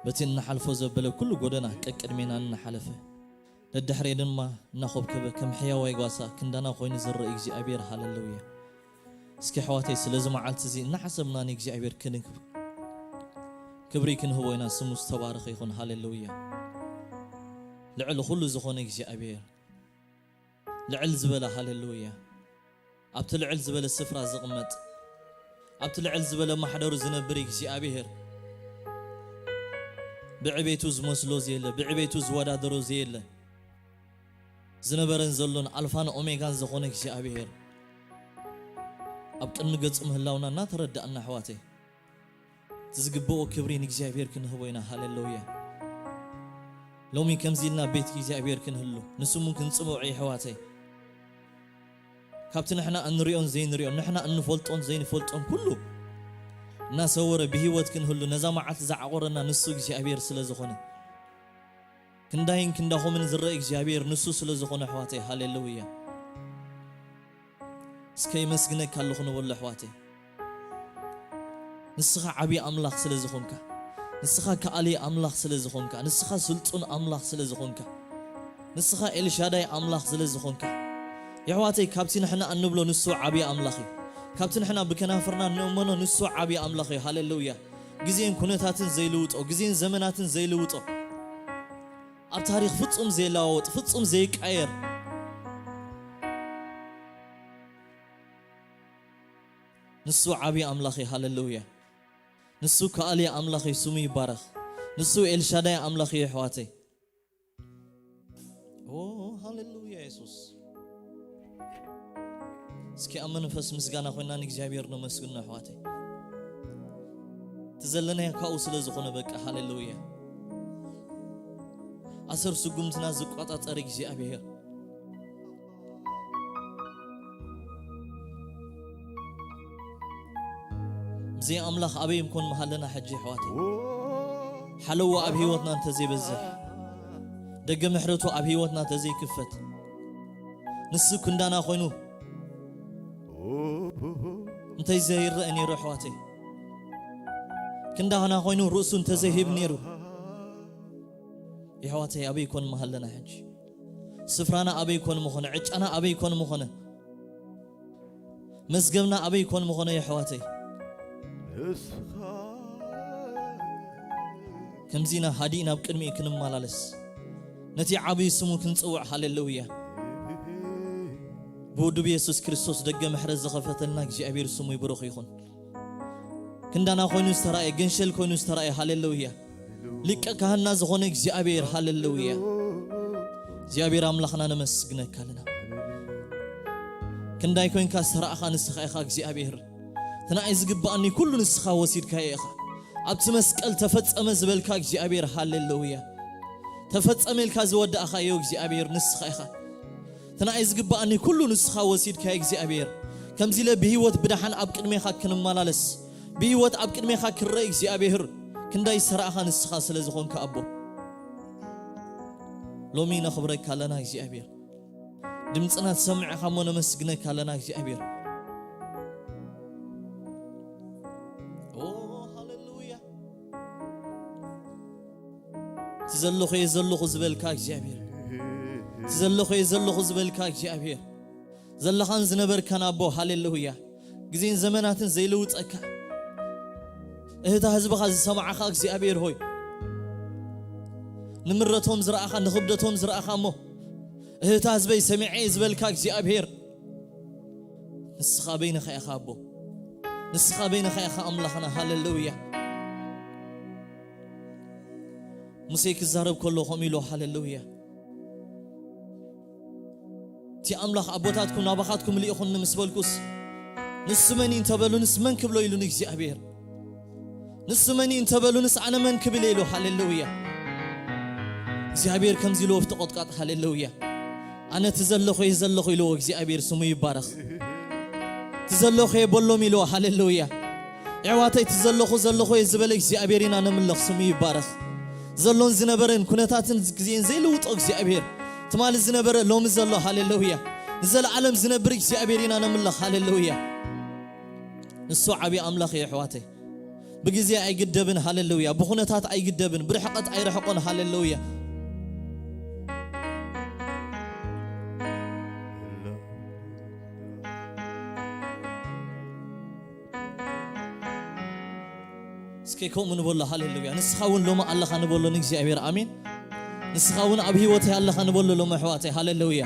በቲ እንሓልፎ ዘበለ ኩሉ ጎደና ቀቅድሜና እናሓለፈ፣ ደድሕሬ ድማ እናኾብከበ ከም ሕያዋይ ጓሳ ክንዳና ኮይኑ ዝረአ እግዚኣብሔር፣ ሃሌሉያ። እስኪ ኣሕዋተይ፣ ስለዚ መዓልቲ እዚ እናሓሰብና ንእግዚኣብሔር ክንክብ-፣ ክብሪ ክንህቦ ኢና። ስሙ ዝተባረኸ ይኹን። ሃሌሉያ። ልዕሊ ኩሉ ዝኾነ እግዚኣብሔር፣ ልዕል ዝበለ፣ ሃሌሉያ፣ ኣብቲ ልዕል ዝበለ ስፍራ ዝቕመጥ፣ ኣብቲ ልዕል ዝበለ ማሕደሩ ዝነብር እግዚኣብሔር፣ ብዕቤቱ ዝመስሎ ዘየለ፣ ብዕቤቱ ዝወዳደሮ ዘየለ፣ ዝነበረን ዘሎን ኣልፋን ኦሜጋን ዝኾነ እግዚኣብሔር፣ ኣብ ቅድሚ ገጹ ምህላውና እናተረዳእና፣ ኣሕዋተይ፣ እቲ ዝግብኦ ክብሪ ንእግዚኣብሔር ክንህቦ ኢና። ሃሌሉያ። ሎሚ ከምዚ ኢልና ቤት እግዚኣብሔር ክንህሉ፣ ንስሙ ክንጽውዖ፣ የሕዋተይ፣ ካብቲ ንሕና እንሪኦን ዘይንሪኦን፣ ንሕና እንፈልጦን ዘይንፈልጦን ኩሉ እናሰወረ ብህይወት ክንህሉ፣ ነዛ መዓልቲ ዝዓቆረና ንሱ እግዚኣብሔር ስለ ዝኾነ፣ ክንዳይን ክንዳኹምን ዝረአ እግዚኣብሔር ንሱ ስለ ዝኾነ፣ ኣሕዋተይ፣ ሃሌሉያ። እስከ የመስግነካ ኣለኹ ንበሎ፣ ኣሕዋተይ። ንስኻ ዓብዪ ኣምላኽ ስለ ዝኾንካ፣ ንስኻ ከኣሊ ኣምላኽ ስለ ዝኾንካ፣ ንስኻ ስልጡን ኣምላኽ ስለ ዝኾንካ፣ ንስኻ ኤልሻዳይ ኣምላኽ ስለ ዝኾንካ፣ የሕዋተይ፣ ካብቲ ንሕና እንብሎ ንሱ ዓብዪ ኣምላኽ እዩ። ካብቲ ንሕና ብከናፍርና እንእመኖ ንሱ ዓብዪ ኣምላኽ እዩ። ሃሌሉያ። ግዜን ኩነታትን ዘይልውጦ፣ ግዜን ዘመናትን ዘይልውጦ፣ ኣብ ታሪኽ ፍጹም ዘይለዋወጥ፣ ፍጹም ዘይቃየር፣ ንሱ ዓብዪ ኣምላኽ እዩ። ሃሌሉያ። ንሱ ከኣሊ ኣምላኽ እዩ፣ ስሙ ይባረኽ። ንሱ ኤልሻዳይ ኣምላኽ እዩ፣ ኣሕዋተይ። ኦ፣ ሃሌሉያ የሱስ። እስኪ ኣብ መንፈስ ምስጋና ኮይና ንእግዚኣብሔር ነመስግኖ፣ ኣሕዋተይ። እቲ ዘለናዮ ካብኡ ስለ ዝኾነ፣ በቃ፣ ሃሌሉያ። ኣሰር ስጉምትና ዝቆጻጸር እግዚኣብሔር። ብዘይ ኣምላኽ ኣበይ ምኮን ምሃለና ሕጂ፣ ኣሕዋተይ? ሓለዎ ኣብ ህይወትና እንተዘይበዝሕ፣ ደገ ምሕረቱ ኣብ ህይወትና እንተዘይክፈት፣ ንሱ ክንዳና ኮይኑ እንተዘይረአ ነይሩ፣ ኣሕዋተይ፣ ክንዳና ኮይኑ ርእሱ እንተዘይህብ ነይሩ፣ የሕዋተይ፣ ኣበይ ኮን ምሃለና ሕጂ? ስፍራና ኣበይ ኮን ምኾነ? ዕጫና ኣበይ ኮን ምኾነ? መዝገብና ኣበይ ኮን ምኾነ? የሕዋተይ፣ ከምዚ ኢና ሃዲእና ኣብ ቅድሚኡ ክንመላለስ፣ ነቲ ዓብዪ ስሙ ክንጽውዕ። ሃሌሉያ። ብውዱብ የሱስ ክርስቶስ ደገ ምሕረት ዝኸፈተልና እግዚኣብሔር ስሙ ይብሩኽ ይኹን። ክንዳና ኮይኑ ዝተራእየ፣ ገንሸል ኮይኑ ዝተራእየ፣ ሃሌሉያ። ሊቀ ካህንና ዝኾነ እግዚኣብሔር፣ ሃሌሉያ። እግዚኣብሔር ኣምላኽና ነመስግነካ ኣለና። ክንዳይ ኮይንካ ዝተራእኻ ንስኻ ኢኻ እግዚኣብሔር። እቲ ንዓይ ዝግባኣኒ ኩሉ ንስኻ ወሲድካዮ ኢኻ። ኣብቲ መስቀል ተፈጸመ ዝበልካ እግዚኣብሔር፣ ሃሌሉያ። ተፈጸመ ኢልካ ዝወዳእኻዮ እግዚኣብሔር ንስኻ ኢኻ። እቲ ንዓይ ዝግባኣኒ ኩሉ ንስኻ ወሲድካዮ እግዚኣብሔር። ከምዚ ኢለ ብህይወት ብደሓን ኣብ ቅድሜኻ ክንመላለስ፣ ብህይወት ኣብ ቅድሜኻ ክረአ እግዚኣብሔር፣ ክንዳይ ዝተራእኻ ንስኻ ስለ ዝኾንካ ኣቦ፣ ሎሚ ነኽብረካ ኣለና እግዚኣብሔር። ድምፅና ትሰምዕ ኢኻ እሞ ነመስግነካ ኣለና እግዚኣብሔር። ኦ፣ ሃሌሉያ። እቲ ዘለኹ እየ ዘለኹ ዝበልካ እግዚኣብሔር፣ እቲ ዘለኹ እየ ዘለኹ ዝበልካ እግዚኣብሔር፣ ዘለኻን ዝነበርካን ኣቦ፣ ሃሌሉያ። ግዜን ዘመናትን ዘይልውጠካ፣ እህታ ህዝብኻ ዝሰማዕኻ እግዚኣብሔር ሆይ፣ ንምረቶም ዝረኣኻ፣ ንኽብደቶም ዝረኣኻ እሞ፣ እህታ ህዝበይ ሰሚዐ እየ ዝበልካ እግዚኣብሔር፣ ንስኻ በይንኻ ኢኻ ኣቦ፣ ንስኻ በይንኻ ኢኻ ኣምላኽና። ሃሌሉያ። ሙሴ ክዛረብ ከሎ ከምኡ ኢሉ፣ ሃሌሉያ። እቲ ኣምላኽ ኣቦታትኩም ናባኻትኩም ልኢኹኒ ምስ በልኩስ፣ ንሱ መን እዩ እንተበሉንስ መን ክብሎ ኢሉ ንእግዚኣብሔር። ንሱ መን እዩ እንተበሉንስ ኣነ መን ክብል ኢሉ። ሃሌሉያ። እግዚኣብሔር ከምዚ ኢልዎ ኣብቲ ቆጥቋጥ፣ ሃሌሉያ። ኣነ እቲ ዘለኹ እየ ዘለኹ ኢልዎ እግዚኣብሔር ስሙ ይባረኽ። እቲ ዘለኹ እየ በሎም ኢልዎ። ሃሌሉያ። የሕዋተይ፣ እቲ ዘለኹ ዘለኹ እየ ዝበለ እግዚኣብሔር ኢና ነምልኽ፣ ስሙ ይባረኽ። ዘሎን ዝነበረን ኩነታትን ግዜን ዘይልውጦ እግዚኣብሔር፣ ትማሊ ዝነበረ ሎሚ ዘሎ፣ ሃሌሉያ፣ ንዘለዓለም ዝነብር እግዚኣብሔር ኢና ነምልኽ። ሃሌሉያ። ንሱ ዓብዪ ኣምላኽ እዩ የሕዋተይ። ብግዜ ኣይግደብን፣ ሃሌሉያ። ብኹነታት ኣይግደብን፣ ብርሕቐት ኣይርሕቆን፣ ሃሌሉያ። እስኪ ከምኡ ንበሎ፣ ሃሌሉያ። ንስኻ እውን ሎሚ ኣለኻ ንበሎ ንእግዚኣብሔር፣ ኣሜን። ንስኻ እውን ኣብ ህይወተይ ኣለኻ ንበሎ ሎሚ ኣሕዋተይ፣ ሃሌሉያ።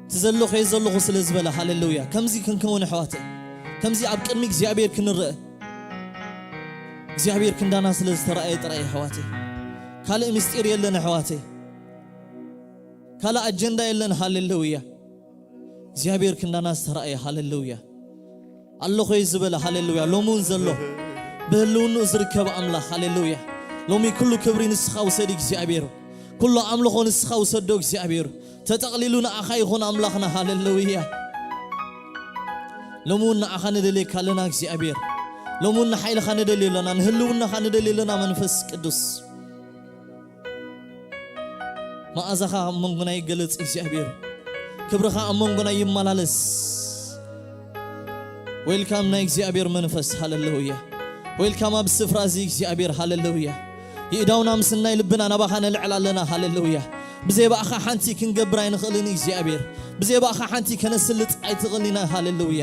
እቲ ዘለኹ እየ ዘለኹ ስለ ዝበለ፣ ሃሌሉያ። ከምዚ ክንከውን ኣሕዋተይ፣ ከምዚ ኣብ ቅድሚ እግዚኣብሔር ክንረአ፣ እግዚኣብሔር ክንዳና ስለ ዝተረኣየ ጥራይ ኣሕዋተይ። ካልእ ምስጢር የለን ኣሕዋተይ፣ ካልእ ኣጀንዳ የለን፣ ሃሌሉያ። እግዚኣብሔር ክንዳና ዝተረኣየ፣ ሃሌሉያ። ኣለኹ እየ ዝበለ፣ ሃሌሉያ። ሎሚ እውን ዘሎ፣ ብህልውንኡ ዝርከብ ኣምላኽ፣ ሃሌሉያ። ሎሚ ኩሉ ክብሪ ንስኻ ውሰድ እግዚኣብሔር፣ ኩሉ ኣምልኾ ንስኻ ውሰዶ እግዚኣብሔር። ተጠቕሊሉ ንዓኻ ይኹን ኣምላኽና፣ ሃሌሉያ። ሎሚ እውን ንዓኻ ንደልየካ ኣለና እግዚኣብሔር። ሎሚ እውን ንሓይልኻ ንደልዮ ኣለና፣ ንህልውናኻ ንደልዮ ኣለና መንፈስ ቅዱስ። መኣዛኻ ኣብ መንጎና ይገለጽ እግዚኣብሔር፣ ክብርኻ ኣብ መንጎና ይመላለስ። ዌልካም ናይ እግዚኣብሔር መንፈስ፣ ሃሌሉያ። ዌልካም ኣብ ስፍራ እዚ እግዚኣብሔር፣ ሃሌሉያ። ይእዳውና ምስ ናይ ልብና ናባኻ ነልዕል ኣለና፣ ሃሌሉያ። ብዘይ ባእኻ ሓንቲ ክንገብር ኣይንኽእልን እግዚኣብሔር፣ ብዘይ ባእኻ ሓንቲ ከነስልጥ ኣይትኽእልን ኢና፣ ሃሌሉያ።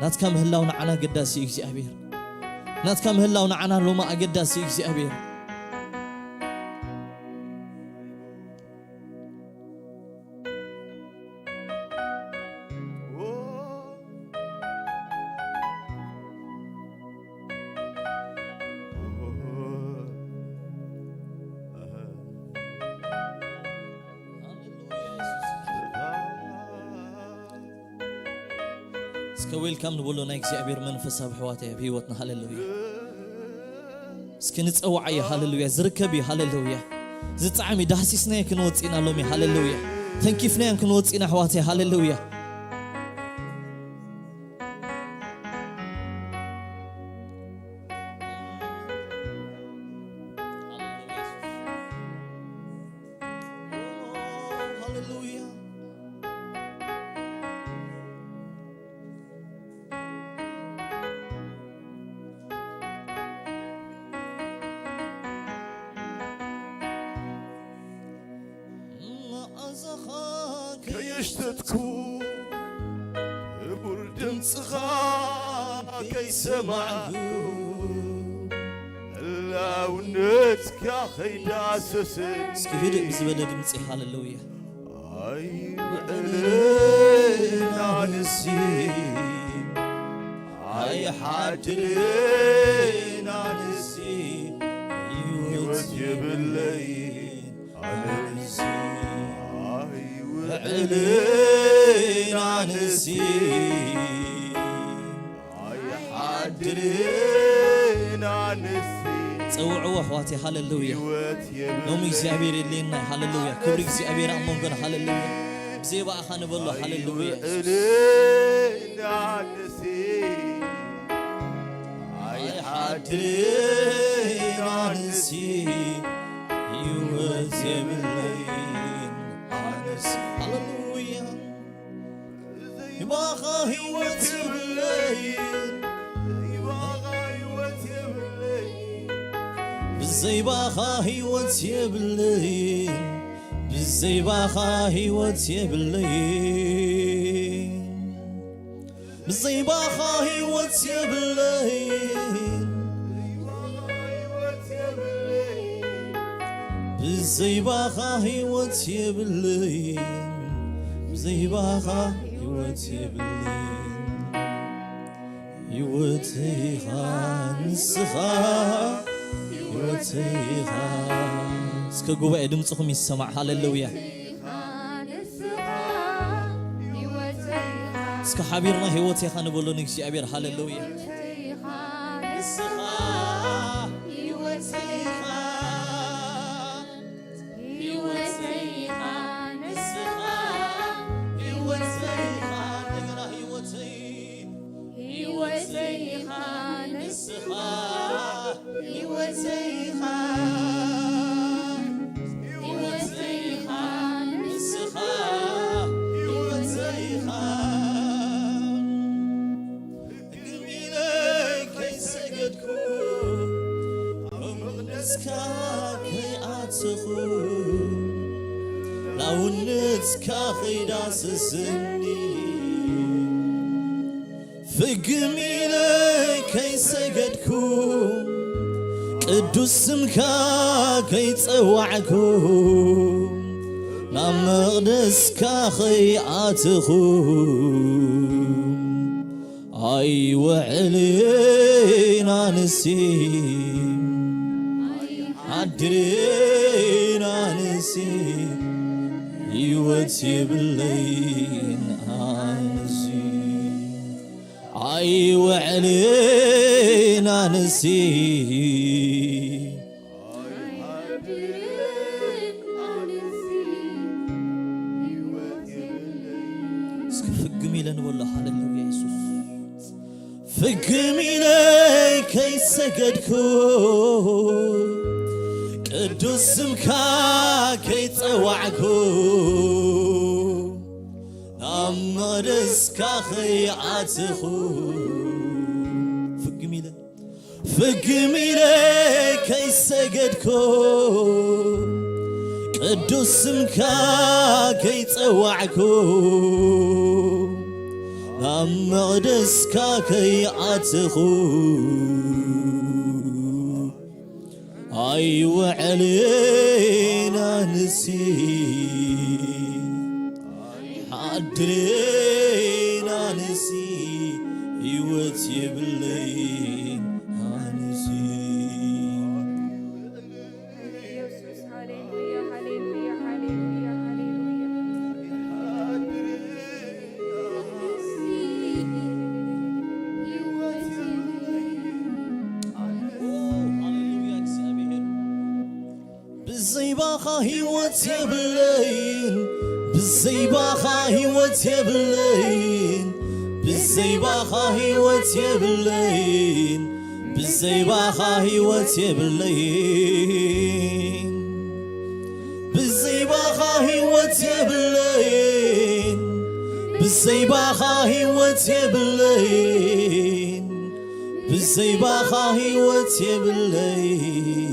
ናትካ ምህላው ንዓና ኣገዳሲ እዩ እግዚኣብሔር፣ ናትካ ምህላው ንዓና ሎማ ኣገዳሲ እዩ እግዚኣብሔር። እስከ ዌልካም ንበሎ ናይ እግዚኣብሔር መንፈስ ኣብ ኣሕዋተይ ኣብ ህይወትና፣ ሃሌሉያ። እስኪ ንጸውዓዮ፣ ሃሌሉያ። ዝርከብ እዩ፣ ሃሌሉያ። ዝጣዕም እዩ፣ ዳህሲስናዮ ክንወጽእ ኢና ሎሚ፣ ሃሌሉያ። ተንኪፍናዮ ክንወጽእ ኢና ኣሕዋተይ፣ ሃሌሉያ። ሃሌሉያ። መኣዛኻ ከየሽተትኩ፣ ክቡር ድምፅኻ ከይሰማዕኩ፣ ህላውነትካ ከይዳሰሰ። እስኪ ህድእ ብዝበለ ድምፂ ሃሌሉያ። ኣይውዕልን ኣነሲ፣ ኣይሓድርን ኣነሲ፣ ህይወት የብለይን ኣነሲ፣ ኣይውዕልን ኣነሲ። ኣይሓድርን ኣነሲ። ጸውዕዎ ኣሕዋተይ፣ ሃሌሉያ። ህይወት የብለይን ሎሚ እግዚኣብሔር የድልየና፣ ሃሌሉያ። ክብሪ እግዚኣብሔር ኣብ መንጎና፣ ሃሌሉያ። ብዘይ ብኣኻ ንበሎ፣ ሃሌሉያ። ኣይውዕልን ኣነሲ፣ ኣይሓድርን ኣነሲ፣ ህይወት የብለይን ኣነሲ። ሃሌሉያ። ብዘይ ባኻ ህይወት የብለይን። ብዘይ ባኻ ህይወት የብለይን። ብዘይ ባኻ ህይወት የብለይን። ብዘይ ባኻ ህይወት የብለይን። ብዘይ ባኻ ህይወት የብለይን። ብዘይ ባኻ ህይወት የብለይን። ህይወተይ ኢኻ ንስኻ፣ ህይወተይ ኢኻ። እስከ ጉባኤ ድምፅኹም ይሰማዕ። ሃሌሉያ። እስከ ሓቢርና ህይወት ኢኻ ንበሎ ንእግዚኣብሔር። ሃሌሉያ። ንስኻ ህይወተይ ኢኻ። ህይወተይ ኢኻ ንስኻ፣ ህይወተይ ኢኻ እንደገና ህይወተይ። ህይወተይ ኢኻ ንስኻ፣ ህይወተይ ኢኻ። ህይወተይ ኢኻ ንስኻ፣ ህይወተይ ኢኻ። እውነትካ ከይዳሰሰኒ ፍግም ኢለ ከይሰገድኩ ቅዱስ ስምካ ከይጸዋዕኩ ናብ መቕደስካ ከይኣትኹ ኣይውዕልን ኣነሲ ኣይሓድርን ኣነሲ ህይወት የብለይን ኣነሲ ኣይውዕልን ኣነሲ እስኪ ፍግም ኢለ ንበሎ። ሃሌሉያ የሱስ። ፍግም ኢለ ከይሰገድኩ ቅዱስ ስምካ ከይጸዋዕኩ ናብ መቕደስካ ከይኣትኹ ፍግም ኢለ ፍግም ኢለ ከይሰገድኩ ቅዱስ ስምካ ከይጸዋዕኩ ናብ መቕደስካ ከይኣትኹ ኣይውዕልን ኣነሲ ሓድርን ኣነሲ ህይወት የብለይን ኣነሲ ኢየሱስ፣ ሃሌሉያ፣ ሃሌሉያ፣ ሃሌሉያ፣ ሃሌሉያ። ብዘይባኻ ህይወት የብለይን፣ ብዘይባኻ ህይወት የብለይን፣ ብዘይባኻ ህይወት የብለይን፣ ብዘይባኻ ህይወት የብለይን፣ ብዘይባኻ ህይወት የብለይን፣ ብዘይባኻ ህይወት የብለይን። ብዘይባኻ ህይወት የብለይን፣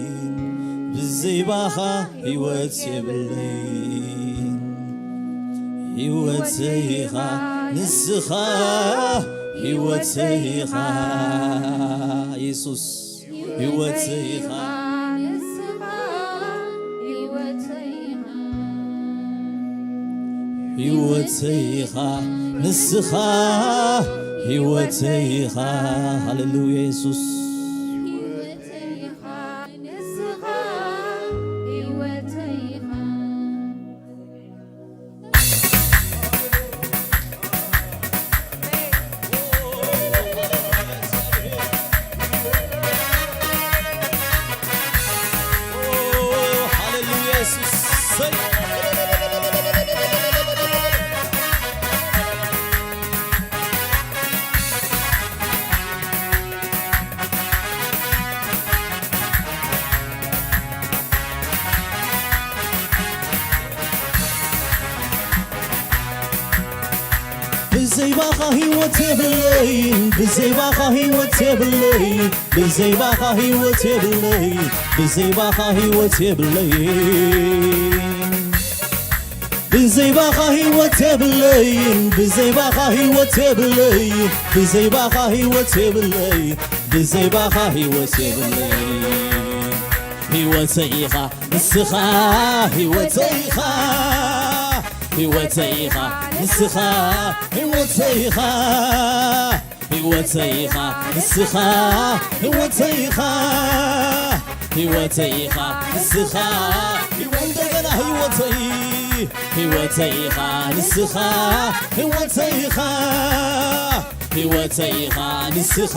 ብዘይባኻ ህይወት የብለይን። ህይወተይ ኢኻ ንስኻ፣ ህይወተይ ኢኻ የሱስ፣ ህይወተይ ኢኻ ንስኻ፣ ህይወተይ ኢኻ። ህይወተይ ኢኻ ንስኻ፣ ህይወተይ ኢኻ። ሃሌሉያ የሱስ። ህይወተይ ኢኻ ንስኻ፣ ህይወተይ ኢኻ። ብዘይባኻ ህይወት የብለይን፣ ብዘይባኻ ህይወት የብለይን፣ ብዘይባኻ ህይወት የብለይን፣ ብዘይባኻ ህይወት የብለይን። ብዘይባኻ ህይወት የብለይን፣ ብዘይባኻ ህይወት የብለይን፣ ብዘይባኻ ህይወት የብለይን፣ ብዘይባኻ ህይወት የብለይን። ህይወተይ ኢኻ ንስኻ፣ ህይወተይ ኢኻ፣ ህይወተይ ኢኻ ንስኻ፣ ህይወተይ ኢኻ። ህይወተይ ኢኻ ንስኻ፣ ህይወተይ ኢኻ፣ ህይወተይ ኢኻ ንስኻ። ህይወ-፣ እንደገና ህይወተይ፣ ህይወተይ ኢኻ ንስኻ፣ ህይወተይ ኢኻ፣ ህይወተይ ኢኻ ንስኻ።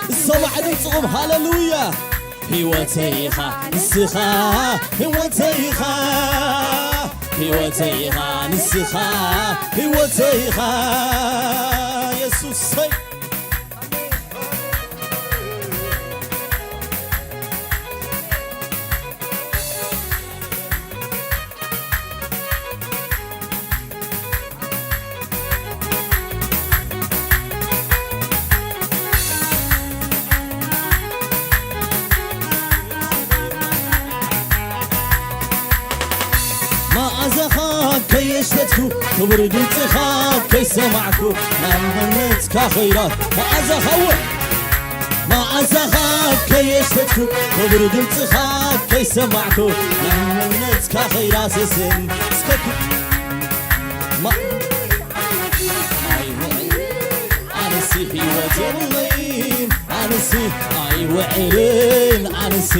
ዝሰማዕ ድምፅኹም ሃሌሉያ። ህይወተይ ኢኻ ንስኻ፣ ህይወተይ ኢኻ፣ ህይወተይ ኢኻ ንስኻ፣ ህይወተይ ኢኻ የሱሰይ። መኣዛኻ ከየሽተትኩ፣ ክቡር ድምፅኻ ከይሰማዕኩ፣ ናብ መነፅካ ኸይዳ። መኣዛኻ እወ፣ መኣዛኻ ከየሽተትኩ፣ ክቡር ድምፅኻ ከይሰማዕኩ፣ ናብ መነፅካ ኸይዳ ስስን። እስከ ማ-፣ ኣነሲ ህይወት የብለይን፣ ኣነሲ ኣይውዕልን፣ ኣነሲ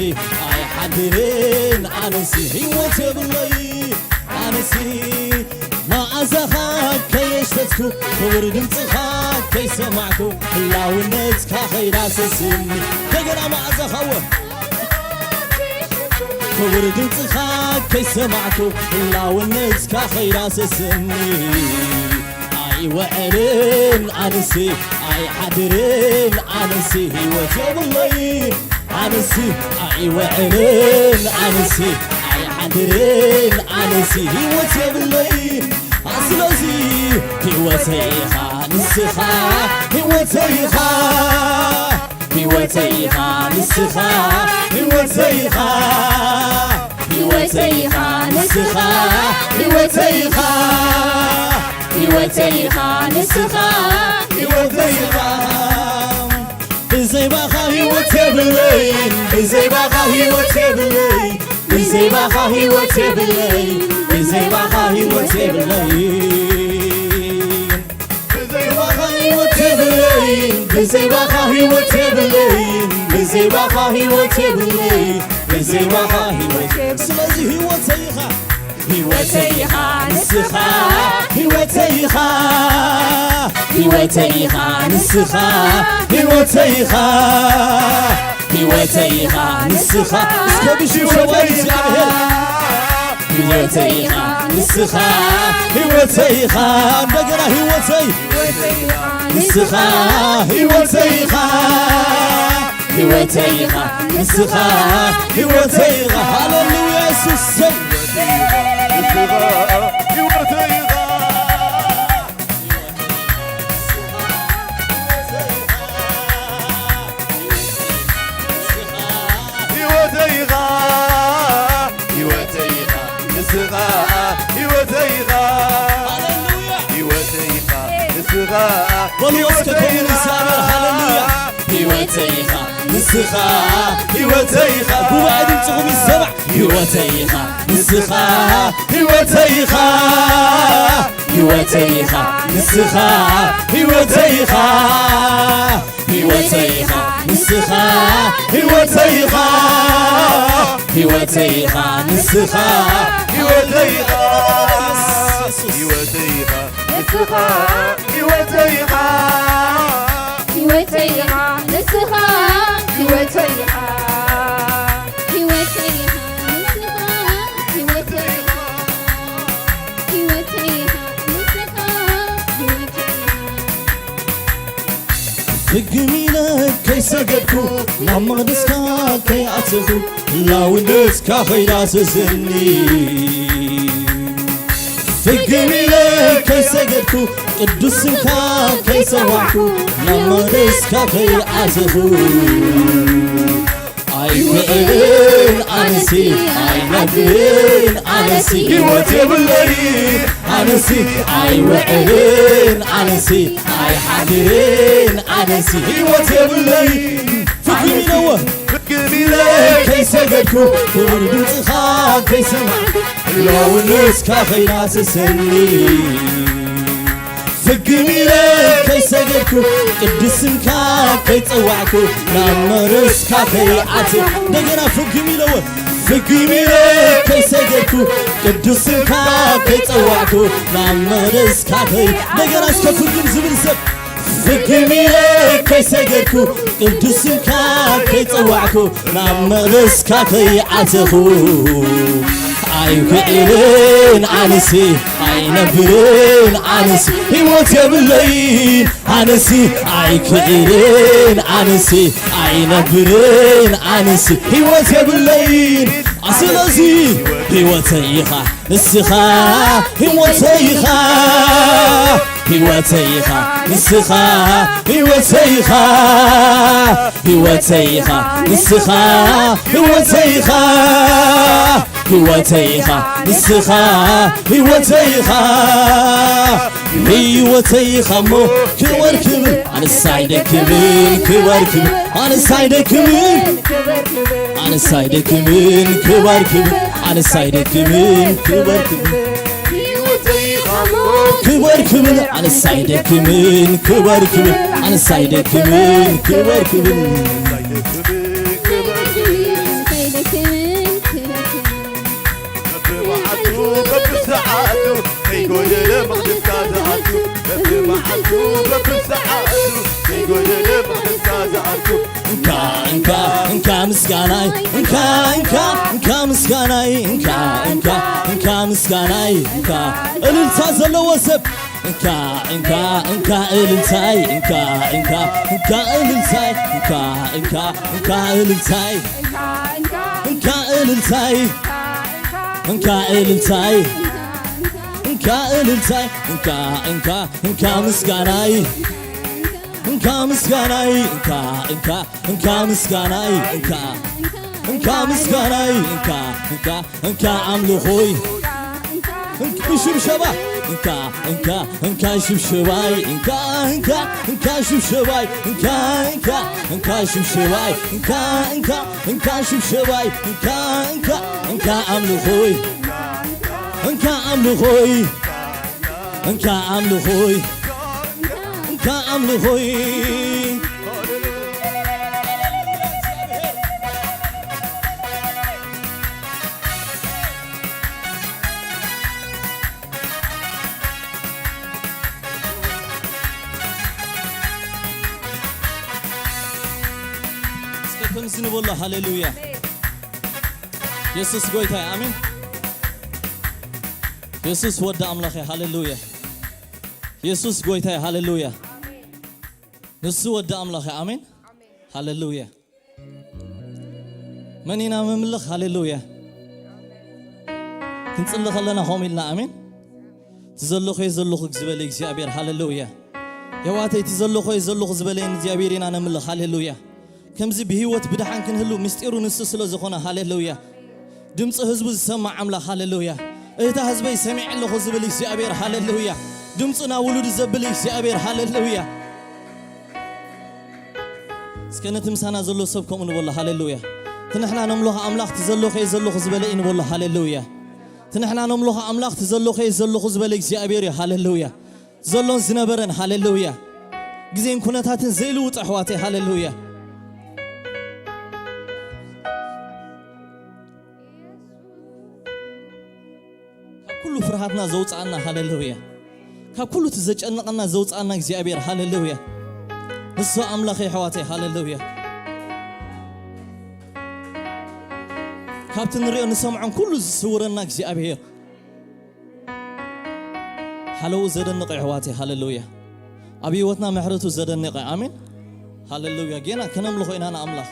ኣይሓድርን፣ ኣነሲ ህይወት የብለይ፣ ኣነሲ መኣዛኻ ከየሽተትኩ፣ ክቡር ድምፅኻ ከይሰማዕኩ፣ ህላውነትካ ኸይዳሰስኒ። እንደገና መኣዛኻ እወ፣ ክቡር ድምፅኻ ከይሰማዕኩ፣ ህላውነትካ ኸይዳሰስኒ። ኣይውዕልን ኣነሲ ኣይሓድርን፣ ኣነሲ ህይወት የብለይ፣ ኣነሲ ኣይውዕልን፣ ኣነሲ ኣይሓድርን፣ ኣነሲ ህይወት የብለይ። ስለዚ ህይወተይ ኢኻ ንስኻ፣ ህይወተይ ኢኻ፣ ህይወተይ ኢኻ ንስኻ፣ ህይወተይ ኢኻ፣ ህይወተይ ኢኻ ንስኻ፣ ህይወተይ ኢኻ፣ ህይወተይ ኢኻ ንስኻ፣ ህይወተይ ኢኻ። ብዘይ ባኻ ህይወት የብለይ፣ ብዘይ ባኻ ህይወት የብለይ፣ ብዘይ ባኻ ህይወት የብለይ፣ ብዘይ ባኻ ህይወት የብለይ። ብዘይ ባኻ ህይወት የብለይ፣ ብዘይ ባኻ ህይወት የብለይ፣ ብዘይ ባኻ ህይወት የብለይ፣ ብዘይ ባኻ ህይወት የብለይ። ስለዚ ህይወተይ ኢኻ፣ ህይወተይ ኢኻ ንስኻ፣ ህይወተይ ኢኻ፣ ህይወተይ ኢኻ ንስኻ፣ ህይወተይ ኢኻ፣ ህይወተይ ኢኻ ንስኻ። እስከ ብሽብሸባ ንእግዚኣብሔር። ህይወተይ ኢኻ ንስኻ፣ ህይወተይ ኢኻ። እንደገና ህይወተይ ንስኻ፣ ህይወተይ ኢኻ፣ ህይወተይ ኢኻ ንስኻ፣ ህይወተይ ኢኻ። ሃሌሉያ የሱስ። ህይወተይ ኢኻ፣ ህይወተይ ኢኻ ንስኻ፣ ህይወተይ ኢኻ፣ ሃሌሉያ። ህይወተይ ኢኻ ንስኻ፣ በሉ እስከ ህይወተይ ክብር ኢኻ፣ ንእግዚኣብሔር፣ ሃሌሉያ። ህይወተይ ኢኻ ንስኻ፣ ህይወተይ ኢኻ። ጉባኤ ድምፅኹም ይሰማዕ። ህይወተይ ኢኻ ንስኻ፣ ህይወተይ ኢኻ፣ ህይወተይ ኢኻ ንስኻ፣ ህይወተይ ኢኻ። ህይወተይ ኢኻ ንስኻ፣ ህይወተይ ኢኻ፣ ህይወተይ ኢኻ ንስኻ፣ ህይወተይ ኢኻ፣ ህይወተይ ኢኻ ንስኻ፣ ህይወተይ ኢኻ፣ ህይወተይ ኢኻ ንስኻ፣ ህይወተይ ኢኻ፣ ህይወተይ ኢኻ ንስኻ፣ ህይወተይ ኢኻ፣ ህይወተይ ኢኻ ንስኻ፣ ህይወተይ ኢኻ። ፍግም ኢለ ከይሰገድኩ፣ ናብ መቕደስካ ከይኣተኹ፣ ህላውነትካ ከይዳሰሰኒ። ፍግም ኢለ ከይሰገድኩ፣ ቅዱስ ስምካ ከይጸዋዕኩ፣ ናብ መቕደስካ ከይኣተኹ፣ ኣይውዕልን ኣነሲ፣ ኣይነብርን ኣነሲ፣ ህይወት የብለይ ኣነሲ፣ ኣይውዕልን ኣነሲ፣ ኣይሓድርን ኣነሲ፣ ህይወት የብለይ። ፍግም ኢለወ፣ ፍግም ኢለ ከይሰገድኩ፣ ክቡር ድምፅኻ ከይሰማዕኩ፣ ህላውነትካ ከይዳሰሰኒ። ፍግም ኢለ ከይሰገድኩ፣ ቅዱስ ስምካ ከይጸዋዕኩ፣ ናብ መቕደስካ ከይኣትኩ። እንደገና ፍግም ኢለወ፣ ፍግም ኢለ ከይሰገድኩ፣ ቅዱስ ስምካ ከይጸዋዕኩ፣ ናብ መቕደስካ ከይ-፣ እንደገና እስከ ፍግም ዝብል ሰብ። ፍግም ኢለ ከይሰገድኩ፣ ቅዱስ ስምካ ከይጸዋዕኩ፣ ናብ መቕደስካ ከይኣተኹ፣ ኣይውዕልን ኣነሲ፣ ኣይነብርን ኣነሲ፣ ህይወት የብለይን ኣነሲ፣ ኣይውዕልን ኣነሲ፣ ኣይነብርን ኣነሲ፣ ህይወት የብለይን። ስለዚ ህይወተይ ኢኻ ንስኻ፣ ህይወተይ ኢኻ፣ ህይወተይ ኢኻ ንስኻ፣ ህይወተይ ኢኻ፣ ህይወተይ ኢኻ ንስኻ፣ ህይወተይ ኢኻ፣ ህይወተይ ኢኻ ንስኻ፣ ህይወተይ ኢኻ፣ ህይወተይ ኢኻ እሞ ክበር ክብል፣ ኣነስ ኣይደክምን ክበር ክብል፣ ኣነስ ኣይደክምን፣ ኣነስ ኣይደክምን ክበር ክብል፣ ኣነስ ኣይደክምን ክበር ክብል፣ ክበር ክብል፣ ኣነስ ኣይደክምን ክበር ክብል፣ ኣነስ ኣይደክምን ክበር ክብል። በብመዓልቱ በብሰዓቱ ከይጎደለ መቕደስካ ዝኣቱ፣ በብመዓልቱ በብሰዓቱ ከይጎደለ መቕደስካ ዝኣቱ። እንካ እንካ እንካ ምስጋናይ፣ እንካ እንካ እንካ ምስጋናይ፣ እንካ እንካ ምስጋናይ፣ እንካ እልልታ ዘለዎ ሰብ። እንካ እንካ እንካ እልልታይ፣ እንካ እንካ እንካ እልልታይ፣ እንካ እንካ እንካ እልልታይ፣ እንካ እልልታይ፣ እንካ እልልታይ፣ እንካ እልልታይ፣ እንካ እንካ እንካ ምስጋናይ፣ እንካ ምስጋናይ፣ እንካ እንካ እንካ ምስጋናይ፣ እንካ እንካ ምስጋናይ፣ እንካ እንካ እንካ ኣምልኾይ፣ እንካ ሽብሸባ፣ እንካ እንካ እንካ ሽብሸባይ፣ እንካ እንካ እንካ ሽብሸባይ፣ እንካ እንካ እንካ ሽብሸባይ፣ እንካ እንካ እንካ ሽብሸባይ፣ እንካ እንካ እንካ ኣምልኾይ፣ እንካ ኣምልኾይ፣ እንካ ኣምልኾይ፣ እንካ ኣምልኾይ። እስከ ከምዚ ንበሎ፣ ሃሌሉያ። የሱስ ጎይታ እዩ፣ ኣሜን። የሱስ ወዲ ኣምላኽ እዩ፣ ሃሌሉያ። የሱስ ጎይታ እዩ፣ ሃሌሉያ። ንሱ ወዲ ኣምላኽ እዩ፣ ኣሜን፣ ሃሌሉያ። መን ኢና ምምልኽ? ሃሌሉያ። ክንጽሊ ከለና ከምኡ ኢልና፣ ኣሜን። እቲ ዘለኹ እየ ዘለኹ ዝበለ እግዚኣብሔር፣ ሃሌሉያ። የሕዋተይ፣ እቲ ዘለኹ እየ ዘለኹ ዝበለ እግዚኣብሔር ኢና ነምልኽ፣ ሃሌሉያ። ከምዚ ብህይወት ብድሓን ክንህሉ ምስጢሩ ንሱ ስለ ዝኾነ፣ ሃሌሉያ። ድምፂ ህዝቡ ዝሰማዕ ኣምላኽ፣ ሃሌሉያ። እህታ ህዝበይ ሰሚዐ ኣለኹ ዝብል እግዚኣብሔር፣ ሃሌሉያ። ድምፁ ናብ ውሉዱ ዘብል እግዚኣብሔር፣ ሃሌሉያ። እስከ ነቲ ምሳና ዘሎ ሰብ ከምኡ ንበሎ፣ ሃሌሉያ። እቲ ንሕና ነምልኾ ኣምላኽ፣ እቲ ዘለኹ እየ ዘለኹ ዝበለ እዩ ንበሎ፣ ሃሌሉያ። እቲ ንሕና ነምልኾ ኣምላኽ፣ እቲ ዘለኹ እየ ዘለኹ ዝበለ እግዚኣብሔር እዩ፣ ሃሌሉያ። ዘሎን ዝነበረን፣ ሃሌሉያ። ግዜን ኩነታትን ዘይልውጥ፣ ኣሕዋተይ፣ ሃሌሉያ። ካብ ኩሉ ፍርሃትና ዘውፅኣና፣ ሃሌሉያ። ካብ ኩሉ እቲ ዘጨነቐና ዘውፅኣና እግዚኣብሔር፣ ሃሌሉያ። ንሱ ኣምላኸይ፣ ኣሕዋተይ፣ ሃሌሉያ። ካብቲ ንሪኦ ንሰምዖን ኩሉ ዝስውረና እግዚኣብሔር፣ ሓለዉ ዘደንቕ እዩ፣ ኣሕዋተይ፣ ሃሌሉያ። ኣብ ህይወትና ምሕረቱ ዘደንቕ እዩ፣ ኣሜን፣ ሃሌሉያ። ጌና ከነምልኾ ኢና ንኣምላኽ።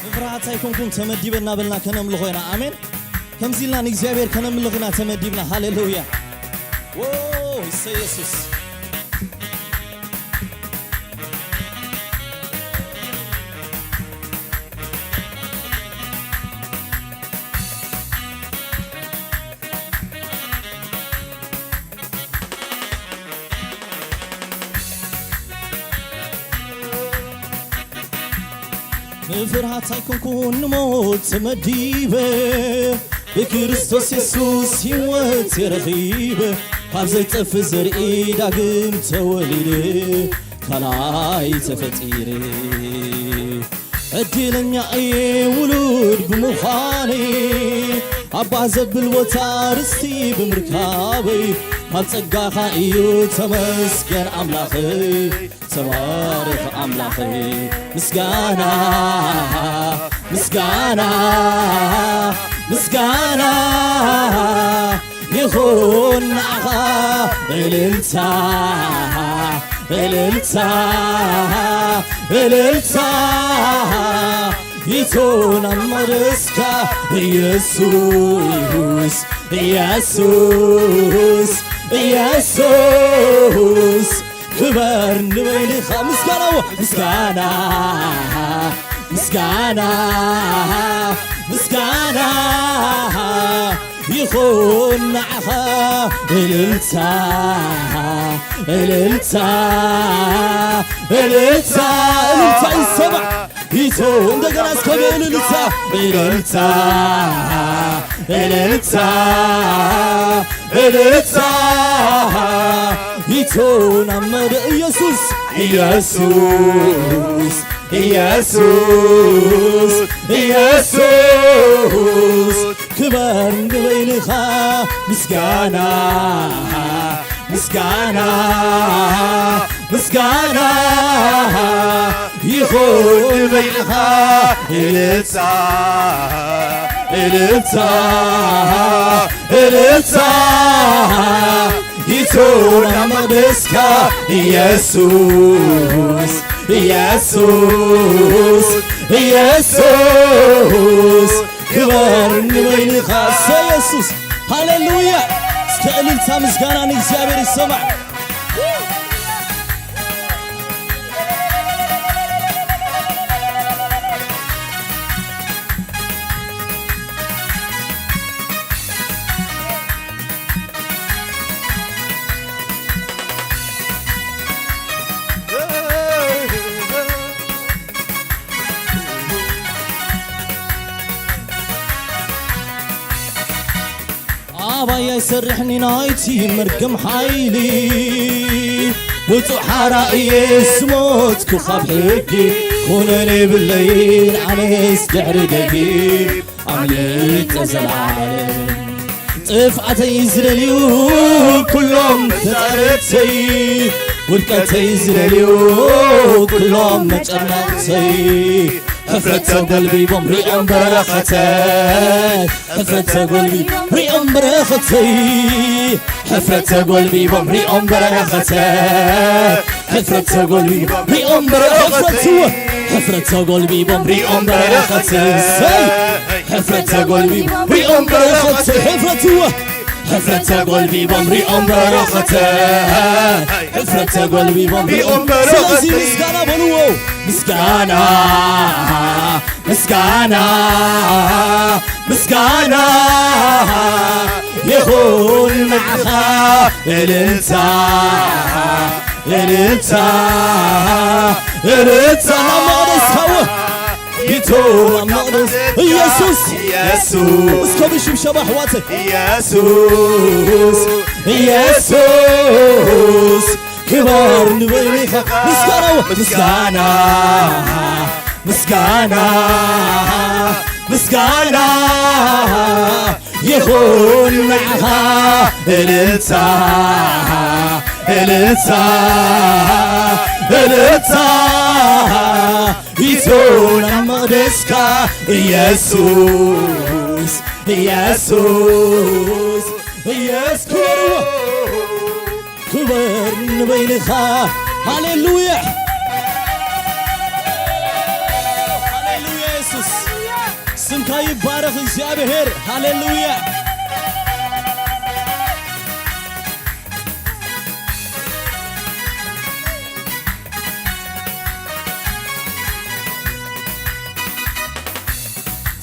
ንፍርሃት ኣይኮንኩን ተመዲበ እናበልና ከነምልኾ ኢና። ኣሜን። ከምዚ ኢልና ንእግዚኣብሔር ከነምልኽ ኢና ተመዲብና። ሃሌሉያ። ዎ፣ እሰይ የሱስ። ንፍርሃት ኣይኮንኩን ንሞት ተመዲበ፣ ብክርስቶስ የሱስ ህይወት የረኺበ፣ ካብ ዘይጠፍእ ዘርኢ ዳግም ተወሊደ፣ ካልኣይ ተፈጢረ። ዕድለኛ እየ ውሉድ ብምዃነይ፣ ኣባ ዘብል ቦታ ርስቲ ብምርካበይ፣ ካብ ጸጋኻ እዩ ተመስገን ኣምላኸይ፣ ተባረኽ ኣምላኸይ። ምስጋና፣ ምስጋና፣ ምስጋና ይኹን ንዓኻ፣ እልልታ፣ እልልታ፣ እልልታ ይቶ ናብ መቕደስካ ኢየሱስ፣ ኢየሱስ፣ ኢየሱስ። ክበር ንበይንኻ ምስጋና፣ ምስጋና፣ ምስጋና፣ ምስጋና ይኹን ንዓኻ። እልልታ፣ እልልታ፣ እልልታ። እልልታ ይሰማዕ። ይቶ እንደገና እስከ እልልታ፣ እልልታ፣ እልልታ፣ እልልታ ይቶ ናብ መደ ኢየሱስ፣ ኢየሱስ፣ ኢየሱስ፣ ኢየሱስ። ክበር ንበይንኻ ምስጋና፣ ምስጋና፣ ምስጋና ይኹን ንበይንኻ። እልልታ፣ እልልታ፣ እልልታ ይቶ ናብ መቕደስካ ኢየሱስ፣ ኢየሱስ፣ ኢየሱስ። ክበር ንበይንኻ እሰ ኢየሱስ። ሃሌሉያ። እስከ እልልታ ምስጋና ንእግዚኣብሔር ይሰማዕ። ኣባይ ኣይሰርሕኒ ናይቲ መርገም ሓይሊ፣ ውጹእ ሓራ እየ ዝሞትኩ ካብ ሕጊ፣ ኩነኔ የብለይን ኣነስ ድሕሪ ደጊ፣ ኣምልጠ ዘላለም። ጥፍኣተይ ዝደልዩ ኩሎም ተጻረርተይ፣ ውድቀተይ ዝደልዩ ኩሎም መጨነቕተይ፣ ሕፍረት ተጎልቢቦም ሪኦም በረኸተይ፣ ሕፍረት ተጎልቢቦም ሪኦም በረኸተይ፣ ሕፍረት ተጎልቢቦም ሪኦም በረኸተይ፣ ሕፍረት ተጎልቢቦም ሪኦም በረኸተይ፣ ሕፍረት ተጎልቢቦም ሪኦም በረኸተይ፣ ሕፍረት ተጎልቢቦም ሪኦም በረኸተይ፣ ሕፍረት ሕፍረት ተጎልቢቦም ሪኦም በረኸተ፣ ሕፍረት ተጎልቢቦም ሪኦም በረኸተ። ስለዚ ምስጋና በልዎ። ምስጋና፣ ምስጋና፣ ምስጋና ይኹን ንዓኻ። እልልታ፣ እልልታ፣ እልልታ። ናብ መቕደስ ሃወ። ይቶ ናብ መቕደስ ኢየሱስ። ኢየሱስ። እስከ ብሽብሸባ ኣሕዋተይ። ኢየሱስ፣ ኢየሱስ፣ ክበር ንበይንኻ። ምስጋና፣ ምስጋና፣ ምስጋና፣ ምስጋና ይኹን ንዓኻ። እልልታ፣ እልልታ፣ እልልታ። ይቶ ናብ መቕደስካ ኢየሱስ፣ ኢየሱስ፣ ኢየሱስ። ክበርዎ። ክበር ንበይንኻ። ሃሌሉያ። ሃሌሉያ የሱስ። ስምካ ይባረኽ እግዚኣብሔር። ሃሌሉያ።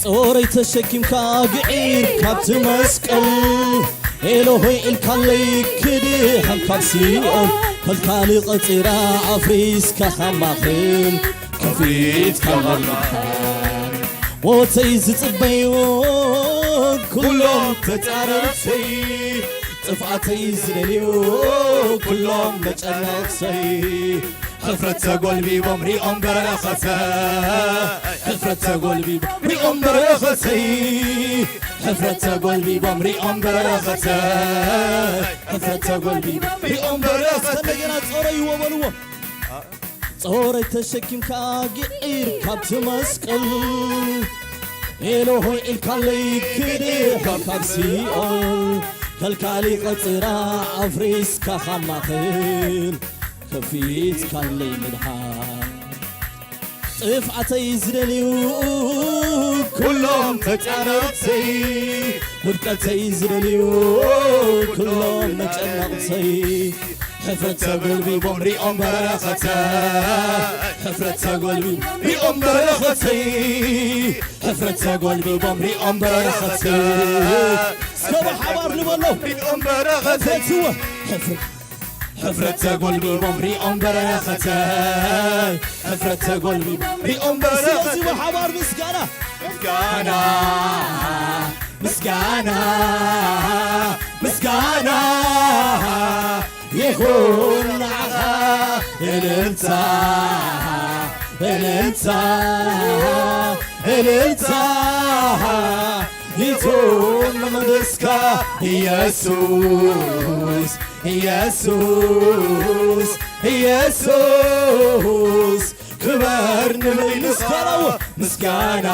ጾረይ ተሸኪምካ ግዒር ካብቲ መስቀል፣ ኤሎሆይ ኢልካለይ ክድሕን ካብ ሲኦል፣ ከልካሊ ቐጺራ ኣፍሪስካ ካብ ማእከል፣ ከፊትካ መርማኻ። ሞተይ ዝጽበዩ ኩሎም ተጻረርተይ፣ ጥፍኣተይ ዝደልዩ ኩሎም መጨነቕተይ፣ ሕፍረት ተጎልቢቦም ሪኦም በረኸተ፣ ሕፍረት ተጎልቢቦም ሪኦም በረኸተይ፣ ሕፍረት ተጎልቢቦም ሪኦም በረኸተ፣ ሕፍረት ተጎልቢቦም ሪኦም በረኸተ። እንደገና ጾረይዎ በልዎ። ጾረይ ተሸኪምካ ግዒር ካብቲ መስቀል፣ ኤሎሆይ ኢልካለይ ክድሕን ካብ ሲኦል፣ ከልካሊ ቐጺራ ኣፍሪስካ ካብ ማእከል፣ ከፊትካለይ ምድሓን። ጥፍኣተይ ዝደልዩ ኩሎም ተጻረርተይ፣ ውድቀተይ ዝደልዩ ኩሎም መጨነቕተይ፣ ሕፍረት ተጎልቢቦም ሪኦም በረኸተይ፣ ሕፍረት ተጎልቢቦም ሪኦም በረኸተይ፣ ሕፍረት ተጎልቢቦም ሪኦም በረኸተይ። እስከ ብሓባር ንበሎ። ሪኦም በረኸተይ። ሕፍረት፣ ሕፍረት ተጎልቢቦም ሪኦም በረኸተይ፣ ሕፍረት ተጎልቢቦም ሪኦም በረኸተይ። ስለዚ ብሓባር ምስጋና፣ ምስጋና፣ ምስጋና፣ ምስጋና ይኹን ንዓኻ። እልልታ፣ እልልታ፣ እልልታ ይኹን ንመንግስካ ኢየሱስ፣ ኢየሱስ፣ ኢየሱስ። ክበር ንበይንኻ። ምስጋና፣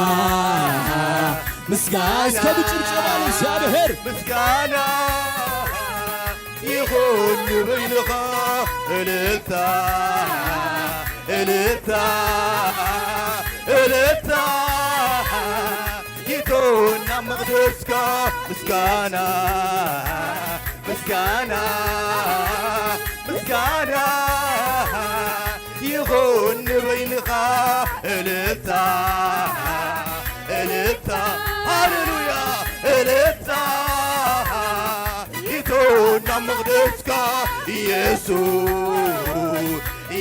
ምስጋና፣ እስከ ብጭብጨባ ንእግዚኣብሔር። ምስጋና ይኹን ንበይንኻ። እልልታ፣ እልልታ፣ እልልታ ይኹን ናብ መቕደስካ። ምስጋና፣ ምስጋና፣ ምስጋና ይኹን ንበይንኻ። እልልታ፣ እልልታ፣ ሃሌሉያ፣ እልልታ ይኹን ናብ መቕደስካ። ኢየሱስ፣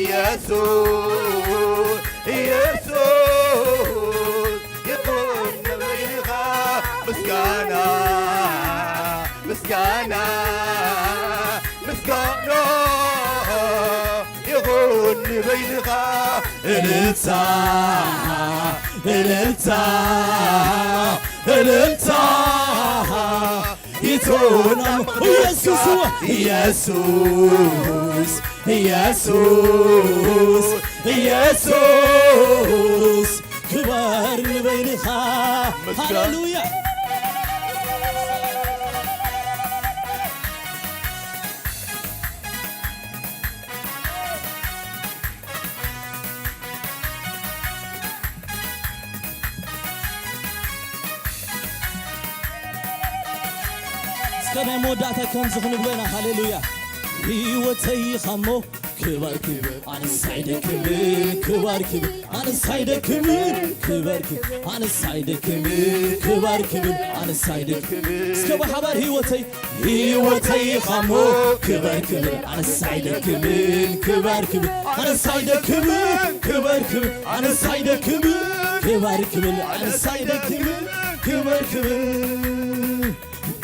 ኢየሱስ፣ ኢየሱስ ይኹን ንበይንኻ። ምስጋና፣ ምስጋና፣ ምስጋና ይኹን ንበይንኻ። እልልታ፣ እልልታ፣ እልልታ ይኹን ኢየሱስ፣ ኢየሱስ፣ ኢየሱስ፣ ኢየሱስ ክበር ንበይንኻ። ሃሌሉያ። እስከ ናይ መወዳእታ ከምዚ ክንብሎ ኢና። ሃሌሉያ። ህይወተይ ኢኻ እሞ ክባር ክብል ኣነስ ኣይደክምን፣ ክባር ክብል ኣነስ ኣይደክምን፣ ክባር ክብል ኣነስ ኣይደክምን፣ ክባር ክብል ኣነስ ኣይደክምን። እስከ ብሓባር ህይወተይ፣ ህይወተይ ኢኻ እሞ ክባር ክብል ኣነስ ኣይደክምን፣ ክባር ክብል ኣነስ ኣይደክምን፣ ክባር ክብል ኣነስ ኣይደክምን፣ ክባር ክብል ኣነስ ኣይደክምን፣ ክባር ክብል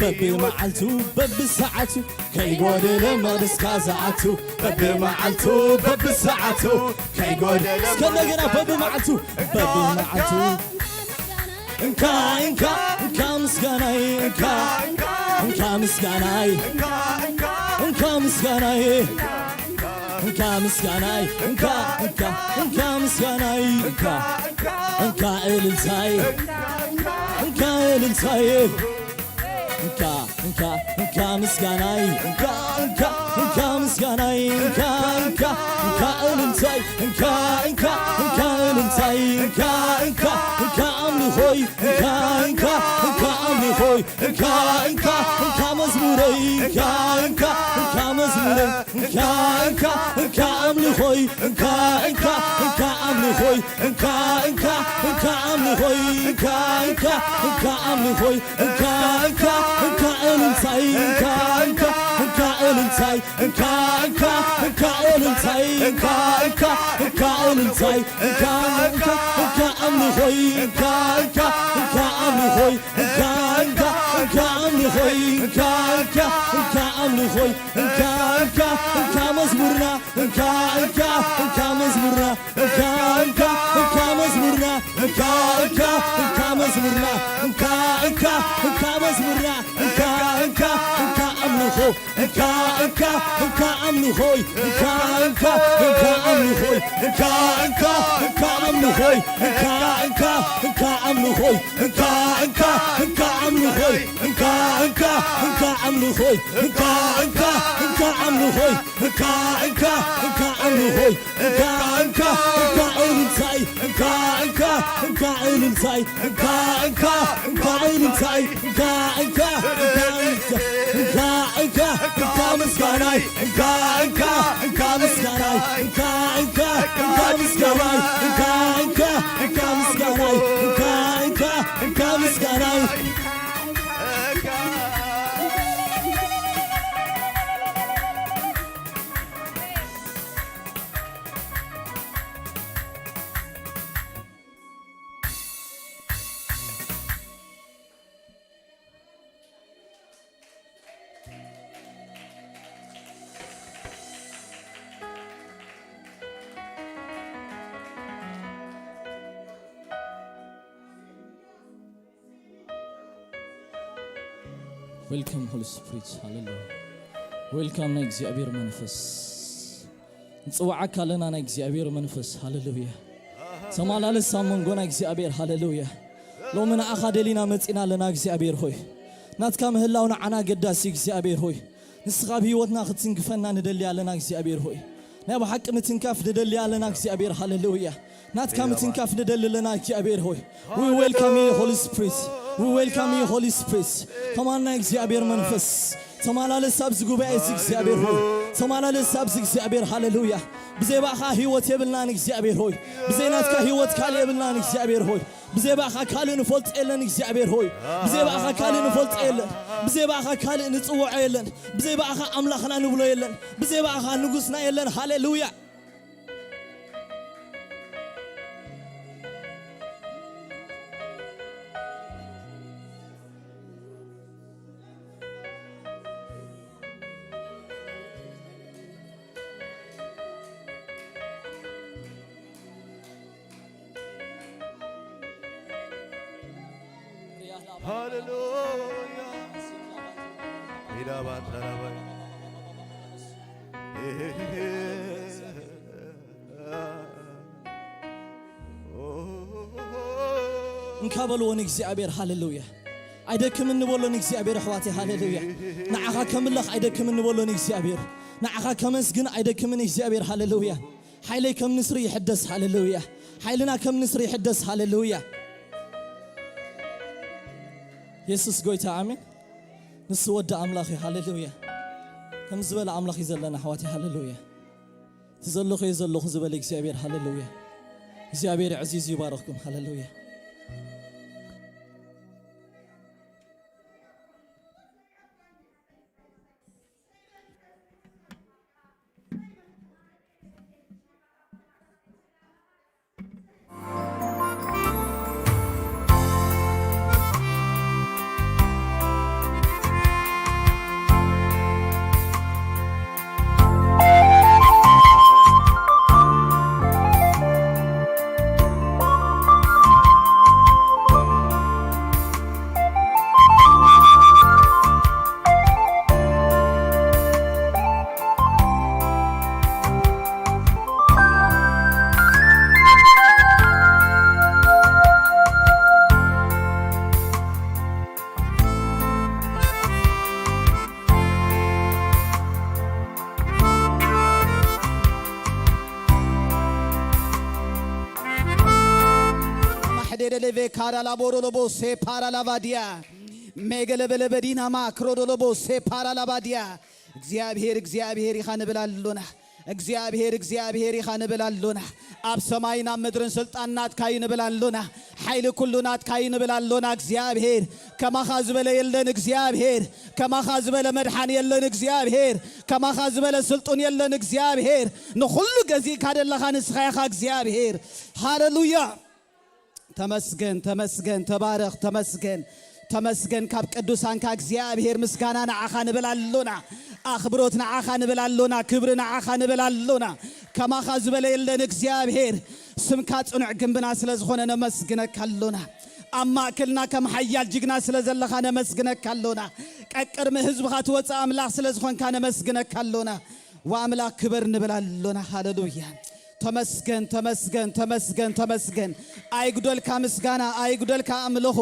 በብመዓልቱ በብሰዓቱ ከይጎደለ መቕደስካ ዝኣቱ፣ በብመዓልቱ በብሰዓቱ ከይጎደለ እስከ እንደገና በብመዓልቱ፣ በብመዓልቱ እንካ፣ እንካ፣ እንካ ምስጋናይ፣ እንካ፣ እንካ ምስጋናይ፣ እንካ ምስጋናይ፣ እንካ ምስጋናይ፣ እንካ፣ እንካ፣ እንካ ምስጋናይ፣ እንካ፣ እንካ እልልታይ፣ እንካ እልልታይ፣ እንካ፣ እንካ፣ እንካ ምስጋናይ፣ እንካ፣ እንካ፣ እንካ ምስጋናይ፣ እንካ፣ እንካ፣ እንካ እልልታይ፣ እንካ፣ እንካ፣ እንካ እልልታይ፣ እንካ፣ እንካ፣ እንካ ኣምልኾይ፣ እንካ፣ እንካ፣ እንካ ኣምልኾይ፣ እንካ፣ እንካ፣ እንካ መዝሙረይ፣ እንካ፣ እንካ፣ እንካ መዝሙረይ፣ እንካ፣ እንካ፣ እንካ ኣምልኾይ፣ እንካ፣ እንካ፣ እንካ ኣምልኾይ፣ እንካ፣ እንካ፣ እንካ ኣምልኾይ፣ እንካ፣ እንካ፣ እንካ እልልታይ፣ እንካ፣ እንካ፣ እንካ እልልታይ፣ እንካ፣ እንካ፣ እንካ እልልታይ፣ እንካ፣ እንካ፣ እንካ እልልታይ፣ እንካ፣ እንካ፣ እንካ ኣምልኾይ፣ እንካ፣ እንካ፣ እንካ ኣምልኾይ፣ እንካ፣ እንካ፣ እንካ ኣምልኾይ፣ እንካ፣ እንካ፣ እንካ ኣምልኾይ፣ እንካ፣ እንካ፣ እንካ መዝሙርና፣ እንካ፣ እንካ፣ እንካ መዝሙርና፣ እንካ፣ እንካ፣ እንካ መዝሙርና፣ እንካ፣ እንካ፣ እንካ መዝሙርና፣ እንካ፣ እንካ፣ እንካ መዝሙርና፣ እንካ፣ እንካ፣ እንካ ኣምልኾ፣ እንካ፣ እንካ፣ እንካ ኣምልኾይ፣ እንካ፣ እንካ፣ እንካ ኣምልኾይ፣ እንካ፣ እንካ፣ እንካ ኣምልኾይ፣ እንካ፣ እንካ፣ እንካ ኣምልኾይ፣ እንካ፣ እንካ፣ እንካ ኣምልኾይ፣ እንካ፣ እንካ፣ እንካ ኣምልኾይ፣ እንካ፣ እንካ፣ እንካ ኣምልኾይ፣ እንካ፣ እንካ፣ እንካ ኣምልኾይ፣ እንካ፣ እንካ፣ እንካ እልልታይ፣ እንካ፣ እንካ፣ እንካ እልልታይ፣ እንካ፣ እንካ፣ እንካ እልልታይ፣ እንካ፣ እንካ፣ እንካ እልልታይ፣ እንካ፣ እንካ፣ እንካ ምስጋናይ፣ እንካ፣ እንካ፣ እንካ ምስጋናይ፣ እንካ፣ እንካ፣ እንካ ምስጋናይ፣ እንካ፣ እንካ፣ እንካ ምስጋናይ፣ እንካ፣ እንካ፣ እንካ ምስጋናይ። Welcome, Holy Spirit. ሃሌሉያ። Welcome ናይ እግዚኣብሔር መንፈስ። ንጽውዓካ ኣለና፣ ናይ እግዚኣብሔር መንፈስ። ሃሌሉያ። ተማላለስ ኣብ መንጎና እግዚኣብሔር። ሃሌሉያ። ሎሚ ንኣኻ ደሊና መጺና ኣለና እግዚኣብሔር ሆይ። ናትካ ምህላው ንዓና ኣገዳሲ እግዚኣብሔር ሆይ። ንስኻ ኣብ ህይወትና ክትትንክፈና ንደሊ ኣለና እግዚኣብሔር ሆይ። ናይ ብሓቂ ምትንካፍ ንደሊ ኣለና እግዚኣብሔር። ሃሌሉያ። ናትካ ምትንካፍ ንደሊ ኣለና እግዚኣብሔር ሆይ። We welcome you, Holy Spirit. We welcome you, Holy Spirit. Come on ናይ እግዚኣብሔር መንፈስ። ተማላለስ ኣብዚ ጉባኤ እዚ እግዚኣብሔር ሆይ። ተማላለስ ኣብዚ እግዚኣብሔር። ሃሌሉያ። ብዘይ ብኣኻ ህይወት የብልናን እግዚኣብሔር ሆይ። ብዘይ ናትካ ህይወት ካልእ የብልናን እግዚኣብሔር ሆይ። ብዘይ ብኣኻ ካልእ ንፈልጦ የለን እግዚኣብሔር ሆይ። ብዘይ ብኣኻ ካልእ ንፈልጦ የለን። ብዘይ ብኣኻ ካልእ ንጽውዖ የለን። ብዘይ ብኣኻ ኣምላኽና ንብሎ የለን። ብዘይ ብኣኻ ንጉስና የለን። ሃሌሉያ። ሃሌሉያ። እንካ በልዎ ንእግዚኣብሔር። ሃሌሉያ። ኣይደክምን ንበሎ ንእግዚኣብሔር ኣሕዋተይ። ሃሌሉያ። ንዓኻ ከምለኽ ኣይደክምን ንበሎ ንእግዚኣብሔር። ንዓኻ ከመስግን ኣይደክምን እግዚኣብሔር። ሃሌሉያ። ሓይለይ ከም ንስሪ ይሕደስ። ሃሌሉያ። ሓይልና ከም ንስሪ ይሕደስ። ሃሌሉያ። የሱስ ጎይታ። ኣሜን። ንሱ ወዲ ኣምላኽ እዩ። ሃሌሉያ። ከም ዝበለ ኣምላኽ እዩ ዘለና ኣሕዋተይ። ሃሌሉያ። እቲ ዘለኹ እየ ዘለኹ ዝበለ እግዚኣብሔር። ሃሌሉያ። እግዚኣብሔር ዕዚዙ ይባረኽኩም። ሃሌሉያ። ማሕዴደ ሌቬ ካራ ላቦሮ ሎቦ ሴ ፓራ ላቫዲያ ሜገለበለበዲና ማክሮዶ ሎቦ ሴ ፓራ ላባዲያ። እግዚኣብሔር እግዚኣብሔር ኢኻ ንብል ኣሎና። እግዚኣብሔር እግዚኣብሔር ኢኻ ንብል ኣሎና። ኣብ ሰማይን ኣብ ምድርን ስልጣን ናትካ እዩ ንብል ኣሎና። ሓይሊ ኩሉ ናትካ እዩ ንብል ኣሎና። እግዚኣብሔር ከማኻ ዝበለ የለን። እግዚኣብሔር ከማኻ ዝበለ መድሓን የለን። እግዚኣብሔር ከማኻ ዝበለ ስልጡን የለን። እግዚኣብሔር ንኹሉ ገዚእካ ደለኻ ንስኻ ኢኻ እግዚኣብሔር። ሃሌሉያ። ተመስገን፣ ተመስገን፣ ተባረኽ፣ ተመስገን፣ ተመስገን። ካብ ቅዱሳንካ እግዚኣብሔር ምስጋና ንዓኻ ንብል ኣሎና። ኣኽብሮት ንዓኻ ንብል ኣሎና። ክብሪ ንዓኻ ንብል ኣሎና። ከማኻ ዝበለ የለን እግዚኣብሔር። ስምካ ጽኑዕ ግንብና ስለ ዝኾነ ነመስግነካ ኣሎና። ኣብ ማእከልና ከም ሓያል ጅግና ስለ ዘለኻ ነመስግነካ ኣሎና። ቀቅድሚ ህዝብኻ ትወጽእ ኣምላኽ ስለ ዝኾንካ ነመስግነካ ኣሎና። ወኣምላኽ ክበር ንብል ኣሎና። ሃሌሉያ። ተመስገን፣ ተመስገን፣ ተመስገን፣ ተመስገን። ኣይጉደልካ ምስጋና፣ ኣይጉደልካ ኣምልኾ፣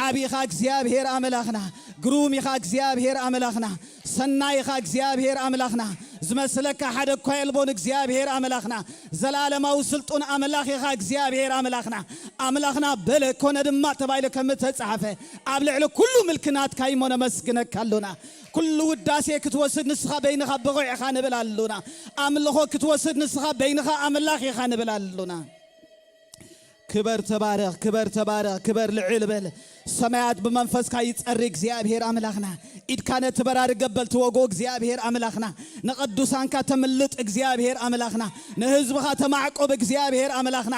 ዓቢ ኢኻ እግዚኣብሔር ኣምላኽና፣ ግሩም ኢኻ እግዚኣብሔር ኣምላኽና፣ ሰናይ ኢኻ እግዚኣብሔር ኣምላኽና፣ ዝመስለካ ሓደ እኳ የልቦን እግዚኣብሔር ኣምላኽና፣ ዘላለማዊ ስልጡን ኣምላኽ ኢኻ እግዚኣብሔር ኣምላኽና። ኣምላኽና በለ ኮነ ድማ ተባሂሉ ከም እተጻሕፈ፣ ኣብ ልዕሊ ኩሉ ምልኪ ናትካ እሞ ነመስግነካ ኣሎና። ኩሉ ውዳሴ ክትወስድ ንስኻ በይንኻ ብቑዕ ኢኻ ንብል ኣሎና። ኣምልኾ ክትወስድ ንስኻ በይንኻ ኣምላኽ ኢኻ ንብል ኣሎና። ክበር ተባረኽ፣ ክበር ተባረኽ፣ ክበር ልዕል በል። ሰማያት ብመንፈስካ ይጸሪ እግዚኣብሔር ኣምላኽና። ኢድካ ነቲ በራሪ ገበል ትወጎ እግዚኣብሔር ኣምላኽና። ንቅዱሳንካ ተምልጥ እግዚኣብሔር ኣምላኽና። ንህዝብኻ ተማዕቆብ እግዚኣብሔር ኣምላኽና።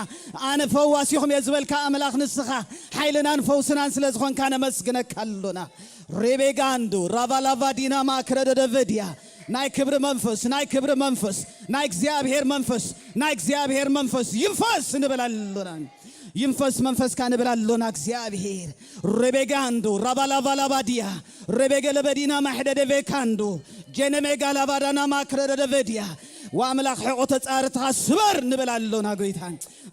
ኣነ ፈዋሲኹም እየ ዝበልካ ኣምላኽ ንስኻ ሓይልናን ፈውስናን ስለ ዝኾንካ ነመስግነካ ኣሎና። ሬቤጋንዶ ራቫላቫዲና ማክረደደቨድያ ናይ ክብሪ መንፈስ፣ ናይ ክብሪ መንፈስ፣ ናይ እግዚኣብሔር መንፈስ፣ ናይ እግዚኣብሔር መንፈስ ይንፈስ ንብል ኣሎና። ይንፈስ መንፈስካ ንብል ኣሎና እግዚኣብሔር። ሬቤጋንዶ ራባላቫላባዲያ ሬቤገለበዲና ማሕደደቬካንዶ ጀነሜጋ ላባዳና ማክረደደቨድያ ወኣምላኽ ሕቆ ተጻርትኻ ስበር ንብል ኣሎና ጎይታ።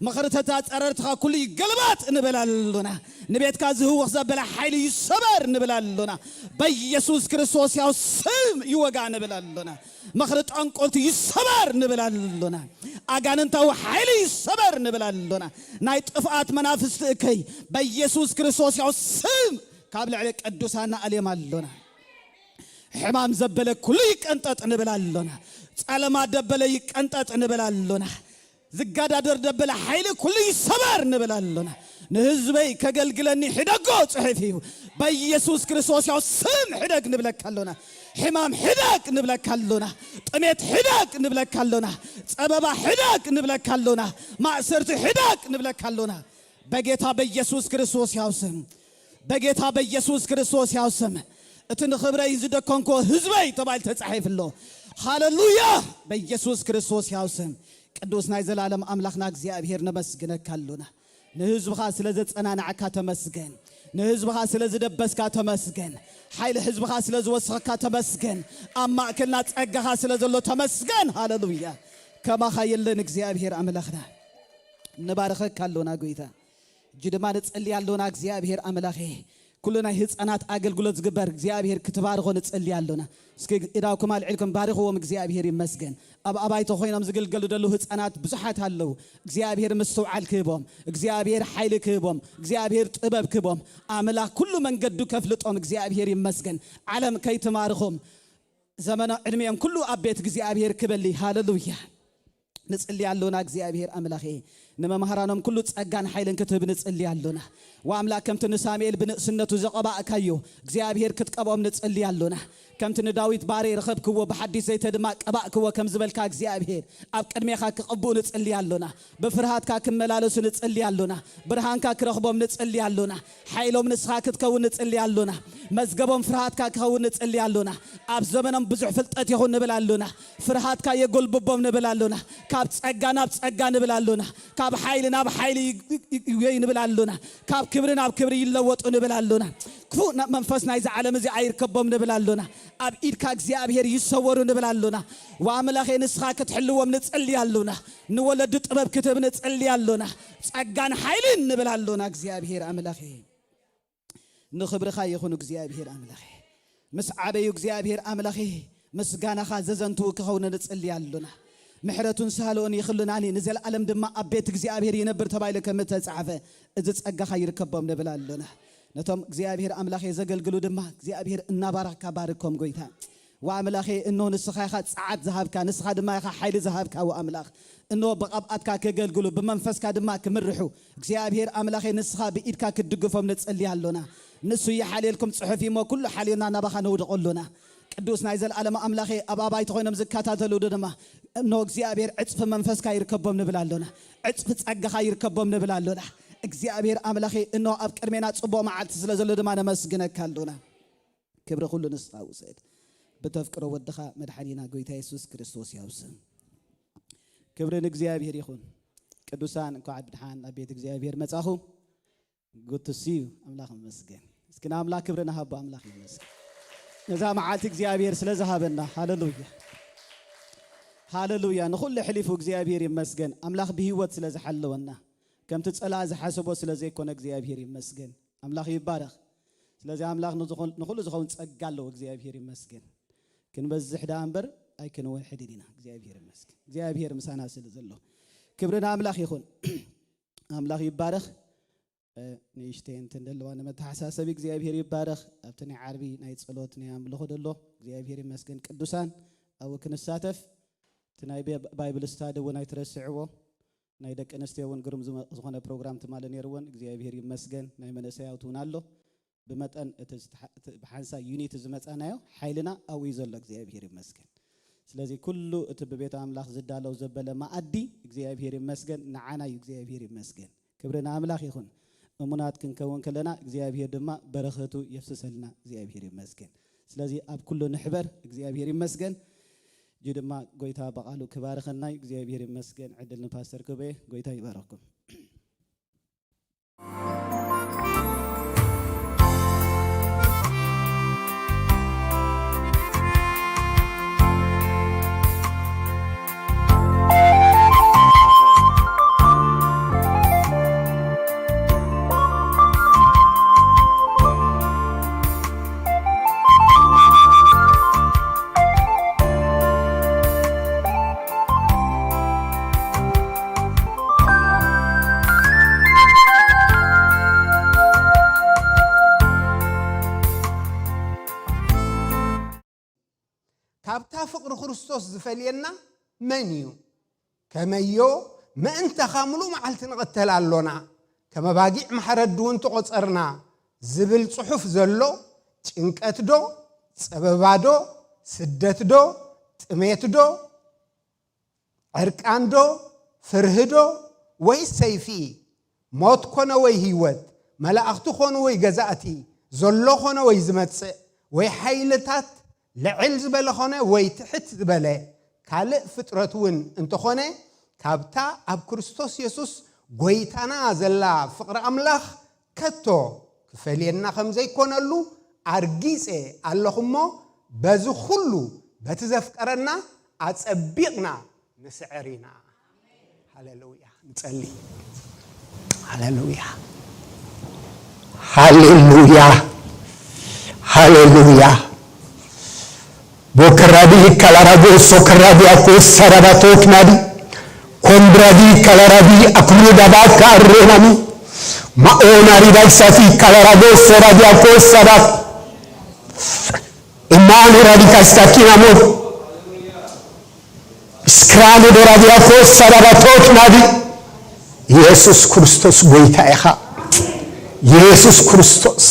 ምኽሪ ተጻረርትኻ ኩሉ ይገልባጥ ንብል ኣሎና። ንቤትካ ዝህውኽ ዘበለ ሓይሊ ይሰበር ንብል ኣሎና። በኢየሱስ ክርስቶስ ያው ስም ይወጋ ንብል ኣሎና። ምኽሪ ጠንቆልቲ ይሰበር ንብል ኣሎና። ኣጋንንታዊ ሓይሊ ይሰበር ንብል ኣሎና። ናይ ጥፍኣት መናፍስቲ እከይ በኢየሱስ ክርስቶስ ያው ስም ካብ ልዕሊ ቅዱሳና ኣልዮም ኣሎና። ሕማም ዘበለ ኩሉ ይቀንጠጥ ንብል ኣሎና። ጸለማ ደበለ ይቀንጠጥ ንብል ኣሎና። ዝጋዳደር ደበለ ሓይሊ ኩሉ ይሰበር ንብል ኣሎና። ንህዝበይ ከገልግለኒ ሕደጎ ጽሑፍ እዩ። በኢየሱስ ክርስቶስ ያው ስም ሕደግ ንብለካ ኣሎና። ሕማም ሕደግ ንብለካ ኣሎና። ጥሜት ሕደግ ንብለካ ኣሎና። ጸበባ ሕደግ ንብለካ ኣሎና። ማእሰርቲ ሕደግ ንብለካ ኣሎና። በጌታ በኢየሱስ ክርስቶስ ያው ስም፣ በጌታ በኢየሱስ ክርስቶስ ያው ስም፣ እቲ ንኽብረይ ዝደከንኮ ህዝበይ ተባሂሉ ተጻሒፉ ኣሎ። ሃሌሉያ! በኢየሱስ ክርስቶስ ያው ስም፣ ቅዱስ ናይ ዘላለም ኣምላኽና እግዚኣብሔር ነመስግነካ ኣሎና። ንህዝብኻ ስለ ዘጸናናዕካ ተመስገን። ንህዝብኻ ስለ ዝደበስካ ተመስገን። ሓይሊ ህዝብኻ ስለ ዝወሰኽካ ተመስገን። ኣብ ማእከልና ጸጋኻ ስለ ዘሎ ተመስገን። ሃሌሉያ! ከማኻ የለን እግዚኣብሔር ኣምላኽና። ንባርኸካ ኣሎና ጎይታ። ሕጂ ድማ ንጽሊ ኣሎና እግዚኣብሔር ኣምላኸ። ኩሉ ናይ ህፃናት ኣገልግሎት ዝግበር እግዚኣብሔር ክትባርኾ ንጽሊ ኣሎና። እስኪ ኢዳውኩም ኣልዒልኩም ባርኽዎም። እግዚኣብሔር ይመስገን። ኣብ ኣባይቲ ኮይኖም ዝግልገሉ ዘለዉ ህፃናት ብዙሓት ኣለዉ። እግዚኣብሔር ምስትውዓል ክህቦም፣ እግዚኣብሔር ሓይሊ ክህቦም፣ እግዚኣብሔር ጥበብ ክህቦም፣ ኣምላኽ ኩሉ መንገዱ ከፍልጦም እግዚኣብሔር ይመስገን። ዓለም ከይትማርኾም ዘመኖ ዕድሜኦም ኩሉ ኣብ ቤት እግዚኣብሔር ክበሊ። ሃሌሉያ። ንጽሊ ኣሎና እግዚኣብሔር ኣምላኸ። ንመምሃራኖም ኩሉ ጸጋን ሓይልን ክትህብ ንጽሊ ኣሎና። ወኣምላኽ ከምቲ ንሳሙኤል ብንእስነቱ ዘቐባእካዮ እግዚኣብሔር ክትቀብኦም ንጽሊ ኣሎና። ከምቲ ንዳዊት ባሬ ረኸብክዎ ብሓዲስ ዘይተ ድማ ቀባእክዎ ከም ዝበልካ እግዚኣብሔር ኣብ ቅድሜኻ ክቐብኡ ንጽሊ ኣሎና። ብፍርሃትካ ክመላለሱ ንጽሊ ኣሎና። ብርሃንካ ክረኽቦም ንጽሊ ኣሎና። ሓይሎም ንስኻ ክትከውን ንጽሊ ኣሎና። መዝገቦም ፍርሃትካ ክኸውን ንጽሊ ኣሎና። ኣብ ዘመኖም ብዙሕ ፍልጠት ይኹን ንብል ኣሎና። ፍርሃትካ የጎልብቦም ንብል ኣሎና። ካብ ጸጋ ናብ ጸጋ ንብል ኣሎና። ካብ ሓይሊ ናብ ሓይሊ ይጎይ ንብል ኣሎና። ካብ ክብሪ ናብ ክብሪ ይለወጡ ንብል ኣሎና። ክፉእ መንፈስ ናይዚ ዓለም እዚ ኣይርከቦም ንብል ኣሎና። ኣብ ኢድካ እግዚኣብሔር ይሰወሩ ንብል ኣሎና። ወኣምላኸ ንስኻ ክትሕልዎም ንጽሊ ኣሎና። ንወለዲ ጥበብ ክትህብ ንጽሊ ኣሎና። ጸጋን ሓይልን ንብል ኣሎና እግዚኣብሔር ኣምላኸ። ንኽብርኻ ይኹን እግዚኣብሔር ኣምላኸ። ምስ ዓበዩ እግዚኣብሔር ኣምላኸ ምስጋናኻ ዘዘንትዉ ክኸውን ንጽሊ ኣሎና። ምሕረቱን ሳህልኡን ይኽሉናኒ ንዘለኣለም ድማ ኣብ ቤት እግዚኣብሔር ይነብር ተባሂሉ ከም እተጻሕፈ እዚ ጸጋኻ ይርከቦም ንብል ኣሎና። ነቶም እግዚኣብሔር ኣምላኸ ዘገልግሉ ድማ እግዚኣብሔር እናባረኽካ ባርኮም ጎይታ። ወኣምላኸ እኖ ንስኻ ኢኻ ጸዓት ዝሃብካ ንስኻ ድማ ኢኻ ሓይሊ ዝሃብካ ወኣምላኽ። እኖ ብቐብኣትካ ከገልግሉ ብመንፈስካ ድማ ክምርሑ እግዚኣብሔር ኣምላኸ ንስኻ ብኢድካ ክትድግፎም ንጽሊ ኣሎና። ንሱ ይሓልየልኩም ጽሑፍ እሞ ኩሉ ሓልዮና ናባኻ ነውድቖ ኣሎና። ቅዱስ ናይ ዘለኣለም ኣምላኸ ኣብ ኣባይቲ ኮይኖም ዝከታተሉ ድማ እኖ እግዚኣብሔር ዕጽፊ መንፈስካ ይርከቦም ንብል ኣሎና። ዕጽፊ ጸጋኻ ይርከቦም ንብል ኣሎና። እግዚኣብሔር ኣምላኸ እኖ ኣብ ቅድሜና ጽቡቕ መዓልቲ ስለ ዘሎ ድማ ነመስግነካ ኣሎና። ክብሪ ኩሉ ንስኻ ውሰድ። ብተፍቅሮ ወድኻ መድሓኒና ጎይታ የሱስ ክርስቶስ ያውስን። ክብሪ ንእግዚኣብሔር ይኹን። ቅዱሳን እንኳዕ ብድሓን ናብ ቤት እግዚኣብሔር መጻኹም። ጉትስዩ ኣምላኽ ይመስገን። እስኪ ንኣምላኽ ክብሪ ንሃቦ ኣምላኽ ይመስገን። ነዛ መዓልቲ እግዚኣብሔር ስለ ዝሃበና ሃሌሉያ። ሃሌሉያ ንኹሉ ኣሕሊፉ እግዚኣብሔር ይመስገን። ኣምላኽ ብህይወት ስለ ዝሓለወና ከምቲ ጸላእ ዝሓሰቦ ስለ ዘይኮነ እግዚኣብሔር ይመስገን። ኣምላኽ ይባረኽ። ስለዚ ኣምላኽ ንዝኾን- ንኹሉ ዝኸውን ጸጋ ኣለዎ። እግዚኣብሔር ይመስገን። ክንበዝሕ ደኣ እምበር ኣይክንውሕድን ኢና። እግዚኣብሔር ይመስገን። እግዚኣብሔር ምሳና ስለ ዘሎ ክብሪ ንኣምላኽ ይኹን። ኣምላኽ ይባረኽ። ንእሽተይ እንትን ደለዋ ንመተሓሳሰቢ እግዚኣብሔር ይባረኽ። ኣብቲ ናይ ዓርቢ ናይ ጸሎት ናይ ኣምልኾ ደሎ እግዚኣብሔር ይመስገን። ቅዱሳን ኣብኡ ክንሳተፍ እቲ ናይ ባይብል ስታዲ እውን ኣይትረስዕዎ። ናይ ደቂ ኣንስትዮ እውን ግሩም ዝኾነ ፕሮግራም ትማሊ ነይርዎን እግዚኣብሔር ይመስገን። ናይ መነሰያውት እውን ኣሎ። ብመጠን እቲ ብሓንሳብ ዩኒት ዝመፃናዮ ሓይልና ኣብኡ እዩ ዘሎ። እግዚኣብሔር ይመስገን። ስለዚ ኩሉ እቲ ብቤት ኣምላኽ ዝዳለው ዘበለ መኣዲ እግዚኣብሔር ይመስገን፣ ንዓና እዩ። እግዚኣብሔር ይመስገን። ክብሪ ንኣምላኽ ይኹን። እሙናት ክንከውን ከለና እግዚኣብሔር ድማ በረኸቱ የፍስሰልና። እግዚኣብሔር ይመስገን። ስለዚ ኣብ ኩሉ ንሕበር። እግዚኣብሔር ይመስገን። እጂ ድማ ጎይታ ብቓሉ ክባርኸና እዩ። እግዚኣብሔር ይመስገን። ዕድል ንፓስተር ክበየ። ጎይታ ይባረኽኩም። ካብታ ፍቕሪ ክርስቶስ ዝፈልየና መን እዩ? ከመዮ ምእንተኻ ምሉእ መዓልቲ ንቕተል ኣሎና፣ ከም ኣባጊዕ ማሕረዲ እውን ተቖጸርና ዝብል ጽሑፍ ዘሎ ጭንቀት ዶ? ጸበባ ዶ? ስደት ዶ? ጥሜት ዶ? ዕርቃን ዶ? ፍርሂ ዶ? ወይስ ሰይፊ? ሞት ኮነ ወይ ህይወት፣ መላእኽቲ ኮኑ ወይ ገዛእቲ፣ ዘሎ ኮነ ወይ ዝመጽእ፣ ወይ ሓይልታት፣ ልዕል ዝበለ ኾነ ወይ ትሕት ዝበለ ካልእ ፍጥረት እውን እንተኾነ፣ ካብታ ኣብ ክርስቶስ የሱስ ጐይታና ዘላ ፍቕሪ ኣምላኽ ከቶ ክፈልየና ከም ዘይኮነሉ ኣርጊጸ ኣለኹ እሞ፣ በዚ ኹሉ በቲ ዘፍቀረና ኣጸቢቕና ንስዕር ኢና። ሃሌሉያ። ንጸሊ። ሃሌሉያ። ሃሌሉያ። ሃሌሉያ። ቦከራዲ ካላራጎ ሶከራዲ አኮ ሰራባቶክ ናዲ ኮምብራዲ ካላራዲ አኩሩዳባ ካሬናሚ ማኦናሪ ዳይሳቲ ካላራጎ ሶራዲ አኮ ሰራት ኢማኑ ራዲ ካስታኪናሞ ስክራኒ ዶራዲያኮ ሰራባቶክ ናዲ ኢየሱስ ክርስቶስ ጎይታ ኢኻ። ኢየሱስ ክርስቶስ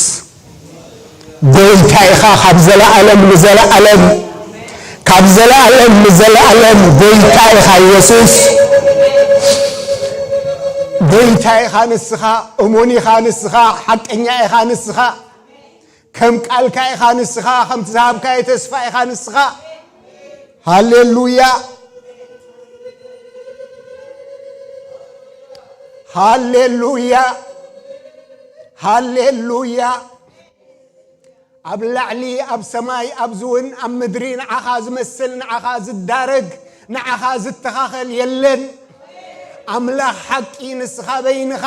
ጎይታ ኢኻ፣ ካብ ዘለኣለም ንዘለኣለም፣ ካብ ዘለኣለም ንዘለኣለም ጎይታ ኢኻ ኢየሱስ። ጎይታ ኢኻ ንስኻ፣ እሙን ኢኻ ንስኻ፣ ሓቀኛ ኢኻ ንስኻ። ከም ቃልካ ኢኻ ንስኻ፣ ከምቲ ዝሃብካዮ ተስፋ ኢኻ ንስኻ። ሃሌሉያ። ሃሌሉያ። ሃሌሉያ። ኣብ ላዕሊ፣ ኣብ ሰማይ፣ ኣብዚ እውን ኣብ ምድሪ ንዓኻ ዝመስል፣ ንዓኻ ዝዳረግ፣ ንዓኻ ዝተኻኸል የለን። ኣምላኽ ሓቂ ንስኻ በይንኻ፣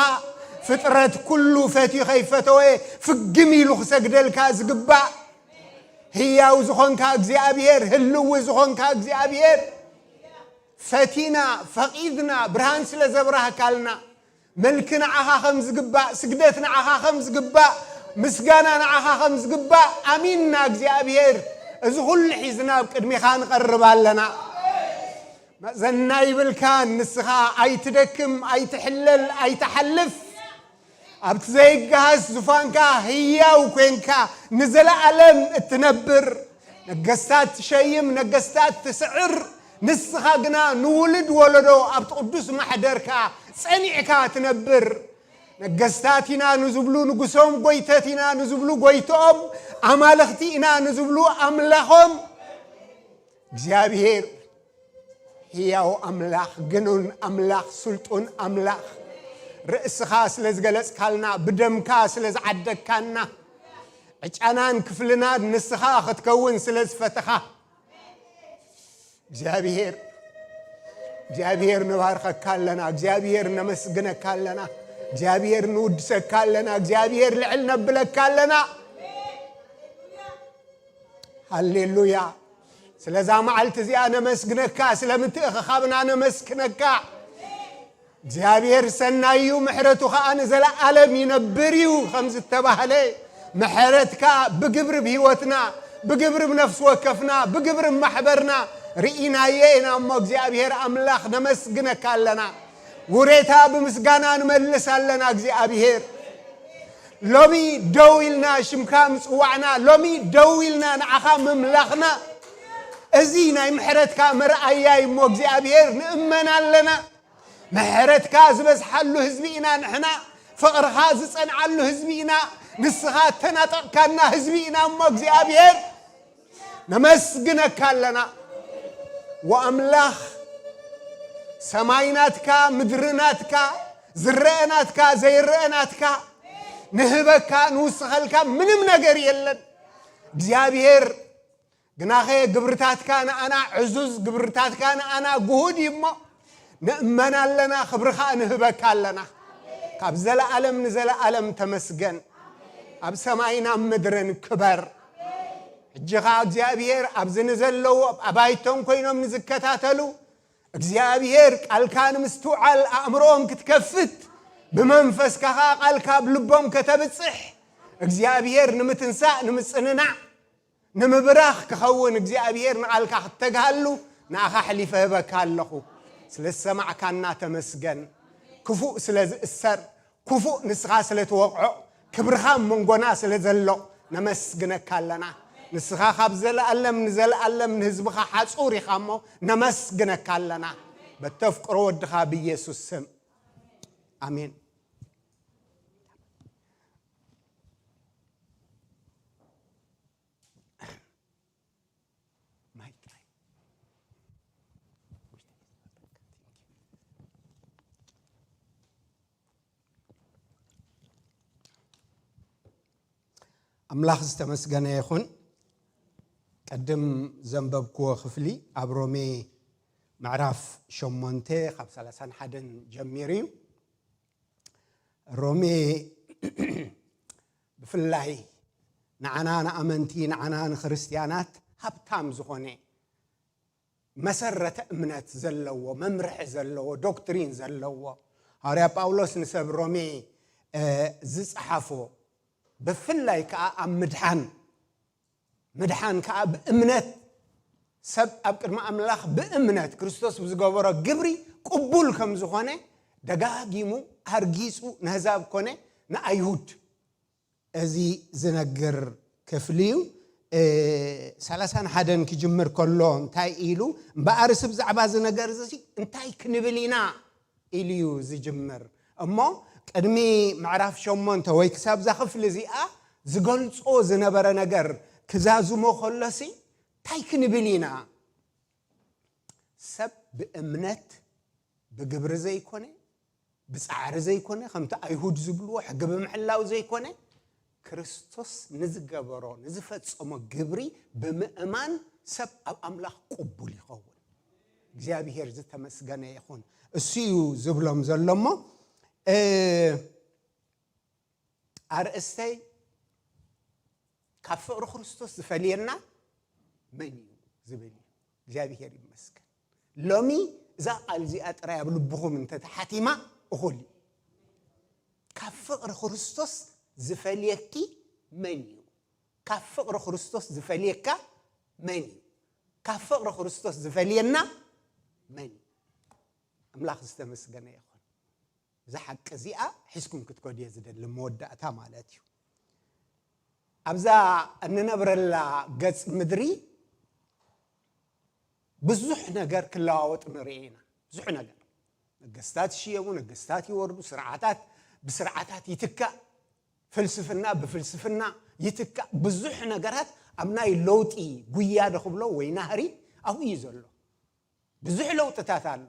ፍጥረት ኩሉ ፈትዩ ከይፈተወ ፍግም ኢሉ ክሰግደልካ ዝግባእ፣ ህያው ዝኾንካ እግዚኣብሔር፣ ህልዊ ዝኾንካ እግዚኣብሔር፣ ፈቲና፣ ፈቒድና፣ ብርሃን ስለ ዘብራህካልና፣ መልኪ ንዓኻ ከም ዝግባእ፣ ስግደት ንዓኻ ከም ዝግባእ፣ ምስጋና ንዓኻ ከም ዝግባእ ኣሚንና እግዚኣብሔር፣ እዚ ኩሉ ሒዝና ኣብ ቅድሚኻ ንቐርብ ኣለና። መእዘና ይብልካን፣ ንስኻ ኣይትደክም፣ ኣይትሕለል፣ ኣይትሓልፍ። ኣብቲ ዘይገሃስ ዙፋንካ ህያው ኮንካ ንዘለኣለም እትነብር፣ ነገስታት ትሸይም፣ ነገስታት ትስዕር፣ ንስኻ ግና ንውሉድ ወለዶ ኣብቲ ቅዱስ ማሕደርካ ጸኒዕካ ትነብር። ነገስታት ኢና ንዝብሉ ንጉሶም፣ ጎይተት ኢና ንዝብሉ ጎይትኦም፣ ኣማልኽቲ ኢና ንዝብሉ ኣምላኾም፣ እግዚኣብሔር ህያው ኣምላኽ፣ ግኑን ኣምላኽ፣ ስልጡን ኣምላኽ፣ ርእስኻ ስለ ዝገለጽካልና፣ ብደምካ ስለ ዝዓደግካና፣ ዕጫናን ክፍልናን ንስኻ ክትከውን ስለ ዝፈተኻ፣ እግዚኣብሔር፣ እግዚኣብሔር ንባርከካ ኣለና፣ እግዚኣብሔር ነመስግነካ ኣለና። እግዚኣብሔር ንውድሰካ ኣለና። እግዚኣብሔር ልዕል ነብለካ ኣለና። ሃሌሉያ። ስለዛ መዓልቲ እዚኣ ነመስግነካ፣ ስለ ምትእኽኻብና ነመስግነካ። እግዚኣብሔር ሰናይ እዩ፣ ምሕረቱ ኸኣ ንዘለዓለም ይነብር እዩ ከም ዝተባህለ፣ ምሕረትካ ብግብሪ ብህይወትና፣ ብግብሪ ብነፍሲ ወከፍና፣ ብግብሪ ማሕበርና ርኢናዮ ኢና እሞ እግዚኣብሔር ኣምላኽ ነመስግነካ ኣለና። ውሬታ ብምስጋና ንመልስ ኣለና እግዚኣብሔር። ሎሚ ደው ኢልና ሽምካ ምጽዋዕና፣ ሎሚ ደው ኢልና ንዓኻ ምምላኽና፣ እዚ ናይ ምሕረትካ መርኣያ እዩ እሞ እግዚኣብሔር ንእመን ኣለና። ምሕረትካ ዝበዝሓሉ ህዝቢ ኢና ንሕና፣ ፍቕርኻ ዝጸንዓሉ ህዝቢ ኢና፣ ንስኻ እተናጠቕካና ህዝቢ ኢና እሞ እግዚኣብሔር ነመስግነካ ኣለና። ወኣምላኽ ሰማይ ናትካ፣ ምድሪ ናትካ፣ ዝረአ ናትካ፣ ዘይረአ ናትካ፣ ንህበካ፣ ንውስኸልካ ምንም ነገር የለን። እግዚኣብሔር ግናኸ ግብርታትካ ንኣና ዕዙዝ፣ ግብርታትካ ንኣና ግሁድ እዩ እሞ ንእመን ኣለና፣ ክብሪ ኸኣ ንህበካ ኣለና። ካብ ዘለኣለም ንዘለኣለም ተመስገን። ኣብ ሰማይን ኣብ ምድርን ክበር። ሕጂ ኸኣ እግዚኣብሔር ኣብዚ ንዘለዉ ኣብ ኣባይቶም ኮይኖም ንዝከታተሉ እግዚኣብሔር ቃልካ ንምስትውዓል ኣእምሮኦም ክትከፍት፣ ብመንፈስካ ኸኣ ቃልካ ኣብ ልቦም ከተብጽሕ፣ እግዚኣብሔር ንምትንሳእ ንምጽንናዕ ንምብራኽ ክኸውን እግዚኣብሔር ንቓልካ ክትተግሃሉ ንኣኻ ኣሕሊፈ ህበካ ኣለኹ። ስለ ዝሰማዕካና ተመስገን። ክፉእ ስለ ዝእሰር፣ ክፉእ ንስኻ ስለ ትወቕዖ፣ ክብርኻ ኣብ መንጎና ስለ ዘሎ ነመስግነካ ኣለና። ንስኻ ካብ ዘለኣለም ንዘለኣለም ንህዝብኻ ሓጹር ኢኻ እሞ ነመስግነካ ኣለና። በተፍቅሮ ወድኻ ብኢየሱስ ስም። ኣሜን። ማይ ጥራይ። ኣምላኽ ዝተመስገነ ይኹን። ቅድም ዘንበብክዎ ክፍሊ ኣብ ሮሜ ምዕራፍ ሸሞንተ ካብ ሰላሳን ሓደን ጀሚሩ እዩ። ሮሜ ብፍላይ ንዓና ንኣመንቲ፣ ንዓና ንክርስትያናት ሃብታም ዝኾነ መሰረተ እምነት ዘለዎ፣ መምርሒ ዘለዎ፣ ዶክትሪን ዘለዎ፣ ሃዋርያ ጳውሎስ ንሰብ ሮሜ፣ እ፣ ዝጸሓፎ፣ ብፍላይ ከኣ ኣብ ምድሓን፣ ምድሓን ከኣ ብእምነት፣ ሰብ ኣብ ቅድሚ ኣምላኽ ብእምነት ክርስቶስ ብዝገበሮ ግብሪ ቅቡል ከም ዝኾነ ደጋጊሙ ኣርጊጹ ነህዛብ ኮነ ንኣይሁድ እዚ ዝነግር ክፍሊ እዩ። እ፣ ሰላሳን ሓደን ክጅምር ከሎ እንታይ ኢሉ? እምበኣርስ ብዛዕባ እዚ ነገር እዚ እንታይ ክንብል ኢና? ኢሉ እዩ ዝጅምር። እሞ ቅድሚ ምዕራፍ ሸሞንተ ወይ ክሳብ እዛ ክፍሊ እዚኣ ዝገልጾ ዝነበረ ነገር ክዛዝሞ ከሎሲ እንታይ ክንብል ኢና? ሰብ ብእምነት ብግብሪ ዘይኮነ፣ ብጻዕሪ ዘይኮነ፣ ከምቲ ኣይሁድ ዝብልዎ ሕጊ ብምሕላው ዘይኮነ፣ ክርስቶስ ንዝገበሮ፣ ንዝፈጸሞ ግብሪ ብምእማን ሰብ ኣብ ኣምላኽ ቅቡል ይኸውን። እግዚኣብሔር ዝተመስገነ ይኹን። እሱ እዩ ዝብሎም ዘሎ እሞ፣ እ፣ ኣርእስተይ ካብ ፍቕሪ ክርስቶስ ዝፈልየና መን እዩ ዝብል እዩ። እግዚኣብሔር ይመስገን። ሎሚ እዛ ቃል እዚኣ ጥራይ ኣብ ልብኹም እንተተሓቲማ እኹል እዩ። ካብ ፍቕሪ ክርስቶስ ዝፈልየኪ መን እዩ? ካብ ፍቕሪ ክርስቶስ ዝፈልየካ መን እዩ? ካብ ፍቕሪ ክርስቶስ ዝፈልየና መን እዩ? ኣምላኽ ዝተመስገነ ይኹን። እዛ ሓቂ እዚኣ ሒዝኩም ክትከዱ እየ ዝደሊ፣ መወዳእታ ማለት እዩ። ኣብዛ እንነብረላ ገጽ ምድሪ ብዙሕ ነገር ክለዋወጥ ንርኢ ኢና። ብዙሕ ነገር፣ ነገስታት ይሽየሙ፣ ነገስታት ይወርዱ፣ ስርዓታት ብስርዓታት ይትካእ፣ ፍልስፍና ብፍልስፍና ይትካእ። ብዙሕ ነገራት ኣብ ናይ ለውጢ ጉያ ዶ ክብሎ ወይ ናህሪ ኣብኡ እዩ ዘሎ። ብዙሕ ለውጥታት ኣሎ።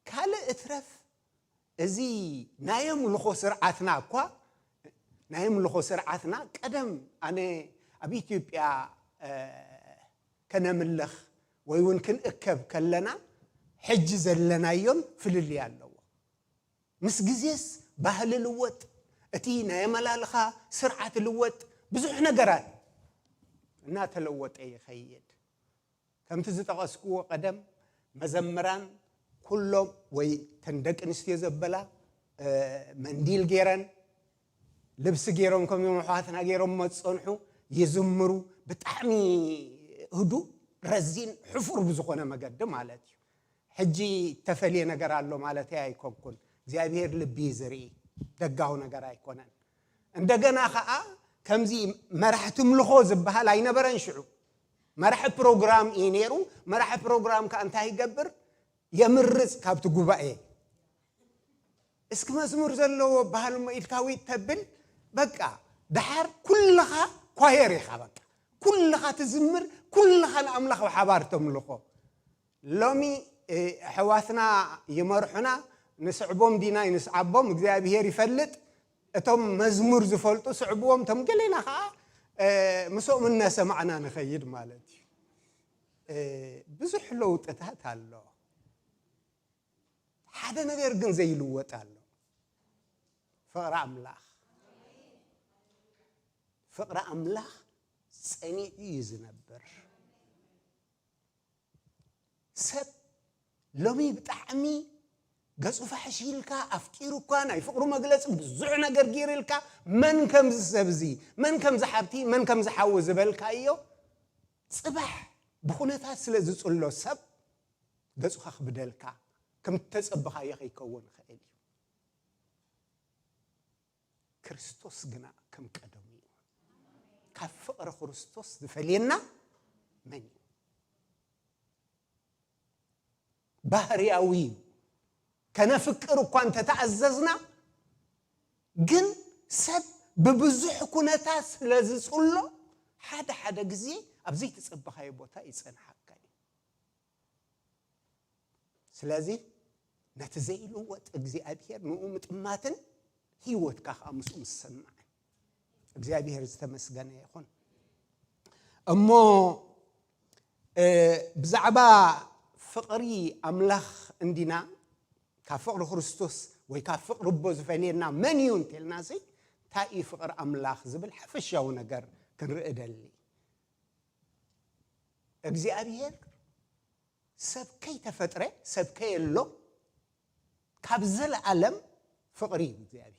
ካልእ እትረፍ፣ እዚ ናይ ኣምልኾ ስርዓትና እኳ፣ ናይ ኣምልኾ ስርዓትና ቀደም ኣነ ኣብ ኢትዮጵያ፣ እ፣ ከነምልኽ ወይ እውን ክንእከብ ከለና ሕጂ ዘለናዮን ፍልልይ ኣለዎ። ምስ ግዜስ ባህሊ ልወጥ፣ እቲ ናይ ኣመላልኻ ስርዓት ልወጥ፣ ብዙሕ ነገራት እናተለወጠ ይኸይድ። ከምቲ ዝጠቐስክዎ ቀደም፣ መዘምራን ኩሎም ወይ ተን ደቂ ኣንስትዮ ዘበላ መንዲል ገይረን፣ ልብሲ ገይሮም፣ ከምኦም ኣሕዋትና ገይሮም መፀንሑ ይዝምሩ። ብጣዕሚ ህዱእ፣ ረዚን፣ ሕፉር ብዝኾነ መገዲ ማለት እዩ። ሕጂ ተፈልየ ነገር ኣሎ ማለት ኣይኮንኩን። እግዚኣብሔር ልቢ ዝርኢ፣ ደጋዊ ነገር ኣይኮነን። እንደገና ኸዓ ከምዚ መራሕ ትምልኾ ዝበሃል ኣይነበረን ሽዑ። መራሕ ፕሮግራም እዩ ነይሩ። መራሕ ፕሮግራም ከኣ እንታይ ይገብር? የምርጽ ካብቲ ጉባኤ። እስኪ መዝሙር ዘለዎ በሃል እሞ ኢልካ ዊጥ ተብል፣ በቃ፣ ደሓር ኩልኻ ኳየር ኢኻ፣ በቃ። ኩልኻ ትዝምር፣ ኩልኻ ንኣምላኽ ብሓባር ተምልኾ። ሎሚ፣ እ፣ ኣሕዋትና ይመርሑና፣ ንስዕቦም ዲና ይንስዓቦም፣ እግዚኣብሔር ይፈልጥ። እቶም መዝሙር ዝፈልጡ ስዕብዎም፣ እቶም ገሌና ኸዓ፣ እ፣ ምስኦም እናሰማዕና ንኸይድ ማለት እዩ። እ፣ ብዙሕ ለውጥታት ኣሎ። ሓደ ነገር ግን ዘይልወጥ ኣሎ። ፍቕሪ ኣምላኽ። ፍቕሪ ኣምላኽ ጸኒዑ እዩ ዝነብር። ሰብ ሎሚ ብጣዕሚ ገጹ ፋሕሽ ኢልካ፣ ኣፍቂሩ እኳ፣ ናይ ፍቕሩ መግለጺ ብዙሕ ነገር ገይሩ ኢልካ፣ መን ከምዚ ሰብ እዚ፣ መን ከምዚ ሓብቲ፣ መን ከምዚ ሓዊ ዝበልካዮ፣ ጽባሕ ብኹነታት ስለ ዝጽሎ ሰብ ገጹ ከኽብደልካ፣ ከም እተጸበኻዮ ከይከውን ይኽእል እዩ። ክርስቶስ ግና ከም ቀደሙ እዩ። ካብ ፍቕሪ ክርስቶስ ዝፈልየና መን እዩ? ባህርያዊ እዩ። ከነፍቅር እኳ እንተተኣዘዝና፣ ግን ሰብ ብብዙሕ ኩነታት ስለ ዝጽሎ፣ ሓደ ሓደ ግዜ ኣብ ዘይተጸበኻዮ ቦታ ይጸንሓካ እዩ። ስለዚ ነቲ ዘይልወጥ እግዚኣብሔር ንኡ ምጥማትን ህይወትካ ከኣ ምስኡ ምስማዕን። እግዚኣብሔር ዝተመስገነ ይኹን። እሞ፣ እ፣ ብዛዕባ ፍቕሪ ኣምላኽ እንዲና፣ ካብ ፍቕሪ ክርስቶስ ወይ ካብ ፍቕሪ ኣቦ ዝፈልየና መን እዩ እንተልናሲ፣ እንታይ እዩ ፍቕሪ ኣምላኽ ዝብል ሓፈሻዊ ነገር ክንርኢ ደሊ። እግዚኣብሔር ሰብ ከይተፈጥረ፣ ሰብ ከየሎ፣ ካብ ዘለኣለም ፍቕሪ እዩ እግዚኣብሔር።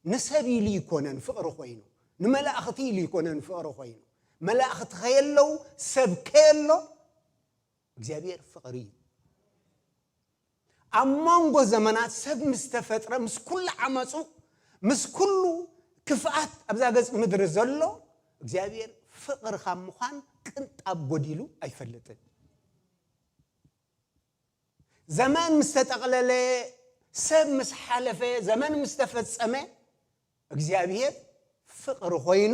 ንሰብ ኢሉ ይኮነን ፍቕሪ ኮይኑ፣ ንመላእኽቲ ኢሉ ይኮነን ፍቕሪ ኮይኑ። መላእኽቲ ከየለው፣ ሰብ ከየሎ፣ እግዚኣብሔር ፍቕሪ እዩ። ኣብ መንጎ ዘመናት ሰብ ምስ ተፈጥረ፣ ምስ ኩሉ ዓመፁ፣ ምስ ኩሉ ክፍኣት ኣብዛ ገጽ ምድሪ ዘሎ፣ እግዚኣብሔር ፍቕሪ ካብ ምዃን ቅንጣብ ጎዲሉ ኣይፈልጥን። ዘመን ምስ ተጠቕለለ፣ ሰብ ምስ ሓለፈ፣ ዘመን ምስ ተፈጸመ፣ እግዚኣብሔር ፍቕሪ ኮይኑ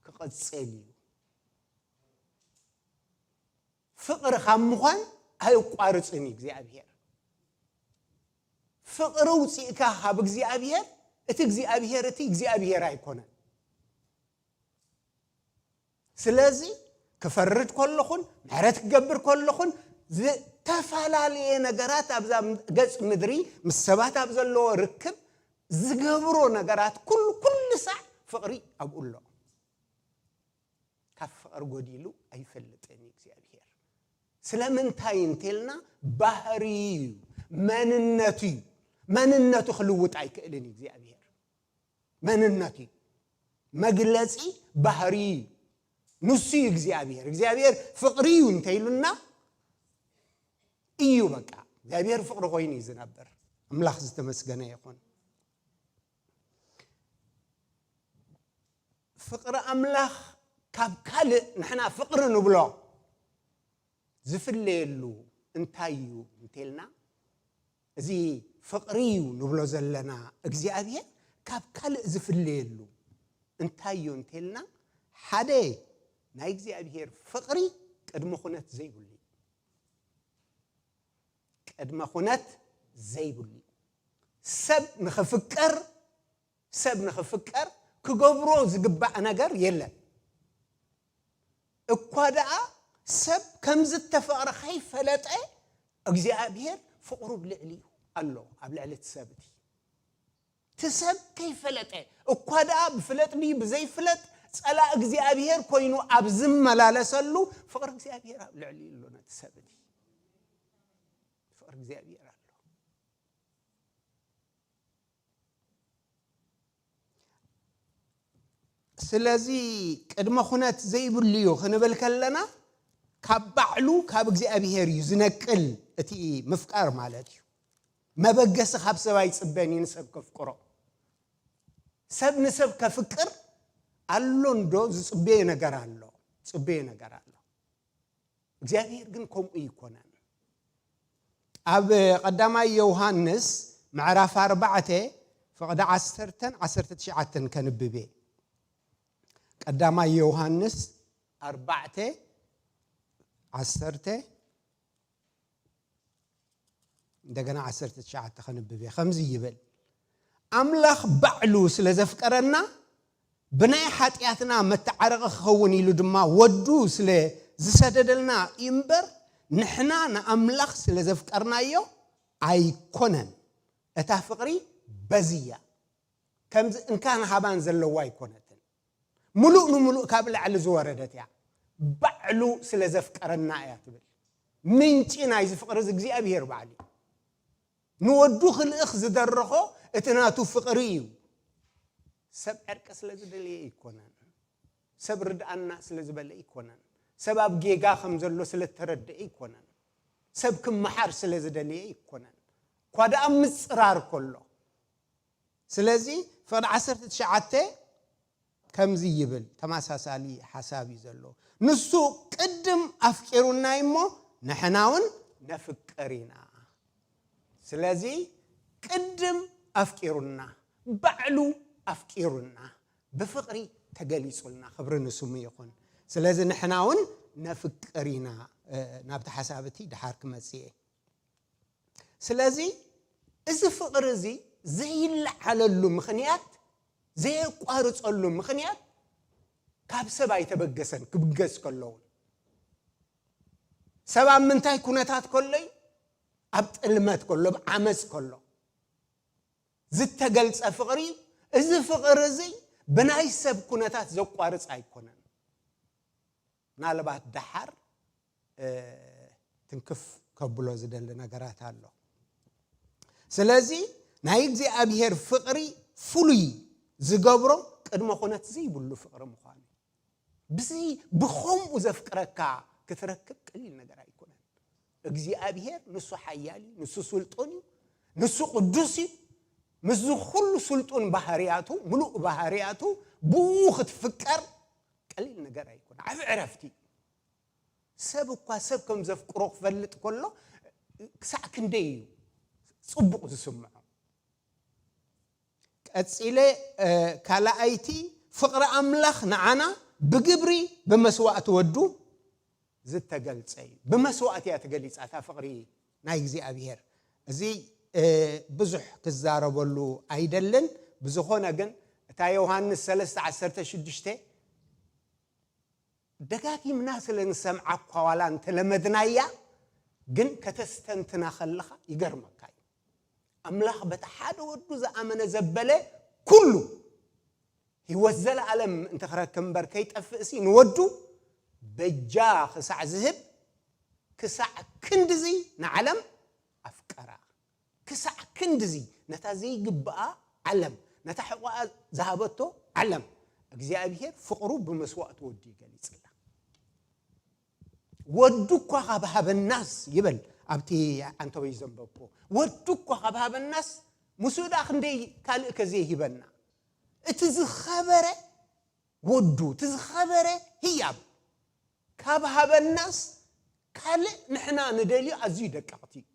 ክቐጽል እዩ። ፍቕሪ ካብ ምዃን ኣየቋርጽን እዩ እግዚኣብሔር። ፍቕሪ ውጽእካ ካብ እግዚኣብሔር፣ እቲ እግዚኣብሔር እቲ እግዚኣብሔር ኣይኮነን። ስለዚ ክፈርድ ከለኹን፣ ምሕረት ክገብር ከለኹን፣ ዝተፈላለየ ነገራት ኣብዛ ገጽ ምድሪ ምስ ሰባት ኣብ ዘለዎ ርክብ ዝገብሮ ነገራት ኩሉ፣ ኩሉ ሳዕ ፍቕሪ ኣብኡ ኣሎ። ካብ ፍቕሪ ጎዲሉ ኣይፈልጥን እዩ እግዚኣብሔር። ስለምንታይ እንተልና፣ ባህሪ እዩ፣ መንነቱ እዩ። መንነቱ ክልውጥ ኣይክእልን እዩ እግዚኣብሔር። መንነቱ እዩ። መግለጺ ባህሪ እዩ። ንሱ እዩ እግዚኣብሔር። እግዚኣብሔር ፍቕሪ እዩ እንተኢሉና፣ እዩ በቃ። እግዚኣብሔር ፍቕሪ ኮይኑ እዩ ዝነብር። ኣምላኽ ዝተመስገነ ይኹን። ፍቕሪ ኣምላኽ ካብ ካልእ ንሕና ፍቕሪ ንብሎ ዝፍለየሉ እንታይ እዩ እንተልና፣ እዚ ፍቕሪ እዩ ንብሎ ዘለና እግዚኣብሔር ካብ ካልእ ዝፍለየሉ እንታይ እዩ እንተልና፣ ሓደ ናይ እግዚኣብሔር ፍቕሪ ቅድመ ኩነት ዘይብሉ እዩ። ቅድመ ኩነት ዘይብሉ እዩ። ሰብ ንኽፍቀር፣ ሰብ ንኽፍቀር ክገብሮ ዝግባእ ነገር የለን። እኳ ደኣ ሰብ ከም ዝተፈቕረ ከይፈለጠ፣ እግዚኣብሔር ፍቕሩ ኣብ ልዕሊኡ ኣሎ፣ ኣብ ልዕሊ እቲ ሰብ እቲ። እቲ ሰብ ከይፈለጠ፣ እኳ ደኣ ብፍለጥ ድዩ ብዘይፍለጥ፣ ጸላእ እግዚኣብሔር ኮይኑ ኣብ ዝመላለሰሉ፣ ፍቕሪ እግዚኣብሔር ኣብ ልዕሊኡ ኣሎ። ነቲ ሰብ እቲ ፍቕሪ እግዚኣብሔር ኣሎ። ስለዚ ቅድመ ኩነት ዘይብሉ እዩ ክንብል ከለና፣ ካብ ባዕሉ ካብ እግዚኣብሔር እዩ ዝነቅል። እቲ ምፍቃር ማለት እዩ፣ መበገሲ ካብ ሰብ ኣይጽበን እዩ ንሰብ ከፍቅሮ። ሰብ ንሰብ ከፍቅር ኣሎ እንዶ ዝጽበዮ ነገር ኣሎ፣ ዝጽበዮ ነገር ኣሎ። እግዚኣብሔር ግን ከምኡ ኣይኮነን። ኣብ ቀዳማይ ዮሃንስ ምዕራፍ ኣርባዕተ ፍቕዲ ዓሰርተን ዓሰርተ ትሽዓተን ከንብብ እየ። ቀዳማይ ዮሃንስ ኣርባዕተ ዓሰርተ፣ እንደገና ዓሰርተ ትሽዓተ ከንብብ እየ። ከምዚ ይብል፣ ኣምላኽ ባዕሉ ስለ ዘፍቀረና፣ ብናይ ሓጢኣትና መተዓረቒ ክኸውን ኢሉ ድማ ወዱ ስለ ዝሰደደልና እዩ እምበር፣ ንሕና ንኣምላኽ ስለ ዘፍቀርናዮ ኣይኮነን። እታ ፍቕሪ በዚ እያ። ከምዚ እንካን ሃባን ዘለዋ ኣይኮነትን። ምሉእ ንምሉእ ካብ ላዕሊ ዝወረደት እያ። ባዕሉ ስለ ዘፍቀረና እያ ትብል። ምንጪ ናይዚ ፍቕሪ እዚ እግዚኣብሔር ባዕሉ እዩ። ንወዱ ክልእኽ ዝደረኾ እቲ ናቱ ፍቕሪ እዩ። ሰብ ዕርቂ ስለ ዝደለየ ኣይኮነን። ሰብ ርድኣና ስለ ዝበለ ኣይኮነን። ሰብ ኣብ ጌጋ ከም ዘሎ ስለ እተረደአ ኣይኮነን። ሰብ ክመሓር ስለ ዝደለየ ኣይኮነን። እኳ ደኣ ምጽራር ከሎ። ስለዚ ፍቕዲ ዓሰርተ ትሽዓተ ከምዚ ይብል፣ ተመሳሳሊ ሓሳብ እዩ ዘሎ። ንሱ ቅድም ኣፍቂሩና እሞ ንሕና እውን ነፍቅር ኢና። ስለዚ ቅድም ኣፍቂሩና፣ ባዕሉ ኣፍቂሩና፣ ብፍቕሪ ተገሊጹልና፣ ክብሪ ንስሙ ይኹን። ስለዚ ንሕና እውን ነፍቅር ኢና። እ፣ ናብቲ ሓሳብ እቲ ድሓር ክመጽእ እየ። ስለዚ እዚ ፍቕሪ እዚ ዘይለዓለሉ ምኽንያት፣ ዘየቋርጸሉ ምኽንያት ካብ ሰብ ኣይተበገሰን። ክብገስ ከሎ እውን ሰብ ኣብ ምንታይ ኩነታት ከሎ እዩ? ኣብ ጥልመት ከሎ፣ ኣብ ዓመጽ ከሎ ዝተገልጸ ፍቕሪ እዩ። እዚ ፍቕሪ እዚ ብናይ ሰብ ኩነታት ዘቋርጽ ኣይኮነን። ምናልባት ደሓር፣ እ፣ ትንክፍ ከብሎ ዝደሊ ነገራት ኣሎ። ስለዚ ናይ እግዚኣብሔር ፍቕሪ ፍሉይ ዝገብሮ ቅድመ ኩነት ዘይብሉ ፍቕሪ ምዃኑ። ብዚ ብኸምኡ ዘፍቅረካ ክትረክብ ቀሊል ነገር ኣይኮነን። እግዚኣብሔር ንሱ ሓያል እዩ፣ ንሱ ስልጡን እዩ፣ ንሱ ቅዱስ እዩ። ምስዚ ኩሉ ስልጡን ባህርያቱ፣ ምሉእ ባህርያቱ ብኡ ክትፍቀር ቀሊል ነገር ኣይኮነ። ዓቢ ዕረፍቲ እዩ። ሰብ እኳ ሰብ ከም ዘፍቅሮ ክፈልጥ ከሎ ክሳዕ ክንደይ እዩ ጽቡቕ ዝስምዖ። ቀጺለ፣ እ፣ ካልኣይቲ ፍቕሪ ኣምላኽ ንዓና ብግብሪ ብመስዋእቲ ወዱ ዝተገልጸ እዩ። ብመስዋእቲ እያ ተገሊጻ እታ ፍቕሪ ናይ እግዚኣብሔር። እዚ፣ እ፣ ብዙሕ ክዛረበሉ ኣይደልን። ብዝኾነ ግን እታ ዮሃንስ ሰለስተ ዓሰርተ ሽዱሽተ ደጋጊምና ስለ ንሰምዓ እኳ ዋላ እንተለመድናያ፣ ግን ከተስተንትና ከለኻ ይገርመካ እዩ። ኣምላኽ በቲ ሓደ ወዱ ዝኣመነ ዘበለ ኩሉ ህይወት ዘለኣለም እንተ ክረክብ እምበር ከይጠፍእሲ ንወዱ በጃ ክሳዕ ዝህብ፣ ክሳዕ ክንድዚ ንዓለም ኣፍቀራ። ክሳዕ ክንድዚ ነታ ዘይግብኣ ዓለም፣ ነታ ሕቖኣ ዝሃበቶ ዓለም፣ እግዚኣብሔር ፍቕሩ ብመስዋእቲ ወዱ ይገሊጽላ። ወዱ እኳ ካብ ሃበናስ ይበል፣ ኣብቲ ኣንተወይ ዘንበብኩ፣ ወዱ እኳ ካብ ሃበናስ ምስኡ ደኣ ክንደይ ካልእ ከ ዘይሂበና? እቲ ዝኸበረ ወዱ፣ እቲ ዝኸበረ ህያብ ካብ ሃበናስ ካልእ ንሕና ንደልዮ ኣዝዩ ደቀቕቲ እዩ።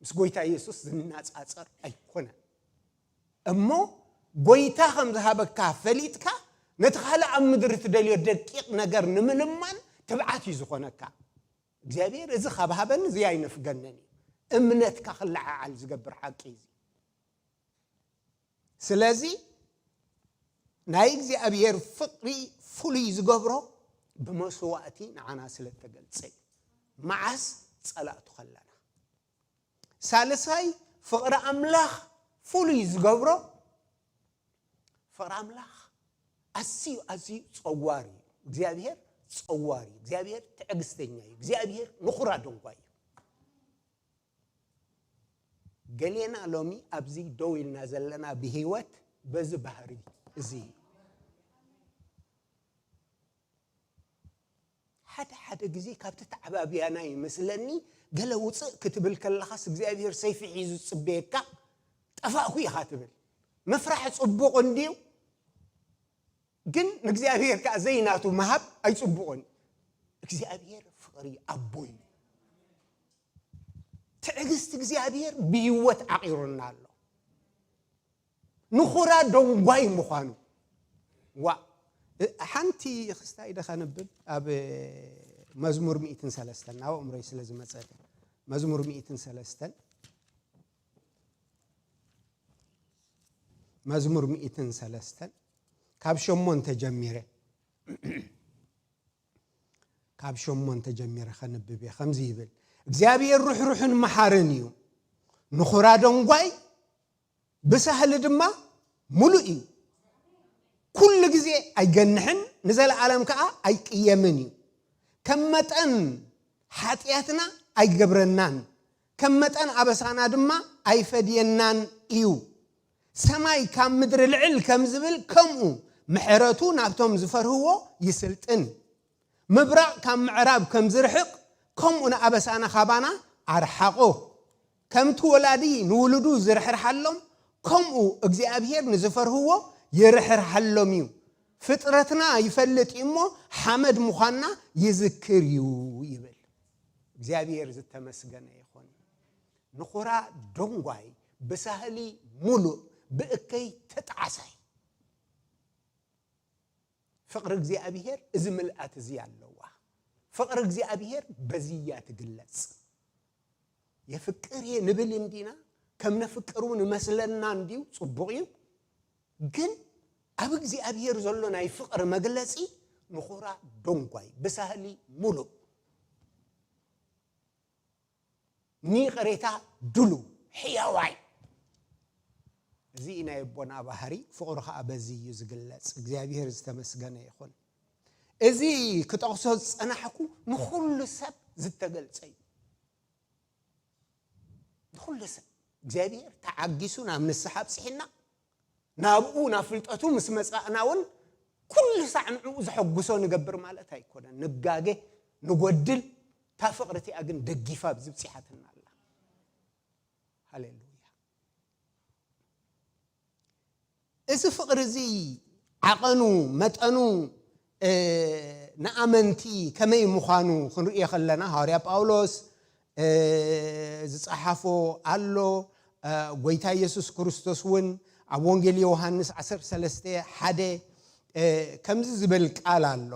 ምስ ጎይታ የሱስ ዝነጻጸር ኣይኮነን። እሞ ጎይታ ከም ዝሃበካ ፈሊጥካ ነቲ ካልእ ኣብ ምድሪ ትደልዮ ደቂቕ ነገር ንምልማን ትብዓት እዩ ዝኾነካ። እግዚኣብሔር እዚ ካብ ሃበኒ እዚ ኣይነፍገንን እዩ። እምነትካ ክለዓዓል ዝገብር ሓቂ እዩ። ስለዚ ናይ እግዚኣብሔር ፍቕሪ ፍሉይ ዝገብሮ ብመስዋእቲ ንዓና ስለ እተገልጸ እዩ። መዓስ? ጸላእቱ ከለና። ሳልሳይ ፍቕሪ ኣምላኽ ፍሉይ ዝገብሮ ፍቕሪ ኣምላኽ ኣዝዩ ኣዝዩ ጸዋር እዩ። እግዚኣብሔር ጸዋር እዩ። እግዚኣብሔር ትዕግስተኛ እዩ። እግዚኣብሔር ንኹራ ደንጓይ እዩ። ገሌና ሎሚ ኣብዚ ደው ኢልና ዘለና ብህይወት በዚ ባህሪ እዚ እዩ። ሓደ ሓደ ግዜ ካብቲ ተዓባብያና ይመስለኒ፣ ገለ ውፅእ ክትብል ከለኻስ እግዚኣብሔር ሰይፊ ሒዙ ዝፅበየካ፣ ጠፋእኩ ኢኻ ትብል። ምፍራሕ ፅቡቕ እንድዩ፣ ግን ንእግዚኣብሔር ከዓ ዘይናቱ ምሃብ ኣይፅቡቕን። እግዚኣብሔር ፍቕሪ ኣቦ እዩ። ትዕግስቲ እግዚኣብሔር ብህይወት ዓቂሩና ኣሎ። ንኹራ ደንጓይ ምዃኑ። ዋ፣ ሓንቲ ክስታይ ደ ከንብብ ኣብ መዝሙር ሚእትን ሰለስተን ናብ ኣእምሮይ ስለ ዝመጸት። መዝሙር ሚእትን ሰለስተን፣ መዝሙር ሚእትን ሰለስተን ካብ ሸሞንተ ጀሚረ፣ ካብ ሸሞንተ ጀሚረ ከንብብ እየ። ከምዚ ይብል፣ እግዚኣብሔር ርሕሩሕን መሓርን እዩ፣ ንኹራ ደንጓይ ብሳህሊ ድማ ሙሉእ እዩ። ኩሉ ግዜ ኣይገንሕን፣ ንዘለኣለም ከኣ ኣይቅየምን እዩ። ከም መጠን ሓጢኣትና ኣይገብረናን፣ ከም መጠን ኣበሳና ድማ ኣይፈድየናን እዩ። ሰማይ ካብ ምድሪ ልዕል ከም ዝብል፣ ከምኡ ምሕረቱ ናብቶም ዝፈርህዎ ይስልጥን። ምብራቕ ካብ ምዕራብ ከም ዝርሕቕ፣ ከምኡ ንኣበሳና ካባና ኣርሓቖ። ከምቲ ወላዲ ንውሉዱ ዝርሕርሓሎም፣ ከምኡ እግዚኣብሔር ንዝፈርህዎ ይርሕርሓሎም እዩ። ፍጥረትና ይፈልጥ እዩ እሞ፣ ሓመድ ምዃንና ይዝክር እዩ ይብል። እግዚኣብሔር ዝተመስገነ ይኹን። ንኹራ ደንጓይ ብሳህሊ ሙሉእ፣ ብእከይ ተጣዕሳይ። ፍቕሪ እግዚኣብሔር እዚ ምልኣት እዚ ኣለዋ። ፍቕሪ እግዚኣብሔር በዚ እያ ትግለጽ። የፍቅር እየ ንብል እንዲና፣ ከም ነፍቅር እውን እመስለና እንድዩ፣ ጽቡቕ እዩ። ግን ኣብ እግዚኣብሔር ዘሎ ናይ ፍቕሪ መግለጺ ንኹራ ደንጓይ፣ ብሳህሊ ሙሉእ፣ ንይቕሬታ ድሉው፣ ሕያዋይ። እዚ ናይ ኣቦና ባህሪ፣ ፍቕሩ ኸኣ በዚ እዩ ዝግለጽ። እግዚኣብሔር ዝተመስገነ ይኹን። እዚ ክጠቕሶ ዝጸናሕኩ ንኹሉ ሰብ ዝተገልጸ እዩ። ንኹሉ ሰብ እግዚኣብሔር ተዓጊሱ ናብ ንስሓ ኣብጽሒና፣ ናብኡ ናብ ፍልጠቱ ምስ መጻእና እውን ኩሉ ሳዕ ንዕኡ ዘሐጉሶ ንገብር ማለት ኣይኮነን። ንጋገ፣ ንጎድል፣ እታ ፍቕሪ እቲኣ ግን ደጊፋ ኣብዚ ብጺሓትና ኣላ። ሃሌሉያ። እዚ ፍቕሪ እዚ ዓቐኑ፣ መጠኑ፣ እ፣ ንኣመንቲ ከመይ ምዃኑ ክንርእዮ ከለና፣ ሃዋርያ ጳውሎስ፣ እ፣ ዝጸሓፎ ኣሎ። እ፣ ጐይታ ኢየሱስ ክርስቶስ እውን ኣብ ወንጌል ዮሃንስ ዓሰርተ ሰለስተ ሓደ፣ እ፣ ከምዚ ዝብል ቃል ኣሎ።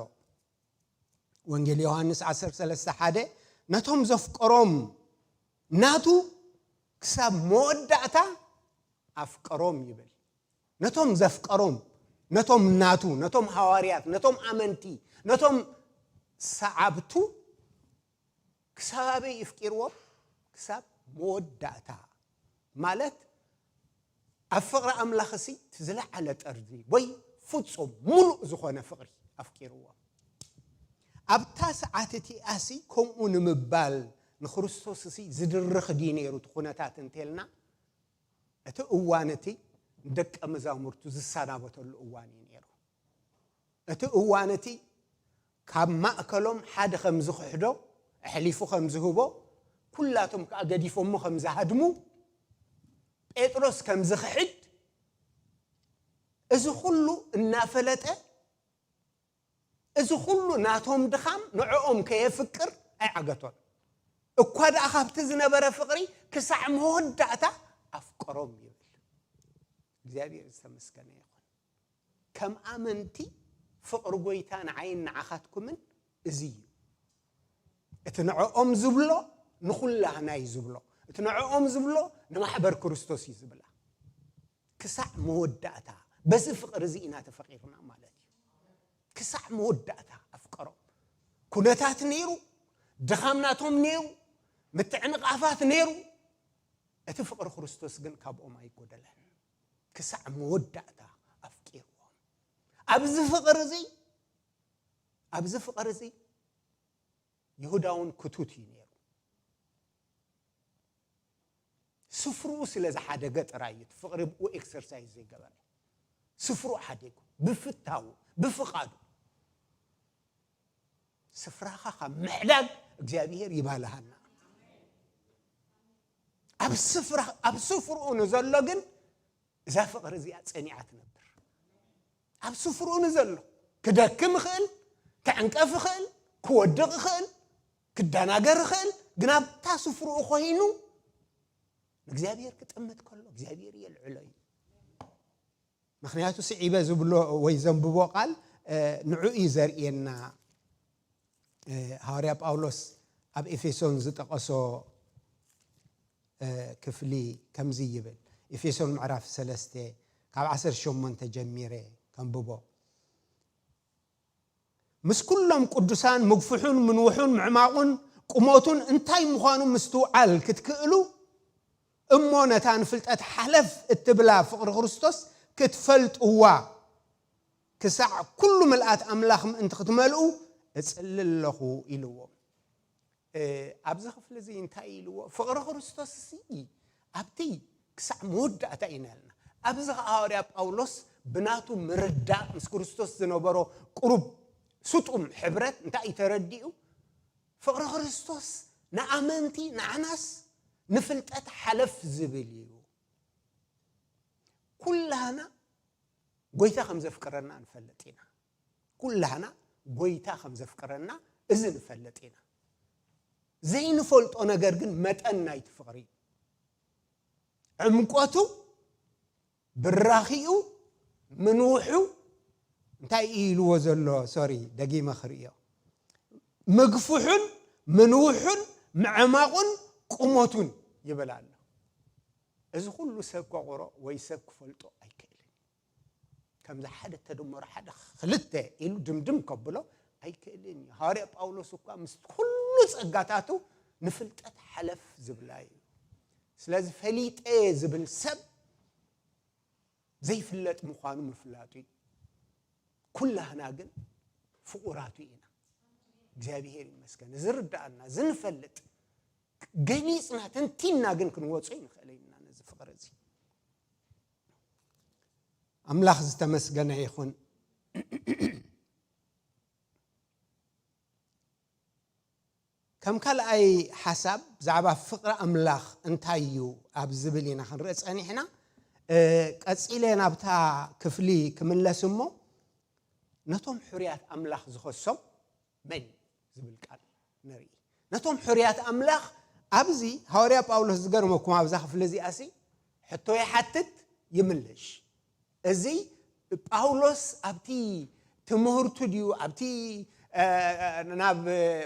ወንጌል ዮሃንስ ዓሰርተ ሰለስተ ሓደ፣ "ነቶም ዘፍቀሮም ናቱ ክሳብ መወዳእታ ኣፍቀሮም" ይብል። ነቶም ዘፍቀሮም፣ ነቶም ናቱ፣ ነቶም ሃዋርያት፣ ነቶም ኣመንቲ፣ ነቶም ሰዓብቱ ክሳብ ኣበይ ኣፍቂርዎም? ክሳብ መወዳእታ። ማለት ኣብ ፍቕሪ ኣምላኽ እሲ እቲ ዝለዓለ ጠርዚ ወይ ፍጹም ምሉእ ዝኾነ ፍቕሪ ኣፍቂርዎም። ኣብታ ሰዓት እቲኣ ሲ ከምኡ ንምባል ንክርስቶስ እሲ ዝድርኽ ድዩ ነይሩ እቲ ኩነታት እንተልና፣ እቲ እዋን እቲ ንደቀ መዛሙርቱ ዝሰናበተሉ እዋን እዩ ነይሩ። እቲ እዋን እቲ ካብ ማእከሎም ሓደ ከም ዝኽሕዶ፣ ኣሕሊፉ ከም ዝህቦ፣ ኩላቶም ከኣ ገዲፎሞ ከም ዝሃድሙ፣ ጴጥሮስ ከም ዝኽሕድ፣ እዚ ኩሉ እናፈለጠ፣ እዚ ኩሉ ናቶም ድኻም ንዕኦም ከየፍቅር ኣይዓገቶን። እኳ ደኣ ካብቲ ዝነበረ ፍቕሪ ክሳዕ መወዳእታ ኣፍቀሮም ይብል። እግዚኣብሔር ዝተመስገነ ይኹን። ከም ኣመንቲ ፍቕሪ ጐይታ ንዓይን ንዓኻትኩምን እዚ እዩ። እቲ ንዕኦም ዝብሎ ንኹላህና እዩ ዝብሎ። እቲ ንዕኦም ዝብሎ ንማሕበር ክርስቶስ እዩ ዝብላ። ክሳዕ መወዳእታ በዚ ፍቕሪ እዚ ኢና ተፈቒርና ማለት እዩ። ክሳዕ መወዳእታ ኣፍቀሮም። ኩነታት ነይሩ፣ ድኻም ናቶም ነይሩ፣ ምትዕንቓፋት ነይሩ። እቲ ፍቕሪ ክርስቶስ ግን ካብኦም ኣይጎደለን። ክሳዕ መወዳእታ ኣፍቂርዎም። ኣብዚ ፍቕሪ እዚ፣ ኣብዚ ፍቕሪ እዚ ይሁዳ እውን ክቱት እዩ ነይሩ። ስፍርኡ ስለ ዝሓደገ ጥራይ እዩ እቲ ፍቕሪ ብኡ ኤክሰርሳይዝ ዘይገበረ። ስፍርኡ ሓዲጉ፣ ብፍታዉ፣ ብፍቓዱ። ስፍራኻ ካብ ምሕዳግ እግዚኣብሔር ይባልሃና። ኣብ ስፍራ፣ ኣብ ስፍርኡ ንዘሎ ግን እዛ ፍቕሪ እዚኣ ጸኒዓ ትነብር። ኣብ ስፍርኡ ንዘሎ ክደክም ይኽእል፣ ክዕንቀፍ ይኽእል፣ ክወድቕ ይኽእል፣ ክደናገር ይኽእል፣ ግን ኣብታ ስፍርኡ ኮይኑ ንእግዚኣብሔር ክጥምት ከሎ እግዚኣብሔር የልዕሎ እዩ። ምኽንያቱ ስዒበ ዝብሎ ወይ ዘንብቦ ቃል፣ እ፣ ንዑ እዩ ዘርእየና። እ፣ ሃዋርያ ጳውሎስ ኣብ ኤፌሶን ዝጠቐሶ፣ እ፣ ክፍሊ ከምዚ ይብል። ኤፌሶን ምዕራፍ ሰለስተ ካብ ዓሰርተ ሸሞንተ ጀሚረ ከንብቦ። ምስ ኩሎም ቅዱሳን ምግፍሑን ምንውሑን ምዕማቑን ቁመቱን እንታይ ምዃኑ ምስትውዓል ክትክእሉ፣ እሞ ነታ ንፍልጠት ሓለፍ እትብላ ፍቕሪ ክርስቶስ ክትፈልጥዋ፣ ክሳዕ ኩሉ ምልኣት ኣምላኽ ምእንቲ ክትመልኡ እጽሊ ኣለኹ ኢልዎም። እ፣ ኣብዚ ክፍሊ እዚ እንታይ ኢልዎ? ፍቕሪ ክርስቶስ እዚ ኣብቲ ክሳዕ መወዳእታ ኢና ኢልና። ኣብዚ ኸዓ ሃዋርያ ጳውሎስ ብናቱ ምርዳእ ምስ ክርስቶስ ዝነበሮ ቅሩብ ስጡም ሕብረት እንታይ እዩ ተረዲኡ? ፍቕሪ ክርስቶስ ንኣመንቲ ንዓናስ ንፍልጠት ሓለፍ ዝብል እዩ። ኩላህና ጎይታ ከም ዘፍቅረና ንፈልጥ ኢና። ኩላህና ጎይታ ከም ዘፍቅረና እዚ ንፈልጥ ኢና። ዘይንፈልጦ ነገር ግን መጠን ናይቲ ፍቕሪ እዩ። ዕምቆቱ፣ ብራኺኡ፣ ምንውሑ፣ እንታይ እዩ ኢልዎ ዘሎ? ሶሪ፣ ደጊመ ክርእዮ። ምግፍሑን ምንውሑን ምዕማቑን ቁመቱን ይብል ኣሎ። እዚ ኩሉ ሰብ ከቑሮ ወይ ሰብ ክፈልጦ ኣይክእልን። ከምዚ ሓደ ተደመሮ ሓደ ክልተ ኢሉ ድምድም ከብሎ ኣይክእልን እዩ። ሃዋርያ ጳውሎስ እኳ ምስ ኩሉ ጸጋታቱ ንፍልጠት ሓለፍ ዝብላ እዩ። ስለዚ ፈሊጠ ዝብል ሰብ ዘይፍለጥ ምዃኑ ምፍላጡ እዩ። ኩላህና ግን ፍቑራቱ ኢና። እግዚኣብሔር ይመስገን። ዝርዳኣና፣ ዝንፈልጥ፣ ገሊጽና፣ ተንቲና ግን ክንወጾ ይንኽእል ኢና ነዚ ፍቕሪ እዚ። ኣምላኽ ዝተመስገነ ይኹን። ከም ካልኣይ ሓሳብ፣ ብዛዕባ ፍቕሪ ኣምላኽ እንታይ እዩ ኣብ ዝብል ኢና ክንርኢ ጸኒሕና። እ፣ ቀጺለ ናብታ ክፍሊ ክምለስ እሞ፣ ነቶም ሕሩያት ኣምላኽ ዝኸሶም መን እዩ ዝብል ቃል ንርኢ። ነቶም ሕሩያት ኣምላኽ ኣብዚ ሃዋርያ ጳውሎስ ዝገርመኩም ኣብዛ ክፍሊ እዚኣሲ ሕቶ ይሓትት ይምልሽ። እዚ ጳውሎስ ኣብቲ ትምህርቱ ድዩ ኣብቲ፣ እ፣ ናብ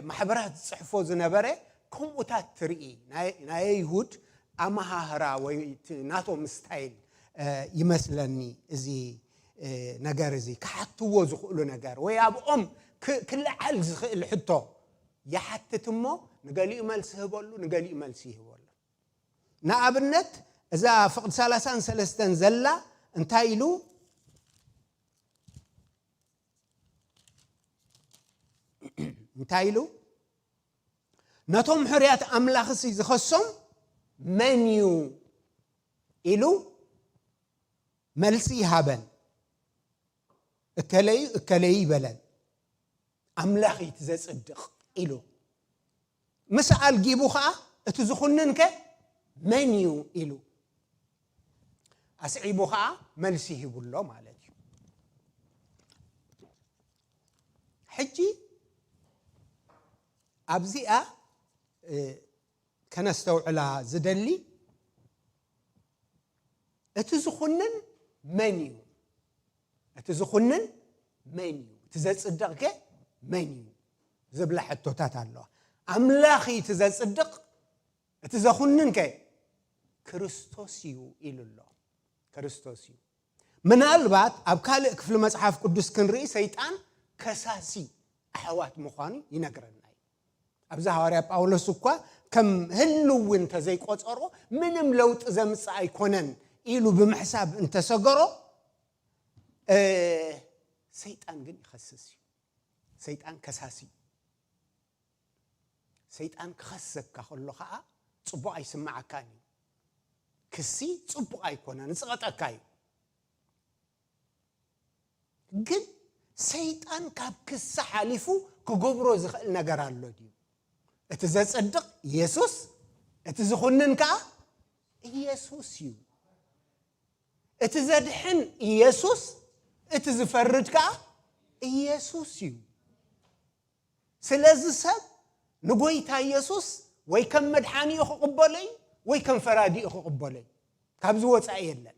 ማሕበራት ዝጽሕፎ ዝነበረ ከምኡታት ትርኢ። ናይ፣ ናይ ኣይሁድ ኣመሃህራ ወይ እቲ ናቶም ስታይል፣ እ፣ ይመስለኒ እዚ፣ እ፣ ነገር እዚ ክሓትዎ ዝኽእሉ ነገር ወይ ኣብኦም ክ-፣ ክለዓል ዝኽእል ሕቶ ይሓትት እሞ ንገሊኡ መልሲ ይህበሉ፣ ንገሊኡ መልሲ ይህበሉ። ንኣብነት እዛ ፍቕዲ ሰላሳን ሰለስተን ዘላ እንታይ ኢሉ፣ እንታይ ኢሉ? ነቶም ሕሩያት ኣምላኽሲ ዝኸሶም መን እዩ ኢሉ መልሲ ይሃበን። እከለዩ እከለዩ ይበለን። ኣምላኽ እዩ እቲ ዘጽድቕ ኢሉ። ምስ ኣልጊቡ ኸኣ እቲ ዝኹንን ከ መን እዩ ኢሉ ኣስዒቡ ኸኣ መልሲ ሂቡ ኣሎ ማለት እዩ። ሕጂ ኣብዚኣ፣ እ፣ ከነስተውዕላ ዝደሊ እቲ ዝኹንን መን እዩ? እቲ ዝኹንን መን እዩ? እቲ ዘጽድቕ ከ መን እዩ? ዝብላ ሕቶታት ኣለዋ። ኣምላኽ እዩ እቲ ዘጽድቕ፣ እቲ ዘኹንን ከ ክርስቶስ እዩ ኢሉ ኣሎ። ክርስቶስ እዩ። ምናልባት ኣብ ካልእ ክፍሊ መጽሓፍ ቅዱስ ክንርኢ ሰይጣን ከሳሲ ኣሕዋት ምዃኑ ይነግረና እዩ። ኣብዚ ሃዋርያ ጳውሎስ እኳ ከም ህልው እንተዘይቆጸሮ ምንም ለውጢ ዘምጽእ ኣይኮነን ኢሉ ብምሕሳብ እንተሰገሮ፣ እ፣ ሰይጣን ግን ይኸስስ እዩ። ሰይጣን ከሳሲ እዩ። ሰይጣን ክኸሰካ ከሎ ኸዓ ጽቡቕ ኣይስምዓካን እዩ። ክሲ ጽቡቕ ኣይኮነን፣ ዝቐጠካ እዩ። ግን ሰይጣን ካብ ክሲ ሓሊፉ ክገብሮ ዝኽእል ነገር ኣሎ ድዩ? እቲ ዘጽድቕ ኢየሱስ፣ እቲ ዝኹንን ከኣ ኢየሱስ እዩ። እቲ ዘድሕን ኢየሱስ፣ እቲ ዝፈርድ ከኣ ኢየሱስ እዩ። ስለዚ ሰብ ንጎይታ ኢየሱስ ወይ ከም መድሓኒኡ ክቕበሎ እዩ፣ ወይ ከም ፈራዲኡ ክቕበሎ እዩ። ካብዚ ወጻኢ የለን።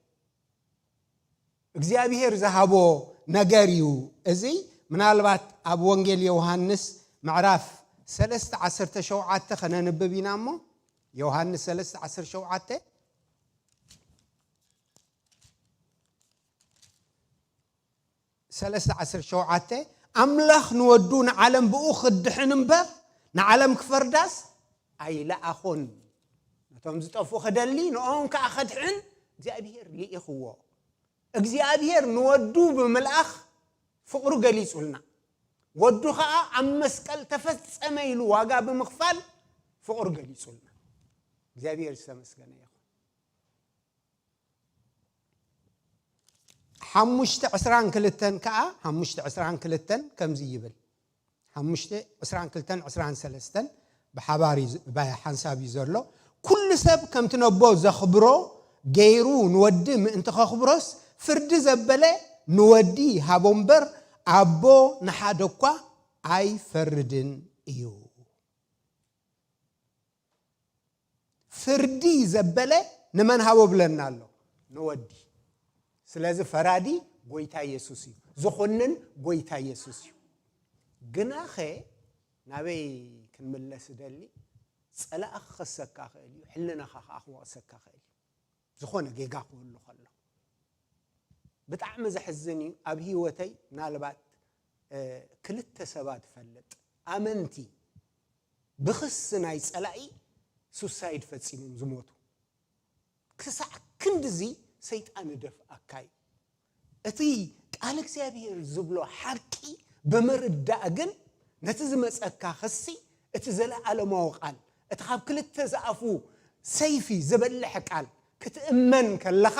እግዚኣብሔር ዝሃቦ ነገር እዩ። እዚ ምናልባት ኣብ ወንጌል ዮሃንስ ምዕራፍ ሰለስተ ዓሰርተ ሸውዓተ ከነንብብ ኢና እሞ፣ ዮሃንስ ሰለስተ ዓሰርተ ሸውዓተ፣ ሰለስተ ዓሰርተ ሸውዓተ፣ ኣምላኽ ንወዱ ንዓለም ብኡ ክድሕን እምበር ንዓለም ክፈርዳስ ኣይለኣኾን። ነቶም ዝጠፍኡ ክደሊ ንኦም ከኣ ከድሕን እግዚኣብሔር ልኢኽዎ። እግዚኣብሔር ንወዱ ብምልኣኽ ፍቕሩ ገሊጹልና። ወዱ ኸኣ ኣብ መስቀል ተፈጸመ ኢሉ ዋጋ ብምኽፋል ፍቕሩ ገሊጹልና። እግዚኣብሔር ዝተመስገነ ይኹን። ሓሙሽተ ዕስራን ክልተን ከኣ፣ ሓሙሽተ ዕስራን ክልተን ከምዚ ይብል። ሓሙሽተ ዕስራን ክልተን ዕስራን ሰለስተን ብሓባር እዩ ዝ-፣ ብሓንሳብ እዩ ዘሎ። "ኩሉ ሰብ ከምቲ ነቦ ዘኽብሮ ገይሩ ንወዲ ምእንቲ ከኽብሮስ፣ ፍርዲ ዘበለ ንወዲ ሃቦ እምበር፣ ኣቦ ንሓደ እኳ ኣይፈርድን እዩ።" ፍርዲ ዘበለ ንመን ሃቦ ብለና ኣሎ? ንወዲ። ስለዚ ፈራዲ ጎይታ ኢየሱስ እዩ። ዝኹንን ጎይታ ኢየሱስ እዩ። ግናኸ ናበይ ክንምለስ እደሊ? ጸላኢ ክኸሰካ ክእል እዩ፣ ሕልናኻ ከኣ ክወቕሰካ ክእል እዩ። ዝኾነ ጌጋ ክህሉ ከሎ። ብጣዕሚ ዘሕዝን እዩ። ኣብ ህይወተይ ምናልባት፣ እ፣ ክልተ ሰባት እፈልጥ። ኣመንቲ ብኽሲ ናይ ጸላኢ ሱሳይድ ፈጺሞም ዝሞቱ። ክሳዕ ክንድዚ ሰይጣን ይደፍኣካ እዩ። እቲ ቃል እግዚኣብሔር ዝብሎ ሓቂ ብምርዳእ ግን ነቲ ዝመጸካ ክሲ፣ እቲ ዘለኣለማዊ ቃል፣ እቲ ካብ ክልተ ዝኣፉ ሰይፊ ዝበልሕ ቃል ክትእመን ከለኻ፣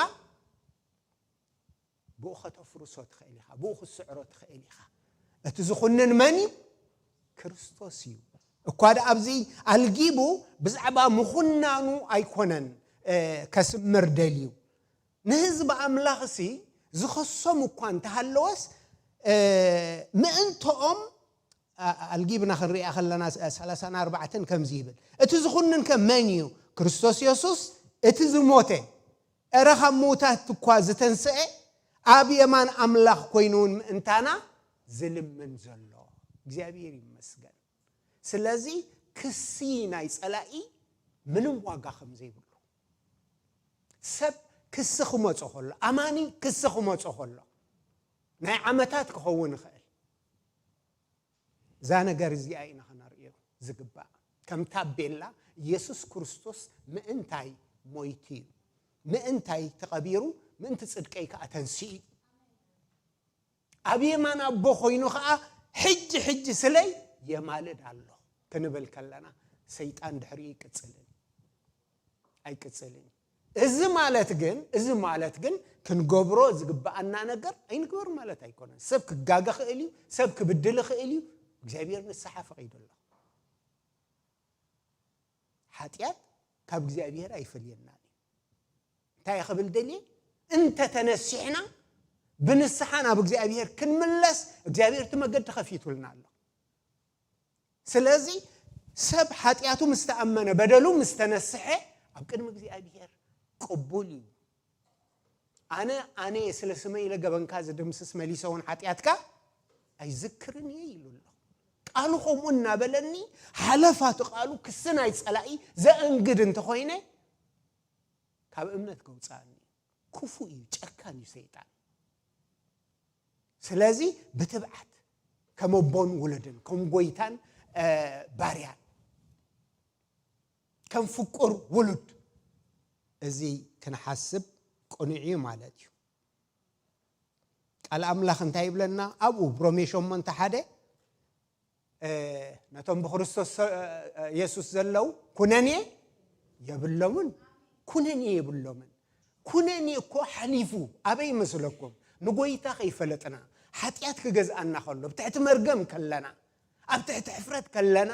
ብኡ ከተፍርሶ ትኽእል ኢኻ፣ ብኡ ክትስዕሮ ትኽእል ኢኻ። እቲ ዝኹንን መን እዩ? ክርስቶስ እዩ። እኳ ደኣ ኣብዚ ኣልጊቡ ብዛዕባ ምኹናኑ ኣይኮነን፣ እ፣ ከስምር ደልዩ። ንህዝቢ ኣምላኽሲ ዝኸሶም እኳ እንተሃለወስ፣ እ፣ ምእንትኦም፣ ኣ-፣ ኣልጊብና ክንሪኣ ከለና፣ ስ-፣ ሰላሳን ኣርባዕተን ከምዚ ይብል፣ "እቲ ዝኹንን ከ መን እዩ? ክርስቶስ የሱስ፣ እቲ ዝሞተ፣ እረ ካብ ምዉታት እኳ ዝተንስአ፣ ኣብ የማን ኣምላኽ ኮይኑ እውን ምእንታና ዝልምን ዘሎ።" እግዚኣብሔር ይመስገን። ስለዚ ክሲ ናይ ጸላኢ ምንም ዋጋ ከም ዘይብሉ፣ ሰብ ክሲ ክመጾ ከሎ፣ ኣማኒ ክሲ ክመጾ ከሎ፣ ናይ ዓመታት ክኸውን ይኽእል። እዛ ነገር እዚኣ ኢና ከነርእዮ ዝግባእ። ከም ታቤላ፣ ኢየሱስ ክርስቶስ ምእንታይ ሞይቱ እዩ፣ ምእንታይ ተቐቢሩ፣ ምእንቲ ጽድቀይ ከኣ ተንሲኡ እዩ። ኣብ የማን ኣቦ ኮይኑ ኸኣ ሕጂ ሕጂ ስለይ የማልድ ኣሎ ክንብል ከለና፣ ሰይጣን ድሕሪኡ ይቅጽልን ኣይቅጽልን። እዚ ማለት ግን፣ እዚ ማለት ግን ክንገብሮ ዝግብኣና ነገር ኣይንግበር ማለት ኣይኮነን። ሰብ ክጋገ ክእል እዩ፣ ሰብ ክብድል ክእል እዩ። እግዚኣብሔር ንስሓ ፈቒዱ ኣሎ። ሓጢኣት ካብ እግዚኣብሔር ኣይፈልየናን እዩ። እንታይ ክብል ደልየ? እንተ ተነሲሕና ብንስሓ ናብ እግዚኣብሔር ክንምለስ እግዚኣብሔር እቲ መገዲ ከፊቱልና ኣሎ። ስለዚ ሰብ ሓጢኣቱ ምስ ተኣመነ፣ በደሉ ምስ ተነስሐ ኣብ ቅድሚ እግዚኣብሔር ቅቡል እዩ። ኣነ፣ ኣነ ስለ ስመይ ኢለ ገበንካ ዝድምስስ፣ መሊሰ እውን ሓጢኣትካ ኣይዝክርን እየ ኢሉ ኣሎ። ቃሉ ከምኡ እናበለኒ፣ ሓለፋ እቲ ቃሉ ክሲ ናይ ጸላኢ ዘእንግድ እንተኾይነ፣ ካብ እምነት ከውጽኣኒ። ክፉእ እዩ፣ ጨካን እዩ ሰይጣን። ስለዚ ብትብዓት ከም ኣቦን ውሉድን፣ ከም ጎይታን፣ እ፣ ባርያን ከም ፍቁር ውሉድ፣ እዚ ክንሓስብ ቅኑዕ እዩ ማለት እዩ። ቃል ኣምላኽ እንታይ ይብለና? ኣብኡ ብሮሜ ሸሞንተ ሓደ፣ እ፣ ነቶም ብክርስቶስ፣ እ፣ የሱስ ዘለዉ ኩነኔ የብሎምን። ኩነኔ የብሎምን። ኩነኔ እኮ ሓሊፉ። ኣበይ መስለኩም? ንጎይታ ከይፈለጥና፣ ሓጢኣት ክገዝኣና ከሎ፣ ኣብ ትሕቲ መርገም ከለና፣ ኣብ ትሕቲ ሕፍረት ከለና፣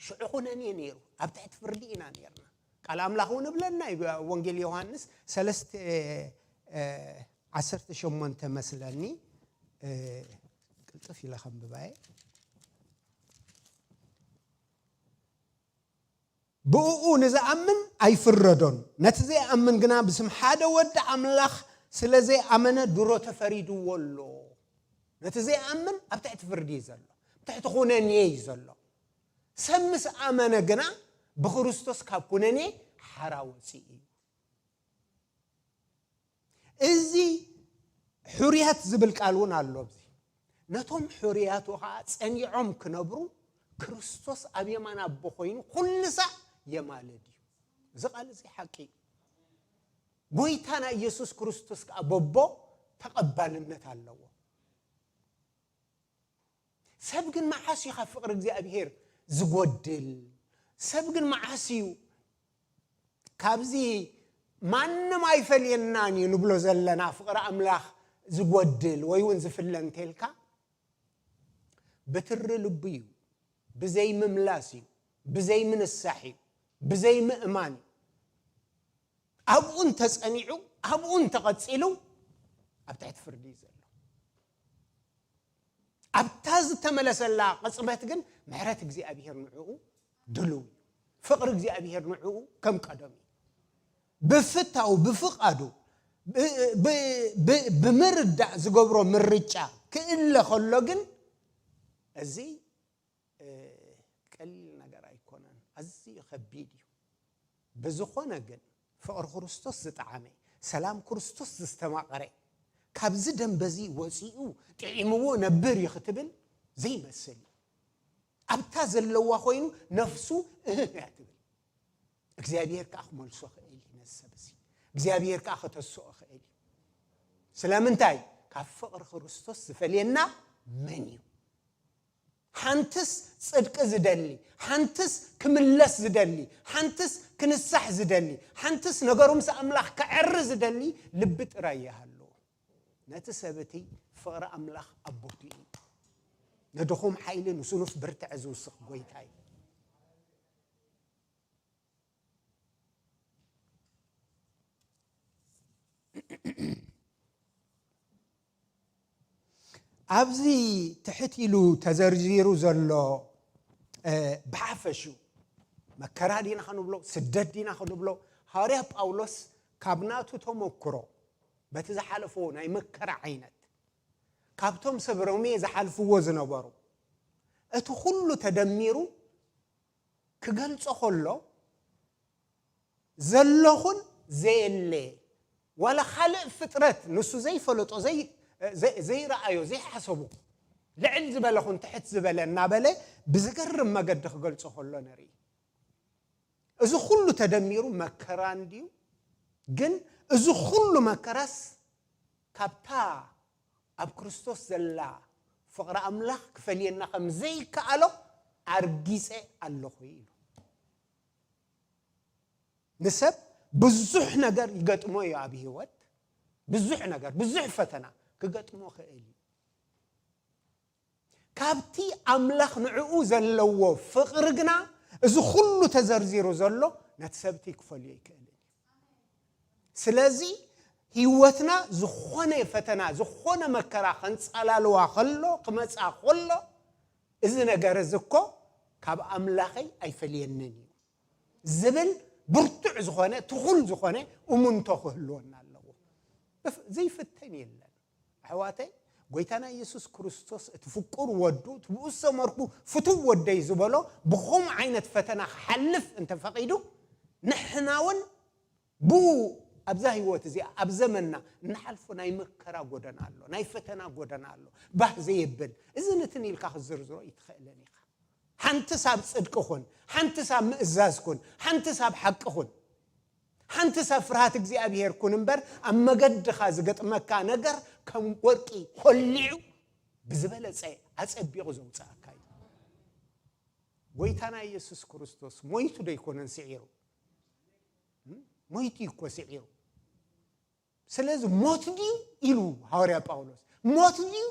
ሽዑ ኩነኔ ነይሩ። ኣብ ትሕቲ ፍርዲ ኢና ነይርና። ቃል ኣምላኽ እውን እብለና እዩ፣ ወንጌል ዮሃንስ ሰለስተ፣ እ፣ ዓሰርተ ሸሞንተ መስለኒ፣ እ፣ ቅልጥፍ ኢለ ከንብባየ። ብእኡ ንዝኣምን ኣይፍረዶን። ነቲ ዘይኣምን ግና ብስም ሓደ ወዲ ኣምላኽ ስለ ዘይኣመነ ድሮ ተፈሪድዎ ኣሎ። ነቲ ዘይኣምን ኣብ ትሕቲ ፍርዲ እዩ ዘሎ፣ ኣብ ትሕቲ ኩነኔ እዩ ዘሎ። ሰብ ምስ ኣመነ ግና ብክርስቶስ ካብ ኩነኔ ሓራ ወፂኡ እዩ። እዚ ሕሩያት ዝብል ቃል እውን ኣሎ ኣብዚ። ነቶም ሕሩያቱ ኸዓ ጸኒዖም ክነብሩ ክርስቶስ ኣብ የማን ኣቦ ኮይኑ ኩሉ ሳዕ የማልድ እዩ። እዚ ቃል እዚ ሓቂ እዩ። ጎይታና ኢየሱስ ክርስቶስ ከኣ በቦ ተቐባልነት ኣለዎ። ሰብ ግን መዓስ እዩ ካብ ፍቕሪ እግዚኣብሔር ዝጎድል? ሰብ ግን መዓስ እዩ ካብዚ ማንም ኣይፈልየናን እዩ ንብሎ ዘለና ፍቕሪ ኣምላኽ ዝጎድል ወይ እውን ዝፍለ እንተልካ፣ ብትሪ ልቡ እዩ፣ ብዘይምምላስ እዩ፣ ብዘይምንሳሕ እዩ፣ ብዘይምእማን እዩ። ኣብኡ እንተጸኒዑ፣ ኣብኡ እንተቐጺሉ፣ ኣብ ትሕቲ ፍርዲ እዩ ዘሎ። ኣብታ ዝተመለሰላ ቅጽበት ግን ምሕረት እግዚኣብሔር ንዕኡ ድሉው እዩ። ፍቕሪ እግዚኣብሔር ንዕኡ ከም ቀደም እዩ። ብፍታው፣ ብፍቓዱ፣ ብ-፣ ብ-፣ ብ-፣ ብምርዳእ ዝገብሮ ምርጫ ክእለ ከሎ ግን እዚ፣ እ፣ ቀሊል ነገር ኣይኮነን። ኣዝዩ ከቢድ እዩ። ብዝኾነ ግን ፍቕሪ ክርስቶስ ዝጠዓመ፣ ሰላም ክርስቶስ ዝስተማቐረ፣ ካብዚ ደንበዚ ወፂኡ ጥዒምዎ ነብር እዩ ክትብል ዘይመስል እዩ። ኣብታ ዘለዋ ኮይኑ ነፍሱ እህህ እያ ትብል። እግዚኣብሔር ከኣ ክመልሶ ክእል እዩ ነዚ ሰብ እዚ። እግዚኣብሔር ከኣ ከተስኦ ክእል እዩ። ስለምንታይ? ካብ ፍቕሪ ክርስቶስ ዝፈልየና መን እዩ? ሓንትስ ጽድቂ ዝደሊ፣ ሓንትስ ክምለስ ዝደሊ፣ ሓንትስ ክንሳሕ ዝደሊ፣ ሓንትስ ነገሩ ምስ ኣምላኽ ክዐሪ ዝደሊ ልቢ ጥራይ ይሃልዎ። ነቲ ሰብ እቲ ፍቕሪ ኣምላኽ ኣብ ቦትኡ እዩ። ንድኹም ሓይሊ ንስኑፍ ብርትዐ ዝውስኽ ጐይታ እዩ። ኣብዚ ትሕት ኢሉ ተዘርዚሩ ዘሎ፣ እ፣ ብሓፈሽኡ መከራ ዲና ክንብሎ፣ ስደት ዲና ክንብሎ፣ ሃዋርያ ጳውሎስ ካብ ናቱ ተመክሮ፣ በቲ ዝሓለፎ ናይ መከራ ዓይነት፣ ካብቶም ሰብ ሮሜ ዝሓልፍዎ ዝነበሩ፣ እቲ ኩሉ ተደሚሩ ክገልጾ ከሎ፣ ዘለኹን ዘየለ፣ ዋላ ካልእ ፍጥረት ንሱ ዘይፈለጦ፣ ዘይ-፣ ዘይ-፣ ዘይረኣዮ፣ ዘይሓሰቦ፣ ልዕል ዝበለኹን ትሕት ዝበለ እናበለ ብዝገርም መገዲ ክገልጾ ከሎ ንርኢ። እዚ ኩሉ ተደሚሩ መከራ እንድዩ፣ ግን እዚ ኩሉ መከራስ ካብታ ኣብ ክርስቶስ ዘላ ፍቕሪ ኣምላኽ ክፈልየና ከም ዘይከኣሎ ኣርጊጸ ኣለኹ ኢሉ። ንሰብ ብዙሕ ነገር ይገጥሞ እዩ ኣብ ህይወት። ብዙሕ ነገር፣ ብዙሕ ፈተና ክገጥሞ ክእል እዩ። ካብቲ ኣምላኽ ንዕኡ ዘለዎ ፍቕሪ ግና፣ እዚ ኩሉ ተዘርዚሩ ዘሎ ነቲ ሰብ እቲ ክፈልዮ ኣይክእልን እዩ። ስለዚ ህይወትና ዝኾነ ፈተና፣ ዝኾነ መከራ ከንጻላልዋ ከሎ፣ ክመጻ ከሎ፣ እዚ ነገር እዚ እኮ ካብ ኣምላኸይ ኣይፈልየንን እዩ ዝብል ብርቱዕ ዝኾነ፣ ትኹል ዝኾነ እሙንቶ ክህልወና ኣለዎ። እፍ-፣ ዘይፍተን የለን። ኣሕዋተይ፣ ጎይታና ኢየሱስ ክርስቶስ እቲ ፍቁር ወዱ፣ እቲ ብኡ ዝሰመርኩ ፍቱው ወደይ ዝበሎ፣ ብኸምኡ ዓይነት ፈተና ክሓልፍ እንተፈቒዱ፣ ንሕና እውን ብኡ ኣብዛ ህይወት እዚኣ፣ ኣብ ዘመንና እንሓልፎ ናይ መከራ ጎደና ኣሎ፣ ናይ ፈተና ጎደና ኣሎ። ባህ ዘየብል፣ እዝን እትን ኢልካ ክትዝርዝሮ ኣይትኽእልን ኢኻ። ሓንቲ ሳብ ጽድቂ ኩን፣ ሓንቲ ሳብ ምእዛዝ ኩን፣ ሓንቲ ሳብ ሓቂ ኩን፣ ሓንቲ ሳብ ፍርሃት እግዚኣብሔር ኩን እምበር፣ ኣብ መገድኻ ዝገጥመካ ነገር ከም ወርቂ ኮሊዑ ብዝበለጸ ኣጸቢቑ ዘውጽኣካ እዩ። ጎይታና ኢየሱስ ክርስቶስ ሞይቱ ዶ ኣይኮነን ስዒሩ? እም? ሞይቱ እዩ እኮ ስዒሩ። ስለዚ ሞት ድዩ ኢሉ ሃዋርያ ጳውሎስ፣ ሞት ድዩ?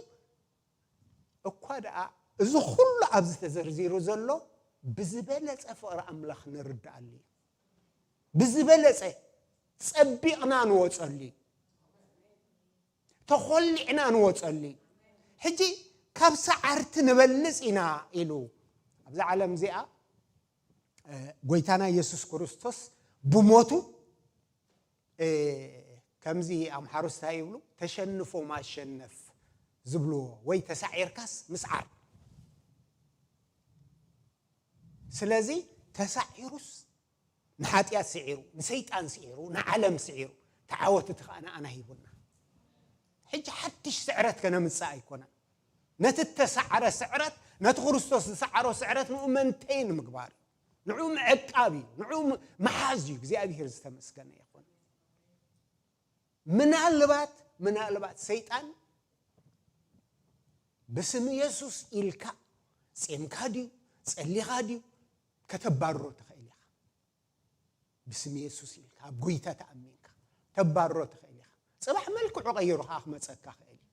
እኳ ደኣ እዚ ኩሉ ኣብዚ ተዘርዚሩ ዘሎ ብዝበለጸ ፍቕሪ ኣምላኽ ንርድኣሉ እዩ። ብዝበለጸ ጸቢቕና ንወጸሉ እዩ። ተኾሊዕና ንወጸሉ እዩ። ሕጂ ካብ ሰዓርቲ ንበልጽ ኢና ኢሉ ኣብዛ ዓለም እዚኣ፣ እ፣ ጎይታና ኢየሱስ ክርስቶስ ብሞቱ፣ እ፣ ከምዚ ኣምሓሩ እንታይ ይብሉ? "ተሸንፎ ማሸነፍ" ዝብልዎ፣ ወይ ተሳዒርካስ ምስዓር። ስለዚ ተሳዒሩስ ንሓጢኣት ስዒሩ፣ ንሰይጣን ስዒሩ፣ ንዓለም ስዒሩ፣ ተዓወት እቲ ኸኣ ንኣና ሂቡና። ሕጂ ሓድሽ ስዕረት ከነምጽእ ኣይኮነን። ነቲ እተሳዕረ ስዕረት፣ ነቲ ክርስቶስ ዝሰዓሮ ስዕረት ንኡ መንተይ ንምግባር እዩ። ንኡ ምዕቃብ እዩ። ንኡ ም-፣ ምሓዝ እዩ። እግዚኣብሔር ዝተመስገነ ይኹን። ምናልባት፣ ምናልባት ሰይጣን ብስም የሱስ ኢልካ ጼምካ ድዩ፣ ጸሊኻ ድዩ፣ ከተባርሮ ትኽእል ኢኻ። ብስም የሱስ ኢልካ፣ ኣብ ጎይታ ተኣሚንካ፣ ተባርሮ ትኽእል ኢኻ። ጽባሕ መልክዑ ቀይሩ ከኣ ክመጸካ ክእል እዩ።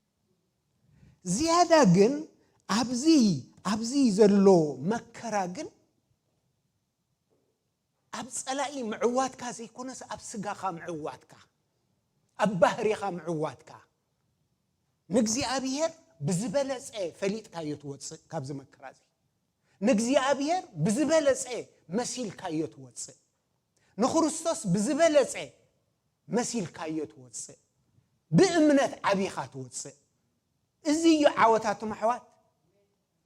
ዝያዳ ግን ኣብዚ፣ ኣብዚ ዘሎ መከራ ግን ኣብ ጸላኢ ምዕዋትካ ዘይኮነስ ኣብ ስጋኻ ምዕዋትካ፣ ኣብ ባህሪኻ ምዕዋትካ፣ ንእግዚኣብሔር ብዝበለጸ ፈሊጥካዮ ትወጽእ ካብዚ መከራ እዚ። ንእግዚኣብሔር ብዝበለጸ መሲልካዮ ትወጽእ። ንክርስቶስ ብዝበለጸ መሲልካዮ ትወጽእ። ብእምነት ዓቢኻ ትወጽእ። እዚ እዩ ዓወት ኣቱም ኣሕዋት።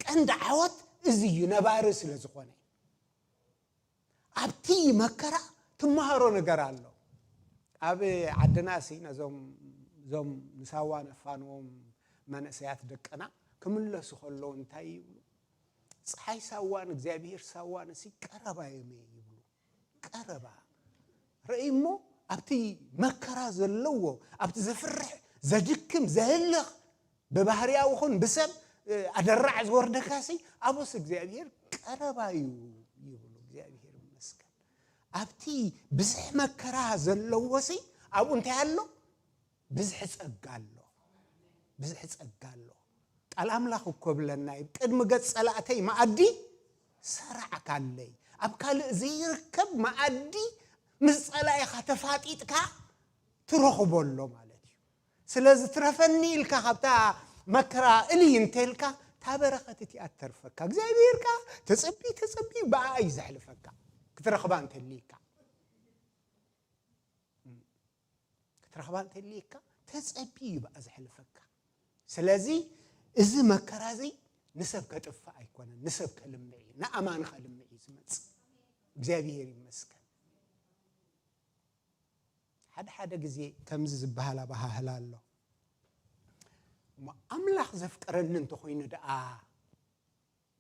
ቀንዲ ዓወት እዚ እዩ፣ ነባሪ ስለ ዝኾነ። ኣብቲ መከራ ትመሃሮ ነገር ኣሎ። ኣብ ዓድና ሲ ነዞም፣ እዞም ንሳዋ ነፋንዎም መንእሰያት ደቅና ክምለሱ ከለዉ እንታይ ይብሉ? "ፀሓይ ሳዋን እግዚኣብሔር ሳዋን ሲ ቀረባ እዮም" ይብሉ። ቀረባ። ርእይ እሞ ኣብቲ መከራ ዘለዎ፣ ኣብቲ ዘፍርሕ፣ ዘድክም፣ ዘህልኽ፣ ብባህርያዊ ኹን ብሰብ፣ እ፣ ኣደራዕ ዝወርደካሲ፣ ኣቦስ እግዚኣብሔር ቀረባ እዩ ይብሉ። እግዚኣብሔር ይመስገን። ኣብቲ ብዝሕ መከራ ዘለዎሲ፣ ኣብኡ እንታይ ኣሎ? ብዝሕ ጸጋ ኣሎ። ብዝሕ ጸጋ ኣሎ። ቃል ኣምላኽ እኮ ብለና እዩ፣ "ቅድሚ ገጽ ጸላእተይ መኣዲ ሰራዕካለይ።" ኣብ ካልእ ዘይርከብ መኣዲ ምስ ጸላኢኻ ተፋጢጥካ ትረኽቦ ኣሎ ማለት እዩ። ስለዚ ትረፈኒ ኢልካ ካብታ መከራ እልይ እንተ ኢልካ፣ እታ በረኸት እቲኣ ትተርፈካ። እግዚኣብሔር ከኣ ተጸቢ፣ ተጸቢ፣ ብኣኣ እዩ ዘሕልፈካ። ክትረኽባ እንተልይካ። ክትረኽባ እንተልይካ፣ ተጸቢ እዩ ብኣ ዘሕልፈካ። ስለዚ እዚ መከራ እዚ ንሰብ ከጥፍእ ኣይኮነን፣ ንሰብ ከልምዕ እዩ፣ ንኣማኒ ከልምዕ እዩ ዝመጽእ። እግዚኣብሔር ይመስገን። ሓደ ሓደ ግዜ ከምዚ ዝበሃል ኣበሃህላ ኣሎ። እሞ ኣምላኽ ዘፍቅረኒ እንተኾይኑ ደኣ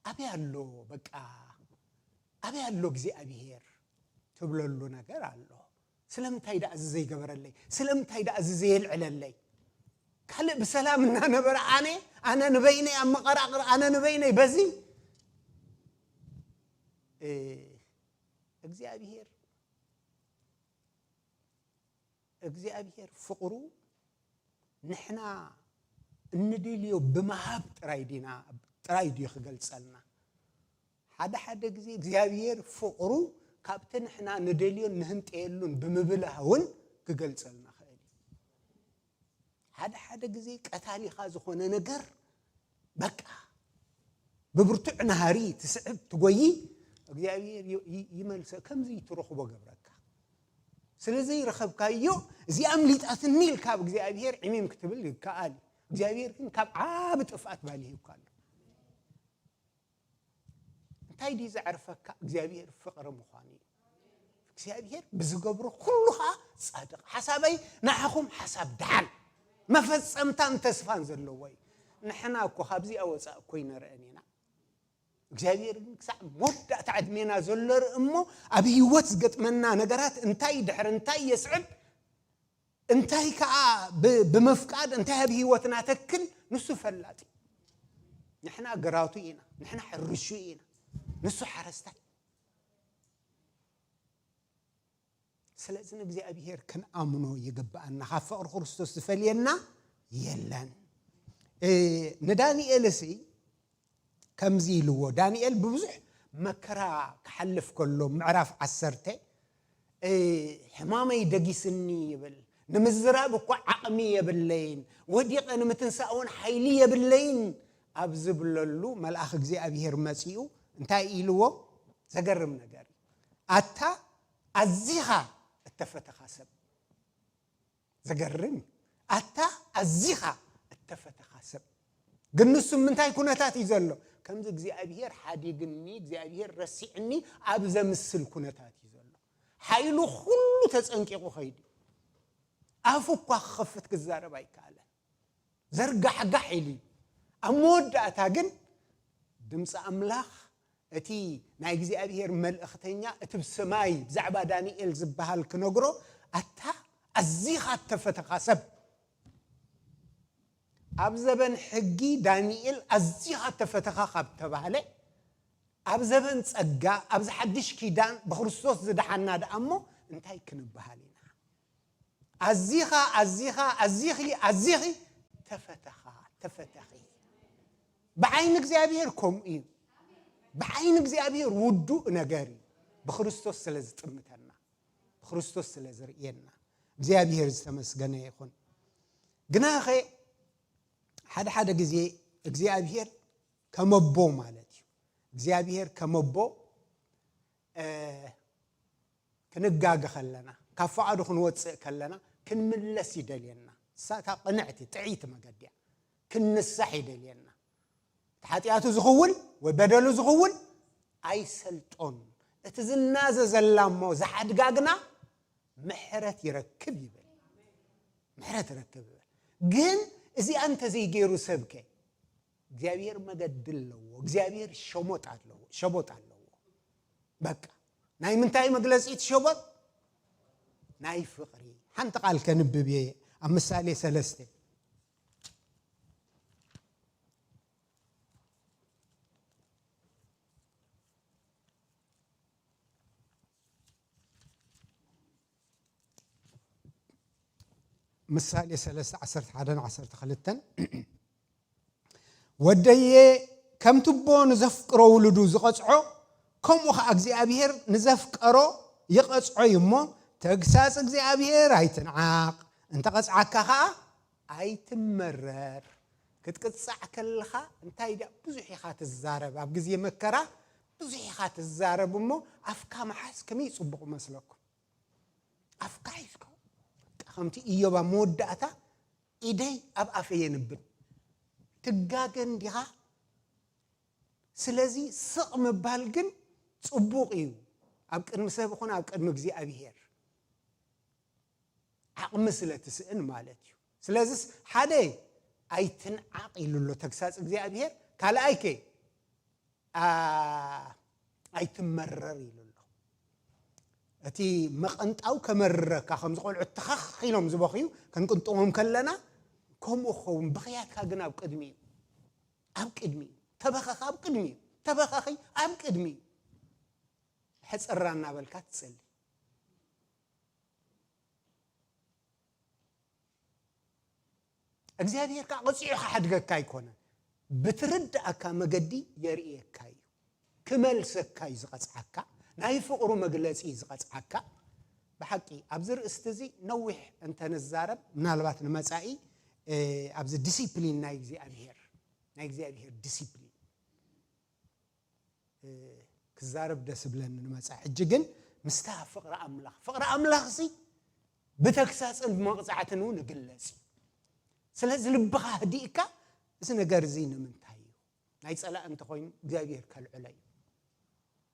ኣበይ ኣሎ? በቃ ኣበይ ኣሎ እግዚኣብሔር ትብለሉ ነገር ኣሎ። ስለምንታይ ደኣ እዚ ዘይገበረለይ? ስለምንታይ ደኣ እዚ ዘየልዕለለይ? ካልእ ብሰላም እናነበረ ኣነ፣ ኣነ ንበይነይ ኣብ መቐራቕር፣ ኣነ ንበይነይ በዚ፣ እ፣ እግዚኣብሔር፣ እግዚኣብሔር ፍቕሩ ንሕና እንደልዮ ብምሃብ ጥራይ ዲና፣ ጥራይ ድዩ ክገልጸልና? ሓደ ሓደ ግዜ እግዚኣብሔር ፍቕሩ ካብቲ ንሕና ንደልዮን ንህንጠየሉን ብምብላህ እውን ክገልጸልና ክእል እዩ። ሓደ ሓደ ግዜ ቀታሊኻ ዝኾነ ነገር በቃ ብብርቱዕ ናህሪ ትስዕብ ትጎዪ፣ እግዚኣብሔር ይ-፣ ይ-፣ ይመልሰ፣ ከምዚ ትረኽቦ ገብረካ። ስለ ዘይረኸብካዮ፣ እዚኣ ኣምሊጣትኒ ኢልካ ኣብ እግዚኣብሔር ዕሚም ክትብል ይከኣል እዩ። እግዚኣብሔር ግን ካብ ዓቢ ጥፍኣት ባሊሁካ ኣሎ። እንታይ ድዩ ዘዕርፈካ? እግዚኣብሔር ፍቕሪ ምዃኑ እዩ። እግዚኣብሔር ብዝገብሮ ኩሉ ኸኣ ጻድቕ። ሓሳበይ ንዓኹም ሓሳብ ደሓን፣ መፈጸምታን ተስፋን ዘለዎ እዩ። ንሕና እኮ ካብዚኣ ወጻእ እኮ ኣይንረአን ኢና። እግዚኣብሔር ግን ክሳዕ መወዳእታ ዕድሜና ዘሎ ርኢ እሞ፣ ኣብ ህይወት ዝገጥመና ነገራት እንታይ ድሕሪ እንታይ የስዕብ፣ እንታይ ከዓ ብ-፣ ብምፍቃድ እንታይ ኣብ ህይወትና ተክል፣ ንሱ ፈላጥ እዩ። ንሕና ግራቱ ኢና፣ ንሕና ሕርሹ ኢና፣ ንሱ ሓረስታይ። ስለዚ ንእግዚኣብሔር ክንኣምኖ ይግብኣና። ካብ ፍቕሪ ክርስቶስ ዝፈልየና የለን። እ፣ ንዳንኤል እሲ ከምዚ ኢልዎ፣ ዳንኤል ብብዙሕ መከራ ክሓልፍ ከሎ፣ ምዕራፍ ዓሰርተ፣ እ፣ ሕማመይ ደጊስኒ ይብል፣ ንምዝራብ እኳ ዓቕሚ የብለይን፣ ወዲቐ ንምትንሳእ እውን ሓይሊ የብለይን ኣብ ዝብለሉ፣ መልኣኽ እግዚኣብሔር መጺኡ እንታይ ኢልዎ? ዘገርም ነገር እዩ። ኣታ ኣዚኻ እተፈተኻ ሰብ። ዘገርም እዩ። ኣታ ኣዚኻ እተፈተኻ ሰብ። ግን ንሱ ምንታይ ኩነታት እዩ ዘሎ? ከምዚ እግዚኣብሔር ሓዲግኒ፣ እግዚኣብሔር ረሲዕኒ ኣብ ዘምስል ኩነታት እዩ ዘሎ። ሓይሉ ኩሉ ተጸንቂቑ ኸይዱ። ኣፉ እኳ ክኸፍት ክዛረብ ኣይከኣለን። ዘርጋሕጋሕ ኢሉ እዩ። ኣብ መወዳእታ ግን ድምፂ ኣምላኽ፣ እቲ ናይ እግዚኣብሔር መልእኽተኛ፣ እቲ ብሰማይ ብዛዕባ ዳንኤል ዝበሃል ክነግሮ፣ ኣታ ኣዚኻ እተፈተኻ ሰብ። ኣብ ዘበን ሕጊ ዳንኤል ኣዚኻ እተፈተኻ ካብ ተባህለ፣ ኣብ ዘበን ጸጋ፣ ኣብዚ ሓድሽ ኪዳን ብክርስቶስ ዝደሓና ደኣ እሞ እንታይ ክንበሃል ኢና? ኣዚኻ፣ ኣዚኻ፣ ኣዚኺ፣ ኣዚኺ ተፈተኻ፣ ተፈተኺ። ብዓይኒ እግዚኣብሔር ከምኡ እዩ። ብዓይኒ እግዚኣብሔር ውዱእ ነገር እዩ። ብክርስቶስ ስለ ዝጥምተና፣ ብክርስቶስ ስለ ዝርእየና፣ እግዚኣብሔር ዝተመስገነ ይኹን። ግናኸ ሓደ ሓደ ግዜ እግዚኣብሔር ከመቦ ማለት እዩ። እግዚኣብሔር ከመቦ፣ እ፣ ክንጋገ ከለና፣ ካብ ፈቓዱ ክንወጽእ ከለና፣ ክንምለስ ይደልየና። እሳ እታ ቅንዕቲ፣ ጥዕይቲ መገዲ እያ። ክንንሳሕ ይደልየና። እቲ ሓጢኣቱ ዝኽውል ወይ በደሉ ዝኽውል ኣይሰልጦን። እቲ ዝናዘዘላ እሞ ዝሓድጋ ግና ምሕረት ይረክብ ይብል። ምሕረት ይረክብ ይብል። ግን እዚኣ እንተዘይገይሩ ሰብከ? እግዚኣብሔር መገዲ ኣለዎ። እግዚኣብሔር ሸሞጥ ኣለዎ፣ ሸቦጥ ኣለዎ። በቃ፣ ናይ ምንታይ መግለጺ እቲ ሸቦጥ? ናይ ፍቕሪ። ሓንቲ ቃል ከንብብ እየ፣ ኣብ ምሳሌ ሰለስተ። ምሳሌ ሰለስተ፣ ዓሰርተ ሓደን ዓሰርተ ክልተን። ወደየ፣ ከም ትቦ ንዘፍቅሮ ውሉዱ ዝቐጽዖ፣ ከምኡ ኸዓ እግዚኣብሔር ንዘፍቀሮ ይቐጽዖ እዩ እሞ፣ ተግሳጽ እግዚኣብሔር ኣይትንዓቕ፣ እንተ ቐጽዓካ ኸዓ ኣይትመረር። ክትቅጻዕ ከለኻ እንታይ ድኣ ብዙሕ ኢኻ ትዛረብ፣ ኣብ ግዜ መከራ ብዙሕ ኢኻ ትዛረብ እሞ፣ ኣፍካ ምሓዝ ከመይ ጽቡቕ መስለኩም። ኣፍካ ሒዝካ፣ ከምቲ ኢዮብ ኣብ መወዳእታ፣ ኢደይ ኣብ ኣፈይ የንብር። ትጋገ እንዲኻ። ስለዚ ስቕ ምባል ግን ጽቡቕ እዩ፣ ኣብ ቅድሚ ሰብ ይኹን ኣብ ቅድሚ እግዚኣብሄር። ዓቕሚ ስለ ትስእን ማለት እዩ። ስለዚስ ሓደ ኣይትንዓቕ ኢሉ ኣሎ ተግሳጽ እግዚኣብሄር። ካልኣይ ከ፣ ኣ-፣ ኣይትመረር ኢሉ ኣሎ። እቲ መቐንጣው ከመርረካ፣ ከምዚ ቆልዑት ተኸኽ ኢሎም ዝበኽዩ ከንቅንጥዎም ከለና፣ ከምኡ ክኸውን፣ ብኽያትካ ግን ኣብ ቅድሚ እዩ። ኣብ ቅድሚ እዩ። ተበኸኽ ኣብ ቅድሚ እዩ። ተበኸኺ ኣብ ቅድሚ እዩ። ሕጽራ እናበልካ ትጸሊ። እግዚኣብሔር ከኣ ቀጺዑ ክሓድገካ ኣይኮነን። ብትርድኣካ መገዲ የርእየካ እዩ። ክመልሰካ እዩ ዝቐጽዓካ። ናይ ፍቕሩ መግለጺ እዩ ዝቐጽዓካ። ብሓቂ ኣብዚ ርእስቲ እዚ ነዊሕ እንተ ንዛረብ፣ ምናልባት ንመጻኢ፣ እ፣ ኣብዚ ዲሲፕሊን ናይ እግዚኣብሔር፣ ናይ እግዚኣብሔር ዲሲፕሊን እ፣ ክዛረብ ደስ ብለኒ ንመጻኢ። ሕጂ ግን ምስታ ፍቕሪ ኣምላኽ፣ ፍቕሪ ኣምላኽሲ ብተግሳጽን ብመቕጻዕትን እውን ይግለጽ እዩ። ስለዚ ልብኻ ህዲእካ፣ እዚ ነገር እዚ ንምንታይ እዩ? ናይ ጸላኢ እንተኾይኑ እግዚኣብሔር ከልዕሎ እዩ።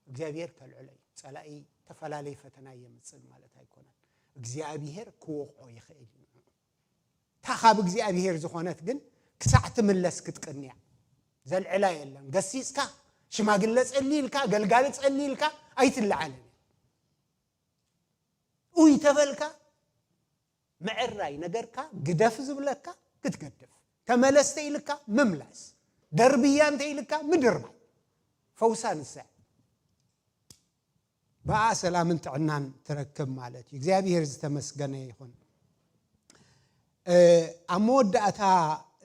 እግዚኣብሔር ከልዕሎ እዩ። ጸላኢ ተፈላለየ ፈተና የምጽእ ማለት ኣይኮነን። እግዚኣብሔር ክወቕዖ ይኽእል እዩ። እታ ካብ እግዚኣብሔር ዝኾነት ግን ክሳዕ ትምለስ ክትቅንያ። ዘልዕላ የለን። ገሲጽካ ሽማግለ ጸሊ ኢልካ፣ ገልጋሊ ጸሊ ኢልካ ኣይትለዓልን። ኡይ ተበልካ፣ ምዕራይ ነገርካ፣ ግደፍ ዝብለካ ክትገድፍ፣ ተመለስ ተኢልካ ምምላስ፣ ደርብያ እንተ ኢልካ ምድርባይ። ፈውሳ ንሳ እያ። ብኣ ሰላምን ጥዕናን ትረክብ ማለት እዩ። እግዚኣብሔር ዝተመስገነ ይኹን። እ፣ ኣብ መወዳእታ፣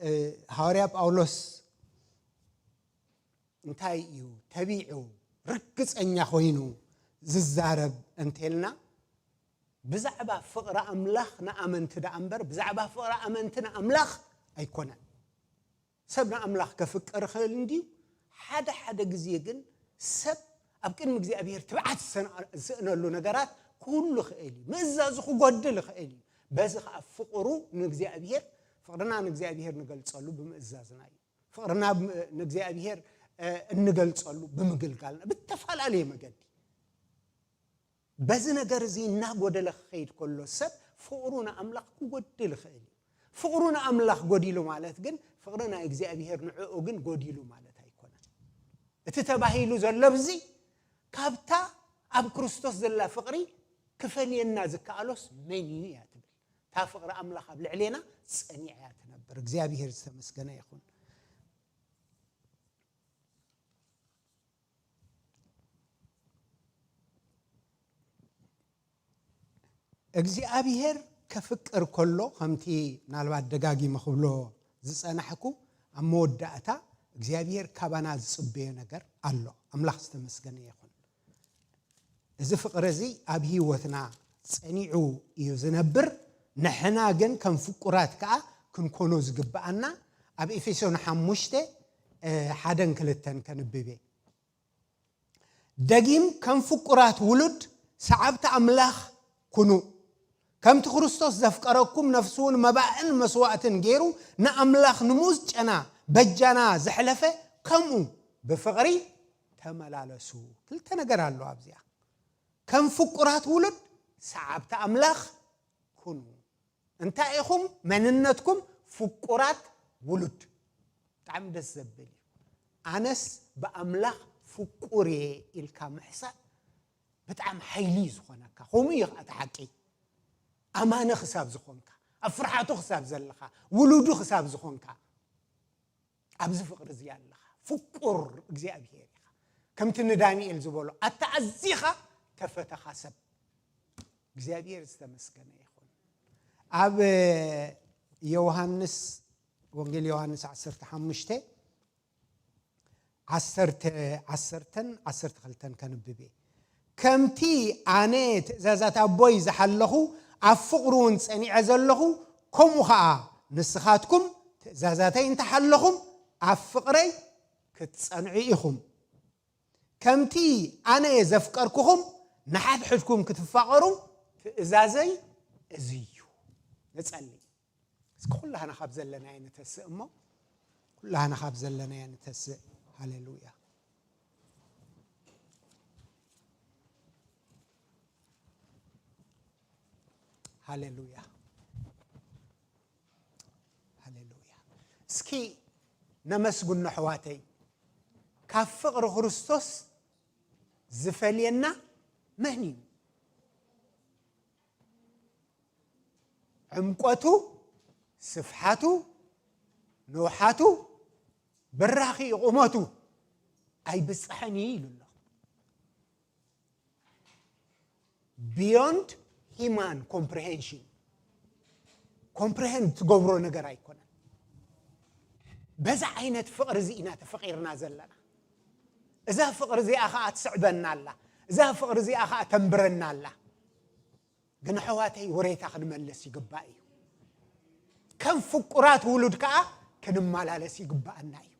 እ፣ ሃዋርያ ጳውሎስ እንታይ እዩ ተቢዑ ርግጸኛ ኮይኑ ዝዛረብ እንተልና፣ ብዛዕባ ፍቕሪ ኣምላኽ ንኣመንቲ ደኣ እምበር፣ ብዛዕባ ፍቕሪ ኣመንቲ ንኣምላኽ ኣይኮነን። ሰብ ንኣምላኽ ከፍቅር ይኽእል እንድዩ። ሓደ ሓደ ግዜ ግን ሰብ ኣብ ቅድሚ እግዚኣብሔር ትብዓት ዝሰን-፣ ዝስእነሉ ነገራት ክህሉ ይኽእል እዩ። ምእዛዙ ክጎድል ይኽእል እዩ። በዚ ኸዓ ፍቕሩ ንእግዚኣብሔር፣ ፍቕርና ንእግዚኣብሔር ንገልጸሉ ብምእዛዝና እዩ። ፍቕርና ብ-፣ ንእግዚኣብሔር፣ እ፣ እንገልጸሉ ብምግልጋልና ብተፈላለየ መገዲ። በዚ ነገር እዚ እናጎደለ ክኸይድ ከሎ ሰብ ፍቕሩ ንኣምላኽ ክጎድል ይኽእል እዩ። ፍቕሩ ንኣምላኽ ጎዲሉ ማለት ግን ፍቕሪ ናይ እግዚኣብሔር ንዕኡ ግን ጎዲሉ ማለት ኣይኮነን። እቲ ተባሂሉ ዘሎ ኣብዚ ካብታ ኣብ ክርስቶስ ዘላ ፍቕሪ ክፈልየና ዝከኣሎስ መን እዩ እያ ትብል። እታ ፍቕሪ ኣምላኽ ኣብ ልዕሌና ጸኒዓ እያ ትነብር። እግዚኣብሔር ዝተመስገነ ይኹን። እግዚኣብሔር ከፍቅር ከሎ፣ ከምቲ ምናልባት ደጋጊመ ክብሎ ዝጸናሕኩ፣ ኣብ መወዳእታ እግዚኣብሔር ካባና ዝጽበዮ ነገር ኣሎ። ኣምላኽ ዝተመስገነ ይኹን። እዚ ፍቕሪ እዚ ኣብ ህይወትና ጸኒዑ እዩ ዝነብር። ንሕና ግን ከም ፍቁራት ከኣ ክንኮኖ ዝግብኣና ኣብ ኤፌሶን ሓሙሽተ፣ እ፣ ሓደን ክልተን ከንብብ እየ። ደጊም ከም ፍቁራት ውሉድ ሰዓብቲ ኣምላኽ ኩኑ። ከምቲ ክርስቶስ ዘፍቀረኩም ነፍሱ እውን መባእን መስዋእትን ገይሩ ንኣምላኽ ንምኡዝ ጨና በጃና ዘሕለፈ ከምኡ ብፍቕሪ ተመላለሱ። ክልተ ነገር ኣሎ ኣብዚኣ። ከም ፍቁራት ውሉድ ሰዓብቲ ኣምላኽ ኩኑ። እንታይ ኢኹም መንነትኩም? ፍቁራት ውሉድ። ብጣዕሚ ደስ ዘብል እዩ። ኣነስ ብኣምላኽ ፍቁር እየ ኢልካ ምሕሳብ ብጣዕሚ ሓይሊ እዩ ዝኾነካ። ከምኡ እዩ ኸዓ እቲ ሓቂ። ኣማኒ ክሳብ ዝኾንካ፣ ኣብ ፍርሓቱ ክሳብ ዘለኻ፣ ውሉዱ ክሳብ ዝኾንካ፣ ኣብዚ ፍቕሪ እዚ ኣለኻ። ፍቁር እግዚኣብሔር ኢኻ። ከምቲ ንዳንኤል ዝበሎ፣ ኣታ ኣዚኻ ተፈተኻ ሰብ። እግዚኣብሔር ዝተመስገነ ይኹን። ኣብ ዮሃንስ፣ ወንጌል ዮሃንስ ዓሰርተ ሓሙሽተ፣ ዓሰርተ፣ ዓሰርተን ዓሰርተ ክልተን ከንብብ እየ። ከምቲ ኣነ ትእዛዛት ኣቦይ ዝሓለኹ፣ ኣብ ፍቕሩ እውን ጸኒዐ ዘለኹ፣ ከምኡ ኸኣ ንስኻትኩም ትእዛዛተይ እንተሓለኹም፣ ኣብ ፍቕረይ ክትጸንዑ ኢኹም። ከምቲ ኣነ ዘፍቀርኩኹም፣ ንሓድሕድኩም ክትፋቐሩ ትእዛዘይ እዚ እዩ። ንጸሊ። እስኪ ኩላህና ካብ ዘለናዮ ንተስእ እሞ፣ ኩላህና ካብ ዘለናዮ ንተስእ። ሃሌሉያ። ሃሌሉያ። ሃሌሉያ። እስኪ ነመስግኖ ኣሕዋተይ። ካብ ፍቕሪ ክርስቶስ ዝፈልየና መን እዩ? ዕምቆቱ፣ ስፍሓቱ፣ ንውሓቱ፣ ብራኺ ቁመቱ ኣይብጻሕን እዩ ኢሉ ኣሎ። Beyond human comprehension። ኮምፕሬሄንድ ትገብሮ ነገር ኣይኮነን። በዛ ዓይነት ፍቕሪ እዚ ኢና ተፈቒርና ዘለና። እዛ ፍቕሪ እዚኣ ኸዓ ትስዕበና ኣላ። እዛ ፍቕሪ እዚኣ ኸዓ ተንብረና ኣላ። ግን ኣሕዋተይ፣ ወሬታ ክንመልስ ይግባእ እዩ። ከም ፍቁራት ውሉድ ከኣ ክንመላለስ ይግባኣና እዩ።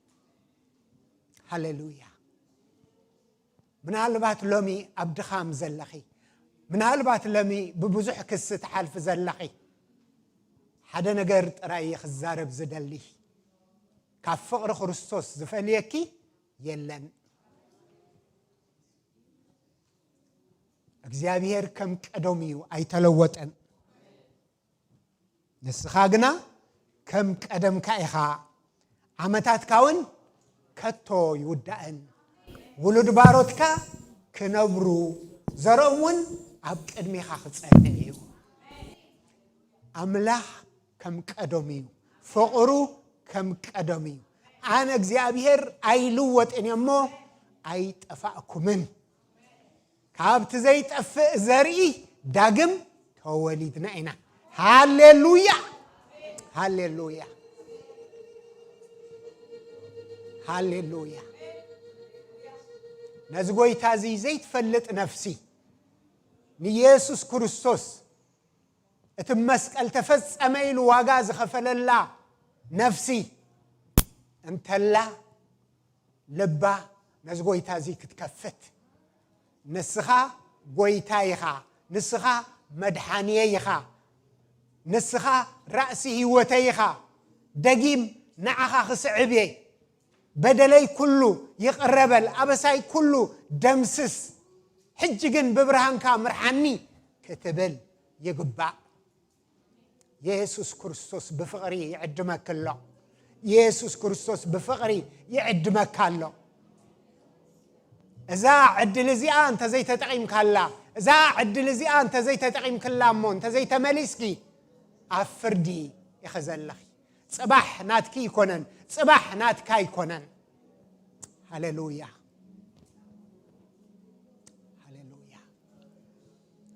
ሃሌሉያ። ምናልባት ሎሚ ኣብ ድኻም ዘለኺ፣ ምናልባት ሎሚ ብብዙሕ ክሲ ትሓልፊ ዘለኺ፣ ሓደ ነገር ጥራይ እየ ክዛረብ ዝደሊ። ካብ ፍቕሪ ክርስቶስ ዝፈልየኪ የለን። እግዚኣብሔር ከም ቀደሙ እዩ፣ ኣይተለወጠን። ንስኻ ግና ከም ቀደምካ ኢኻ፣ ዓመታትካ እውን ከቶ ይውዳእን። ውሉድ ባሮትካ ክነብሩ፣ ዘርኦም እውን ኣብ ቅድሜኻ ክጸንዕ እዩ። ኣምላኽ ከም ቀደሙ እዩ፣ ፍቕሩ ከም ቀደሙ እዩ። ኣነ እግዚኣብሔር ኣይልወጥን እየ እሞ ኣይጠፋእኩምን። ካብቲ ዘይጠፍእ ዘርኢ ዳግም ተወሊድና ኢና። ሃሌሉያ! ሃሌሉያ! ሃሌሉያ! ነዚ ጎይታ እዚ ዘይትፈልጥ ነፍሲ፣ ንኢየሱስ ክርስቶስ እቲ መስቀል ተፈጸመ ኢሉ ዋጋ ዝኸፈለላ ነፍሲ እንተላ፣ ልባ ነዚ ጎይታ እዚ ክትከፍት፣ ንስኻ ጎይታ ኢኻ፣ ንስኻ መድሓንየ ኢኻ፣ ንስኻ ራእሲ ህይወተይ ኢኻ፣ ደጊም ንዓኻ ክስዕብ እየ፣ በደለይ ኩሉ ይቕረ በል፣ ኣበሳይ ኩሉ ደምስስ፣ ሕጂ ግን ብብርሃንካ ምርሓኒ ክትብል ይግባእ። የሱስ ክርስቶስ ብፍቕሪ ይዕድመኪ ኣሎ። የሱስ ክርስቶስ ብፍቕሪ ይዕድመካ ኣሎ። እዛ ዕድል እዚኣ እንተዘይተጠቒምካላ፣ እዛ ዕድል እዚኣ እንተዘይተጠቒምክላ እሞ እንተዘይተመሊስኪ፣ ኣብ ፍርዲ ኢኺ ዘለኺ። ጽባሕ ናትኪ ኣይኮነን፣ ጽባሕ ናትካ ኣይኮነን። ሃሌሉያ፣ ሃሌሉያ፣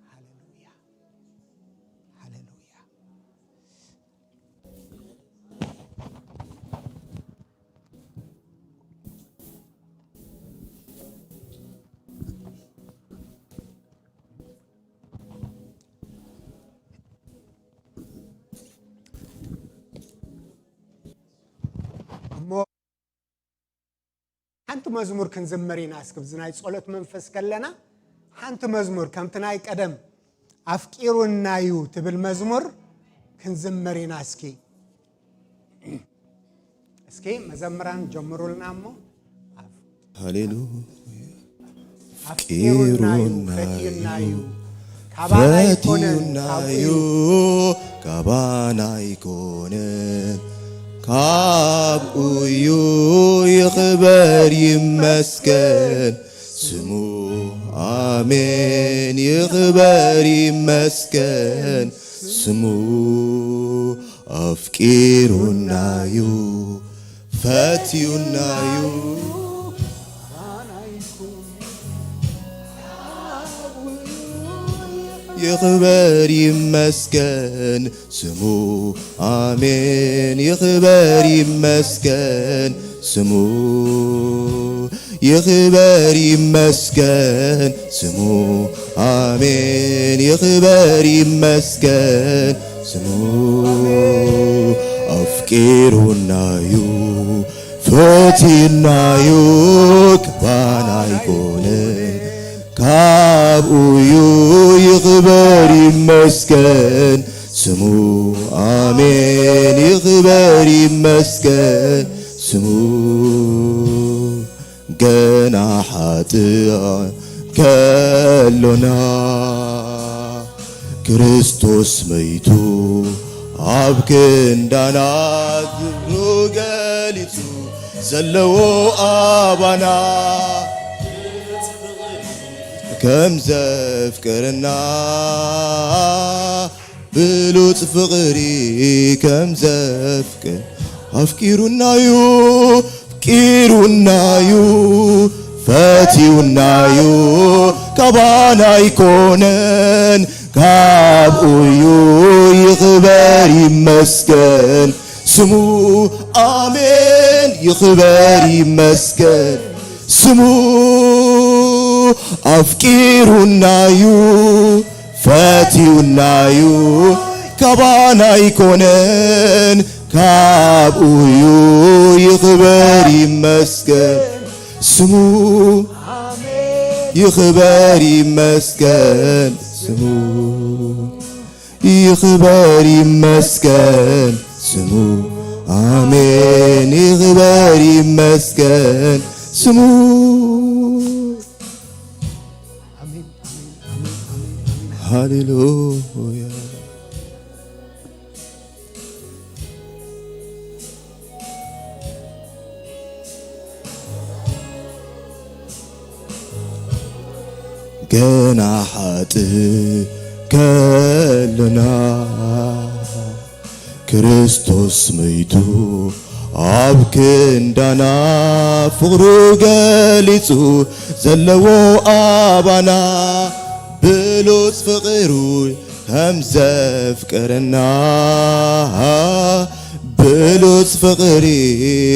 ሃሌሉያ፣ ሃሌሉያ። እሞ ሓንቲ መዝሙር ክንዝምር ኢና። እስኪ ብዚ ናይ ጸሎት መንፈስ ከለና ሓንቲ መዝሙር ከምቲ ናይ ቀደም ኣፍቂሩና እዩ ትብል መዝሙር ክንዝምር ኢና። እስኪ፣ እስኪ መዘምራን ጀምሩልና እሞ። ሃሌሉያ። ኣፍቂሩና እዩ፣ ፈትዩና እዩ፣ ካባና ኣይኮነን፣ ፈትዩና ካብኡ እዩ፣ እዩ። ካባና ኣይኮነን፣ ካብኡ እዩ። ይኽበር ይመስገን ስሙ፣ ኣሜን። ይኽበር ይመስገን ስሙ፣ ኣፍቂሩና እዩ፣ ፈትዩና እዩ። ይኽበር ይመስገን ስሙ፣ ኣሜን። ይኽበር ይመስገን ስሙ፣ ይኽበር ይመስገን ስሙ፣ ኣሜን። ይኽበር ይመስገን ስሙ፣ ኣፍቂሩናዩ፣ ፈቲናዩ፣ ክባና ኣይኮነን፣ ካብኡዩ። ይኽበር ይመስገን ስሙ፣ ኣሜን። ይኽበር ይመስገን ስሙ። ገና ሓጥኣን ከሎና፣ ክርስቶስ መይቱ ኣብ ክንዳና፣ ግብሩ ገሊጹ ዘለዎ ኣባና፣ ከም ዘፍቀረና፣ ብሉጽ ፍቕሪ ከም ዘፍቅር፣ ኣፍቂሩናዩ፣ ኣፍቂሩናዩ፣ ፈቲውናዩ፣ ካባና ኣይኮነን፣ ካብኡዩ። ይኽበር ይመስገን ስሙ፣ ኣሜን። ይኽበር ይመስገን ስሙ፣ ኣፍቂሩናዩ፣ ፈቲውናዩ፣ ካባና ኣይኮነን፣ ካብኡዩ። ይኽበር ይመስገን ስሙ፣ ይኽበር ይመስገን ስሙ፣ ይኽበር ይመስገን ስሙ፣ ኣሜን። ይኽበር ይመስገን ስሙ። ኣሜን፣ ኣሜን፣ ኣሜን፣ ኣሜን፣ ኣሜን። ሃሌሉያ። ገና ሓጥእ ከለና ክርስቶስ መይቱ ኣብ ክንዳና ፍቕሩ ገሊጹ ዘለዎ ኣባና ብሉጽ ፍቕሩ ከም ዘፍቀረና ብሉጽ ፍቕሪ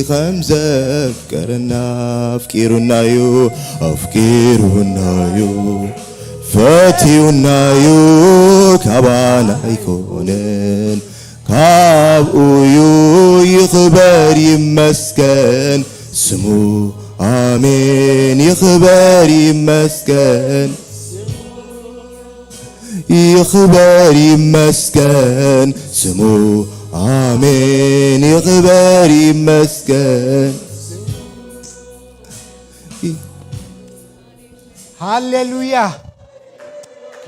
ከም ዘፍቀረና ኣፍቂሩናዩ ኣፍቂሩናዩ ፈትዩናዩ ካባና ኣይኮነን ካብኡዩ ይኽበር ይመስገን ስሙ ኣሜን ይኽበር ይመስገን ይኽበር ይመስገን ስሙ ኣሜን ይኽበር ይመስገን ሃሌሉያ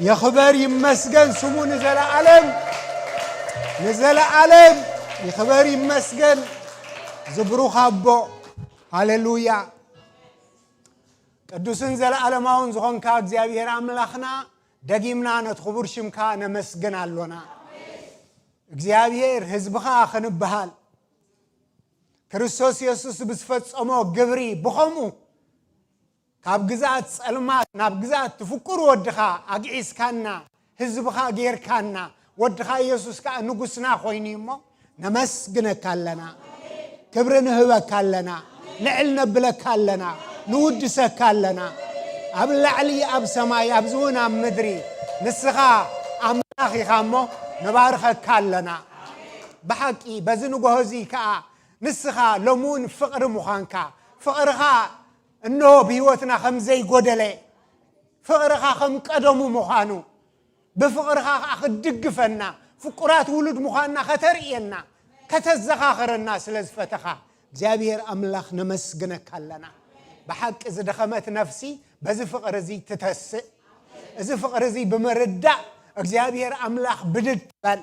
ይኽበር ይመስገን ስሙ ንዘለዓለም ንዘለዓለም ይኽበር ይመስገን ዝብሩኽ ኣቦ ሃሌሉያ ቅዱስን ዘለዓለማውን ዝኾንካ እግዚኣብሔር ኣምላኽና ደጊምና ነቲ ክቡር ሽምካ ነመስግን ኣሎና እግዚኣብሔር ህዝብኻ ክንበሃል ክርስቶስ የሱስ ብዝፈጸሞ ግብሪ ብኸምኡ ካብ ግዝኣት ጸልማት ናብ ግዝኣት ትፍቅሩ ወድኻ ኣግዒዝካና ህዝብኻ ጌርካና ወድኻ የሱስ ከኣ ንጉስና ኮይኑ እሞ ነመስግነካ ኣለና ክብሪ ንህበካ ኣለና ልዕል ነብለካ ኣለና ንውድሰካ ኣለና ኣብ ላዕሊ ኣብ ሰማይ ኣብዚ እውን ኣብ ምድሪ ንስኻ ኣምላኽ ኢኻ እሞ ንባርኸካ ኣለና ብሓቂ በዚ ንጎሆ እዚ ከኣ ንስኻ ሎሚ እውን ፍቕሪ ምዃንካ ፍቕርኻ እንሆ ብህይወትና ከም ዘይጎደለ ፍቕርኻ ከም ቀደሙ ምዃኑ ብፍቕርኻ ከዓ ክትድግፈና ፍቁራት ውሉድ ምዃንና ከተርእየና ከተዘኻኽረና ስለ ዝፈተኻ እግዚኣብሔር ኣምላኽ ነመስግነካ ኣለና ብሓቂ ዝደኸመት ነፍሲ በዚ ፍቕሪ እዚ ትተስእ እዚ ፍቕሪ እዚ ብምርዳእ እግዚኣብሔር ኣምላኽ ብድድ በል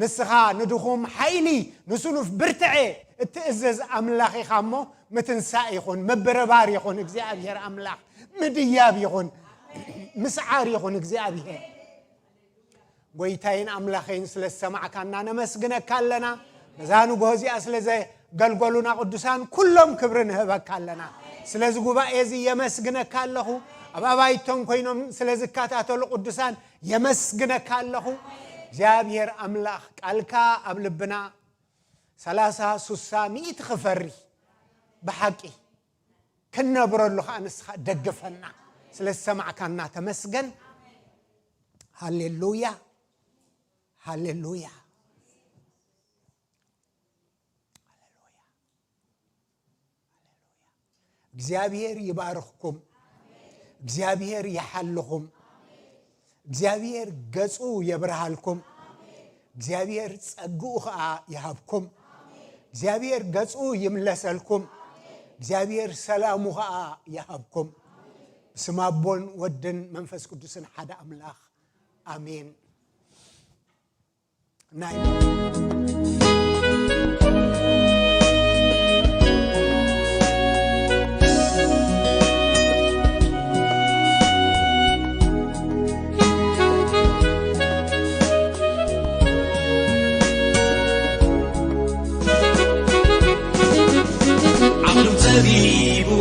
ንስኻ ንድኹም ሓይሊ ንስኑፍ ብርትዐ እትእዘዝ ኣምላኽ ኢኻ እሞ ምትንሳእ ይኹን ምብርባር ይኹን እግዚኣብሔር ኣምላኽ ምድያብ ይኹን ምስዓር ይኹን እግዚኣብሔር ጎይታይን ኣምላኸይን ስለ ዝሰማዕካና ነመስግነካ ኣለና በዛ ንጎሆ እዚኣ ስለ ዘገልገሉና ቅዱሳን ኩሎም ክብሪ ንህበካ ኣለና ስለዚ ጉባኤ እዚ የመስግነካ ኣለኹ ኣብ ኣባይቶም ኮይኖም ስለ ዝከታተሉ ቅዱሳን የመስግነካ ኣለኹ እግዚኣብሔር ኣምላኽ ቃልካ ኣብ ልብና ሰላሳ ሱሳ ሚእቲ ክፈሪ ብሓቂ ክንነብረሉ ከዓ ንስኻ ደግፈና ስለ ዝሰማዕካና ተመስገን ሃሌሉያ ሃሌሉያ እግዚኣብሔር ይባርኽኩም እግዚኣብሔር ይሓልኹም እግዚኣብሔር ገጹ የብርሃልኩም እግዚኣብሔር ጸግኡ ኸዓ ይሃብኩም እግዚኣብሔር ገጹ ይምለሰልኩም እግዚኣብሔር ሰላሙ ኸዓ ይሃብኩም ብስም ኣቦን ወድን መንፈስ ቅዱስን ሓደ ኣምላኽ ኣሜን ናይ ዓቕሉ ጸቢብዎ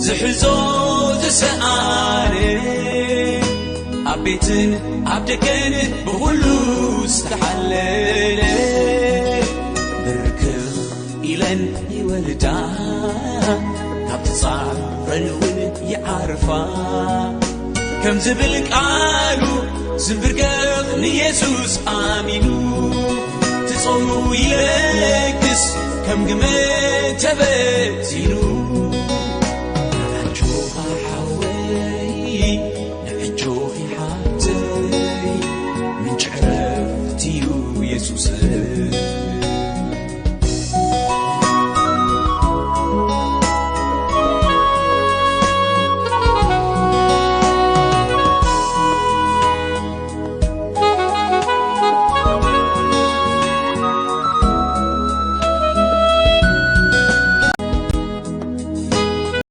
ዝሕዞ ዝሰኣነ ኣብ ቤትን ኣብ ደገን ብኹሉ ዝተሓለለ ብርክኽ ኢለን ይወልዳ ካብ ትጻረን እውን ይዓርፋ ከም ዝብል ቃሉ ዝንብርገኽ ንየሱስ ኣሚኑ ትጾሙ ይለግስ ከም ግመ ተበቲኑ